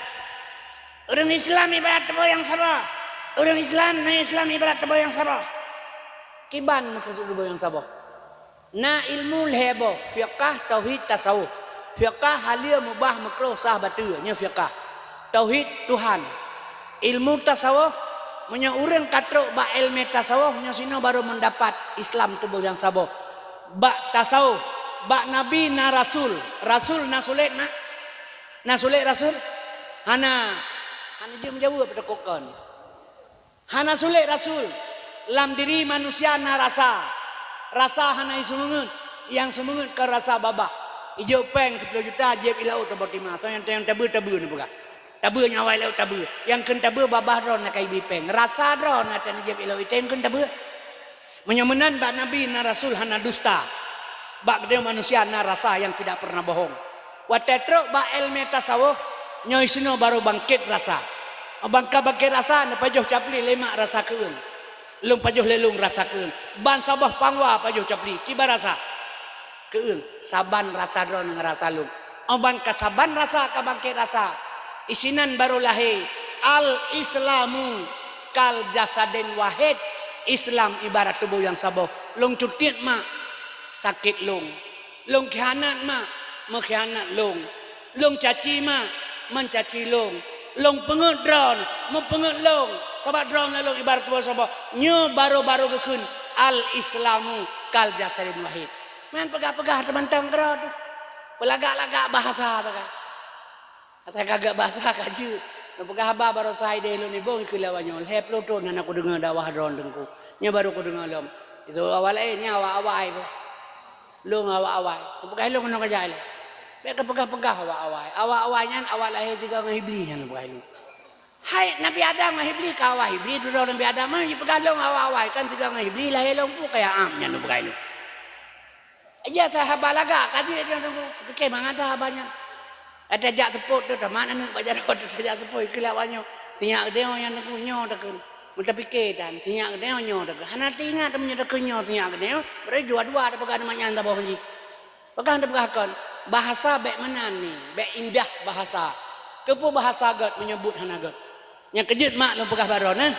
Ureuëng Islam ibarat tuboh nyang saboh. Ureuëng Islam, na Islam ibarat tuboh nyang saboh. Kiban meukeusud tuboh nyang saboh? Na ilmu lhée boh, fiqah, tauhid, tasawuf. Fiqah, haleue, mubah, meukruh, sah, bateue, nyoe fiqah. Tauhid, Tuhan. Ilmu tasawuf, meunyoe ureuëng ka trok bak ilmu tasawuf, nyoe sinoe baru meudapat Islam tuboh nyang saboh. Bak tasawuf, bak Nabi na rasul. Rasul na sulet na? Na sulet rasul? Hana. Hana jeuet meujaweueb teuka kon. Hana sulet rasul. Lam diri manusia na rasa. Rasa hana iseumeungeut. Nyang seumeungeut kon rasa babah. Ijok péng siplôh juta, jieb i laôt teubôh timah. Soe nyang, nyang tabeue, tabeue neupeugah. Tabeue nyang awai laôt tabeue. Nyang kheun tabeue babah droe na ka ibi péng. Rasa droe na tan jieb i laôt item kheun tabeue. Meunyoe meunan bak Nabi na rasul hana dusta. Bak geutanyoe manusia na rasa nyang tidak pernah bohong. Watée trok bak ilmu tasawuf, nyoe sinoe baru bangkét rasa. Ban ka bangkét rasa, neupajoh capli lé mak rasa keueung. Lôn pajoh lé lôn rasa keueung. Ban saboh pangwa pajoh capli, kiban rasa? Keueung. Saban rasa droeneuh ngon rasa lôn. Ban ka saban rasa ka bangkét rasa, isinan baru lahé. Al-Islamu kal jasadin wahid. Islam ibarat tuboh nyang saboh. Lôn cutiet mak, sakét lôn. Lôn khianat mak, meukhianat lôn. Lôn caci mak, meucaci lôn. Lôn peungeut droen, meupeungeut lôn. Sabab droen ngon lôn ibarat tuboh saboh. Nyoe baru-baru geukheun al-Islamu kal jasadin wahid. Nyan peugah-peugah teumantong keudroe teuh. Peulagak-lagak bahasa teuh ka. Asai ka geuet basa ka jeuet. Neupeugah haba baroesa idéh lôn nibong ikeu lé awak nyoe. Lhée ploh thon hana kudeungoe dakwah droen teungku. Nyoe baru kudeungoe lom. Itu awak laén nyan awak awai pih. Lôn awak awai. Neupeugah lôn keunoe keujak ilée. Bék kapeugah-peugah awak awai. Awak awai nyan awak lahé sigoe ngon Iblih nyan neupeugah lôn. Hai Nabi Adam ngon Iblih ka awai Iblih dudoe Nabi Adam nyan jipeugah lôn awak awai kan sigoe ngon Iblih lahé lôn peue kaya am nyan neupeugah lôn. Ija that haba lagak ka jeuet nyan teungku. Pike mangat that haba nyan. Ata jak seupôt teuh tamat aneuk bak jaroe teuh tajak seupôt ikeu lé awak nyoe. Sinyak geudeungoe nyan teungku nyoe takheun. Meutapike tan sinyak geudeungoe nyoe takheun. Hana teuingat meunyoe takheun nyoe sinyak geudeungoe. Berarti dua-dua tapeugah nyan saboh jih. Peugah tapeugah kon. Bahasa bék meunan ni, bék indah bahasa. Keupeue bahasa gét meunyoe buet hana gét. Nyang keujeuet mak lôn peugah baroe nyoe,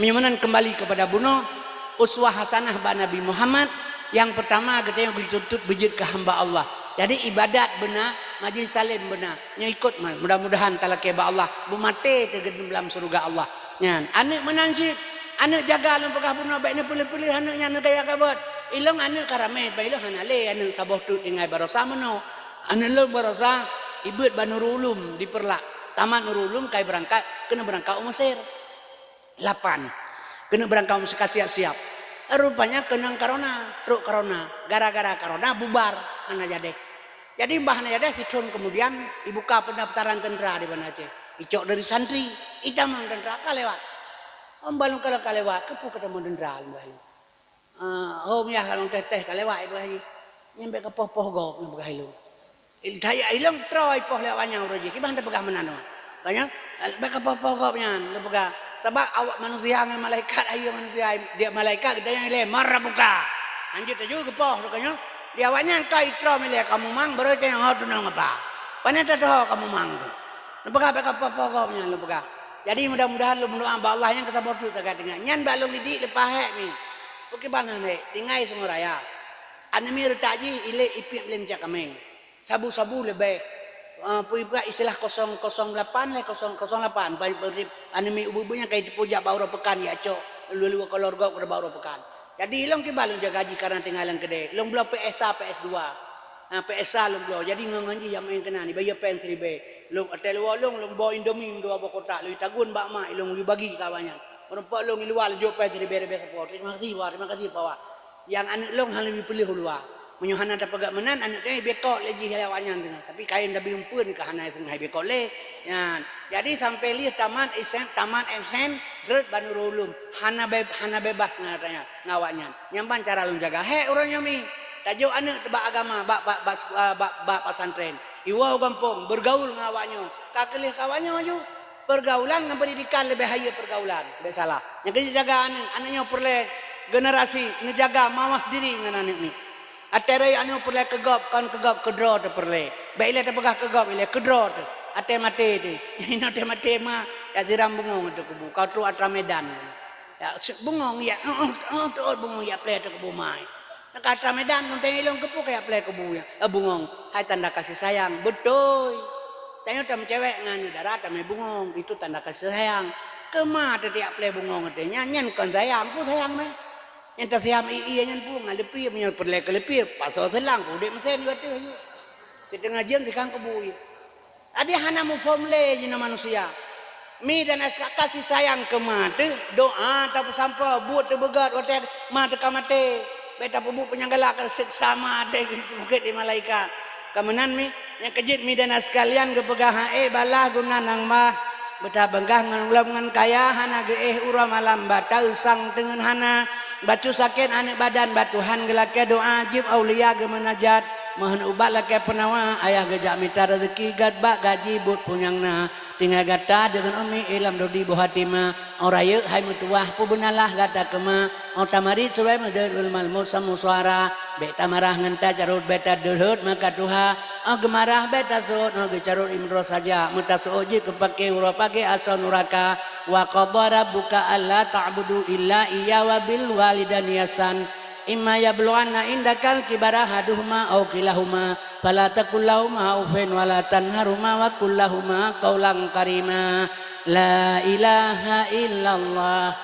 meunyoe meunan keumbali keupada bunoe, uswah hasanah bak Nabi Muhammad, nyang peurtama geutanyoe geutuntut beujeuet keu hamba Allah. Jadi ibadat beuna, majlis taklim beuna, nyoe ikot ma-, mudah-mudahan talakée bak Allah, beumaté teugeudeueng lam syeuruga Allah. Nyan, aneuk meunan cit, aneuk jaga lôn peugah bunoe bék neupeuleueh-peuleueh aneuk nyan neugaya gabot. Ilong aneuk ka ramé, bah ilong hana lé aneuk saboh teuk tinggai baroesa meunoe. Aneuk lôn baroesa ibeuet bak Nurul Ulum di Peureulak. Tamat Nurul Ulum kai beurangkat, keuneuk beurangkat u Mesir. Lapan. Keuneuk beurangkat u Mesir ka siap-siap. Rupanya keunong corona, trok corona. Gara-gara corona bubar, hana jadeh. Jadi bah hana jadeh, sithon keumudian ibuka peundaftaran teuntra di Banda Aceh. Icok dari santri, itamong teuntra ka lewat. Om balong kalau ka lewat, keupeue keutamong teuntra lom bah ilong. Ah, hom yah lam teh-teh ka lewat ibu haji. Nyan bèk kapoh-poh gob, lôn peugah ilôn. Ilôn troe ipoh lé awaknyan uroe jih, kiban tapeugah meunan nyoe. Ka nyan, bèk kapoh-poh gob nyan, lôn peugah. Sabab awak manusia ngon malaikat, ayo manusia, di malaikat geutanyoe ilèe, "Man rabbuka?" Hanjeuet tajaweueb geupoh, ka nyan. Di awaknyan ka itroe ilèe, "Kamoe mang," baru tanyong, "Ho tunong apa?" Pane tatuho kamoe mang tu. Lôn peugah bèk kapoh-poh gob nyan, lôn peugah. Jadi mudah-mudahan lôn meudoa bak Allah nyang ka saboh teuk taga teungoh. Nyan bak lôn didik leupah hèk mi. Bukon ban hana, tinggai sungai raya. Aneuk mi reutak jih ilèe ipiep lé macam kaméng. Sabu-sabu leubeh. Ah, peue istilah kosong kosong lapan lé, kosong kosong lapan. Ba-, ba-, aneuk mi ubeut-ubeut nyang ka jiteupeue jak bak uroe peukan, jak cok lue-lue kolor gob keu bak uroe peukan. Jadi, lôn kiban lôn jaga jih karena tinggai lam keudè. Lôn bloe P S A, P S dua. Ha, P S A lôn bloe. Jadi, ngon-ngon jih jak maén keunan, ibayeue péng siribèe. Lôn ateueh luwa lôn, lôn boh Indomie dua boh kotak, lôn tagun bak mak, lôn bagi keu awaknyan. Meurumpok lôn i luwa lôn jok péng siribèe-ribèe sapo. "Terima kasih, Wa. Terima kasih, Pak Wa." Nyang aneuk lôn hana lôn piléh u luwa. Meunyoe hana tapeugah meunan, aneuk teuh ibekot lé jih lé awaknyan teungoh. Tapi kayém tabi umpeuen ka hana teungoh ibekot lé. Nyan. Jadi sampai lheueh tamat S M, tamat S M, rhot bak Nurul Ulum. Hana be-, hana bebas ngon awaknyan, ngon awaknyan. Nyan ban cara lôn jaga. Hèk uroe nyoe mi. Tajok aneuk bak agama, bak, bak, bak, bak, bak pesantren. Iwoe u gampông, bergaul ngon awaknyoe. Ka keu lheueh keu awaknyoe ju. Pergaulan ngon pendidikan leubeh hayeue pergaulan, leubeh salah. Nyang keuneuk jaga aneuk, aneuk nyoe peureulèe generasi neujaga mawas diri ngon aneuk nyoe. Até rayeuk aneuk peureulèe keu gob, kon keu gob, keu droe teuh peureulèe. Bèk ilèe tapeugah keu gob, ilèe keu droe teuh. Até maté teuh. Nyang inong até maté ma, jak siram bungong ateueh kubu. Ka trok atra Medan. Jak seb bungong, jak, oh, oh, oh, teuôt bungong, jak plè ateueh kubu ma. Ka atra Medan, teuntèe ilôn keupeue kajak plè kubu nyan, eh, bungong, hai tanda kasih sayang. Beutôi. Tanyoe tameucewek ngon aneuk dara tamè bungong, itu tanda kasih sayang. Keu ma teuh tajak plè bungong ateueh nyan, nyan kon sayang, peue sayang mè? Nyang tasayang ie-ie nyan peue, ngon leupie, meunyoe peureulèe keu leupie, pasoe seulang, udép meusen ju ateueh ju. Siteungoh jeuem sikang kubu ie. Jadi hana muphom lé jinoe manusia. Mi dan aska kasih sayang keu ma teuh, doa tapeusampoe, buet teuh beugöt watèe ma teuh ka maté. Bèk tapeubuet peunyang galak, seksa ma teuh geuseumeukét lé malaikat. Ka meunan mi, nyang keujeuet mi dan aska sekalian geupeugah, "Ék balah guna nang bah, beutabeungah ngon lom ngon kaya, hana geuéh uroe malam bak taeusang teungeut hana." Bacut sakét aneuk badan, bak Tuhan geulakèe doa, jieb aulia geumeunajat, meuhon ubat lakèe peunawa, ayah geujak mita raseuki, gèt bak gaji buet peue nyang na. Tinggai gata deungon umi i lam dodi boh hatimah, ôn rayeuk hai meutuwah, peubeunalah gata keu ma, ôn tamarit subay meudeuet uleumal meusamusuara, bèk tamarah ngon tacarôt, bèk tadeuhôt maka tuha, ôn geumarah bèk taseuôt, ôn geucarôt imroh saja, meutaseuôt jeuet keu paké uroe pagèe asoe nuraka. Wa qadha rabbuka alla ta'budu illa iyyahu wa bil walidaini ihsan. Imma yablughanna indakal kibara ahaduhuma aw kilahuma, fala taqul lahuma uffin wa la tanharhuma wa qul lahuma qawlan karima. La ilaha illallah.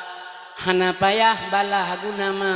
Hana payah balah guna ma.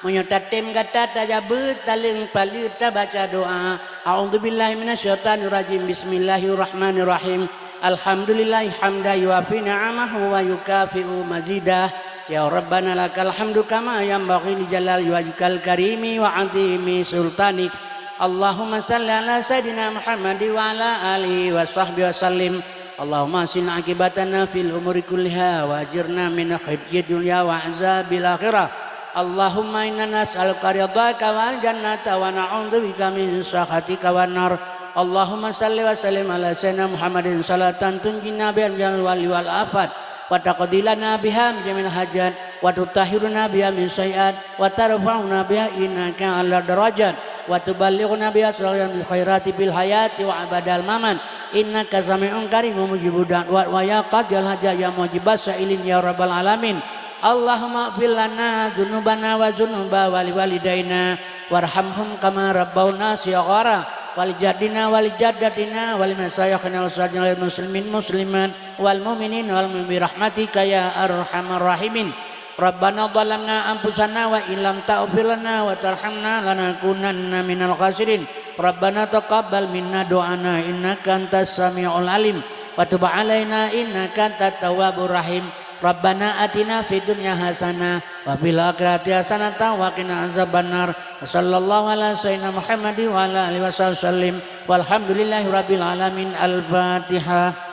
Meunyoe tatem gata tajabeue, taleueng paleue tabaca doa. A'udzubillahi minasyaitonirrajim. Bismillahirrahmanirrahim. Alhamdulillahi hamdan yuwafi ni'amahu wa yukafi'u mazidah. Ya Rabbana lakal hamdu kama yanbaghi li jalali wajhikal karimi wa 'azimi sultanik. Allahumma shalli ala sayyidina Muhammad wa ala alihi wa sahbihi wa sallim. Allahumma ahsin aqibatana fil umuri kulliha wa ajirna min khizyid dunya wa 'adzabil akhirah. Allahumma inna nas'aluka ridhaka wal jannata wa na'udzubika min sakhatika wan nar. Allahumma shalli wa sallim ala sayyidina Muhammadin salatan tunjina biha minal wali wal afat, wa taqdi lana biha min jami'il hajat, wa tutahhiruna biha min sayyi'at, wa tarfa'una biha indaka a'la darajat, wa tuballighuna biha aqsal khairati fil hayati wa ba'dal mamat. Innaka sami'un qaribun mujibud da'wat, wa ya qadhiyal hajat ya mujibas sa'ilin ya rabbal alamin. Allahumma ighfir lana dzunubana wa dzunuba wali walidaina warhamhum kama rabbauna shighara, wali jaddina wali jaddatina wali masyayikhina wa muslimin muslimat wal mu'minin wal mu'minat bi rahmatika ya arhamar rahimin. Rabbana zalamna anfusana wa illam taghfir lana wa tarhamna lanakunanna minal khasirin. Rabbana taqabbal minna du'ana innaka antas samiul alim wa tub alaina innaka antat tawwabur rahim. Rabbana atina fid dunya hasanah wa fil akhirati hasanatan wa qina azabannar. Wa sallallahu ala sayyidina Muhammadin wa ala alihi wa sahbihi wasallim. Walhamdulillahi rabbil alamin. Al-Fatihah.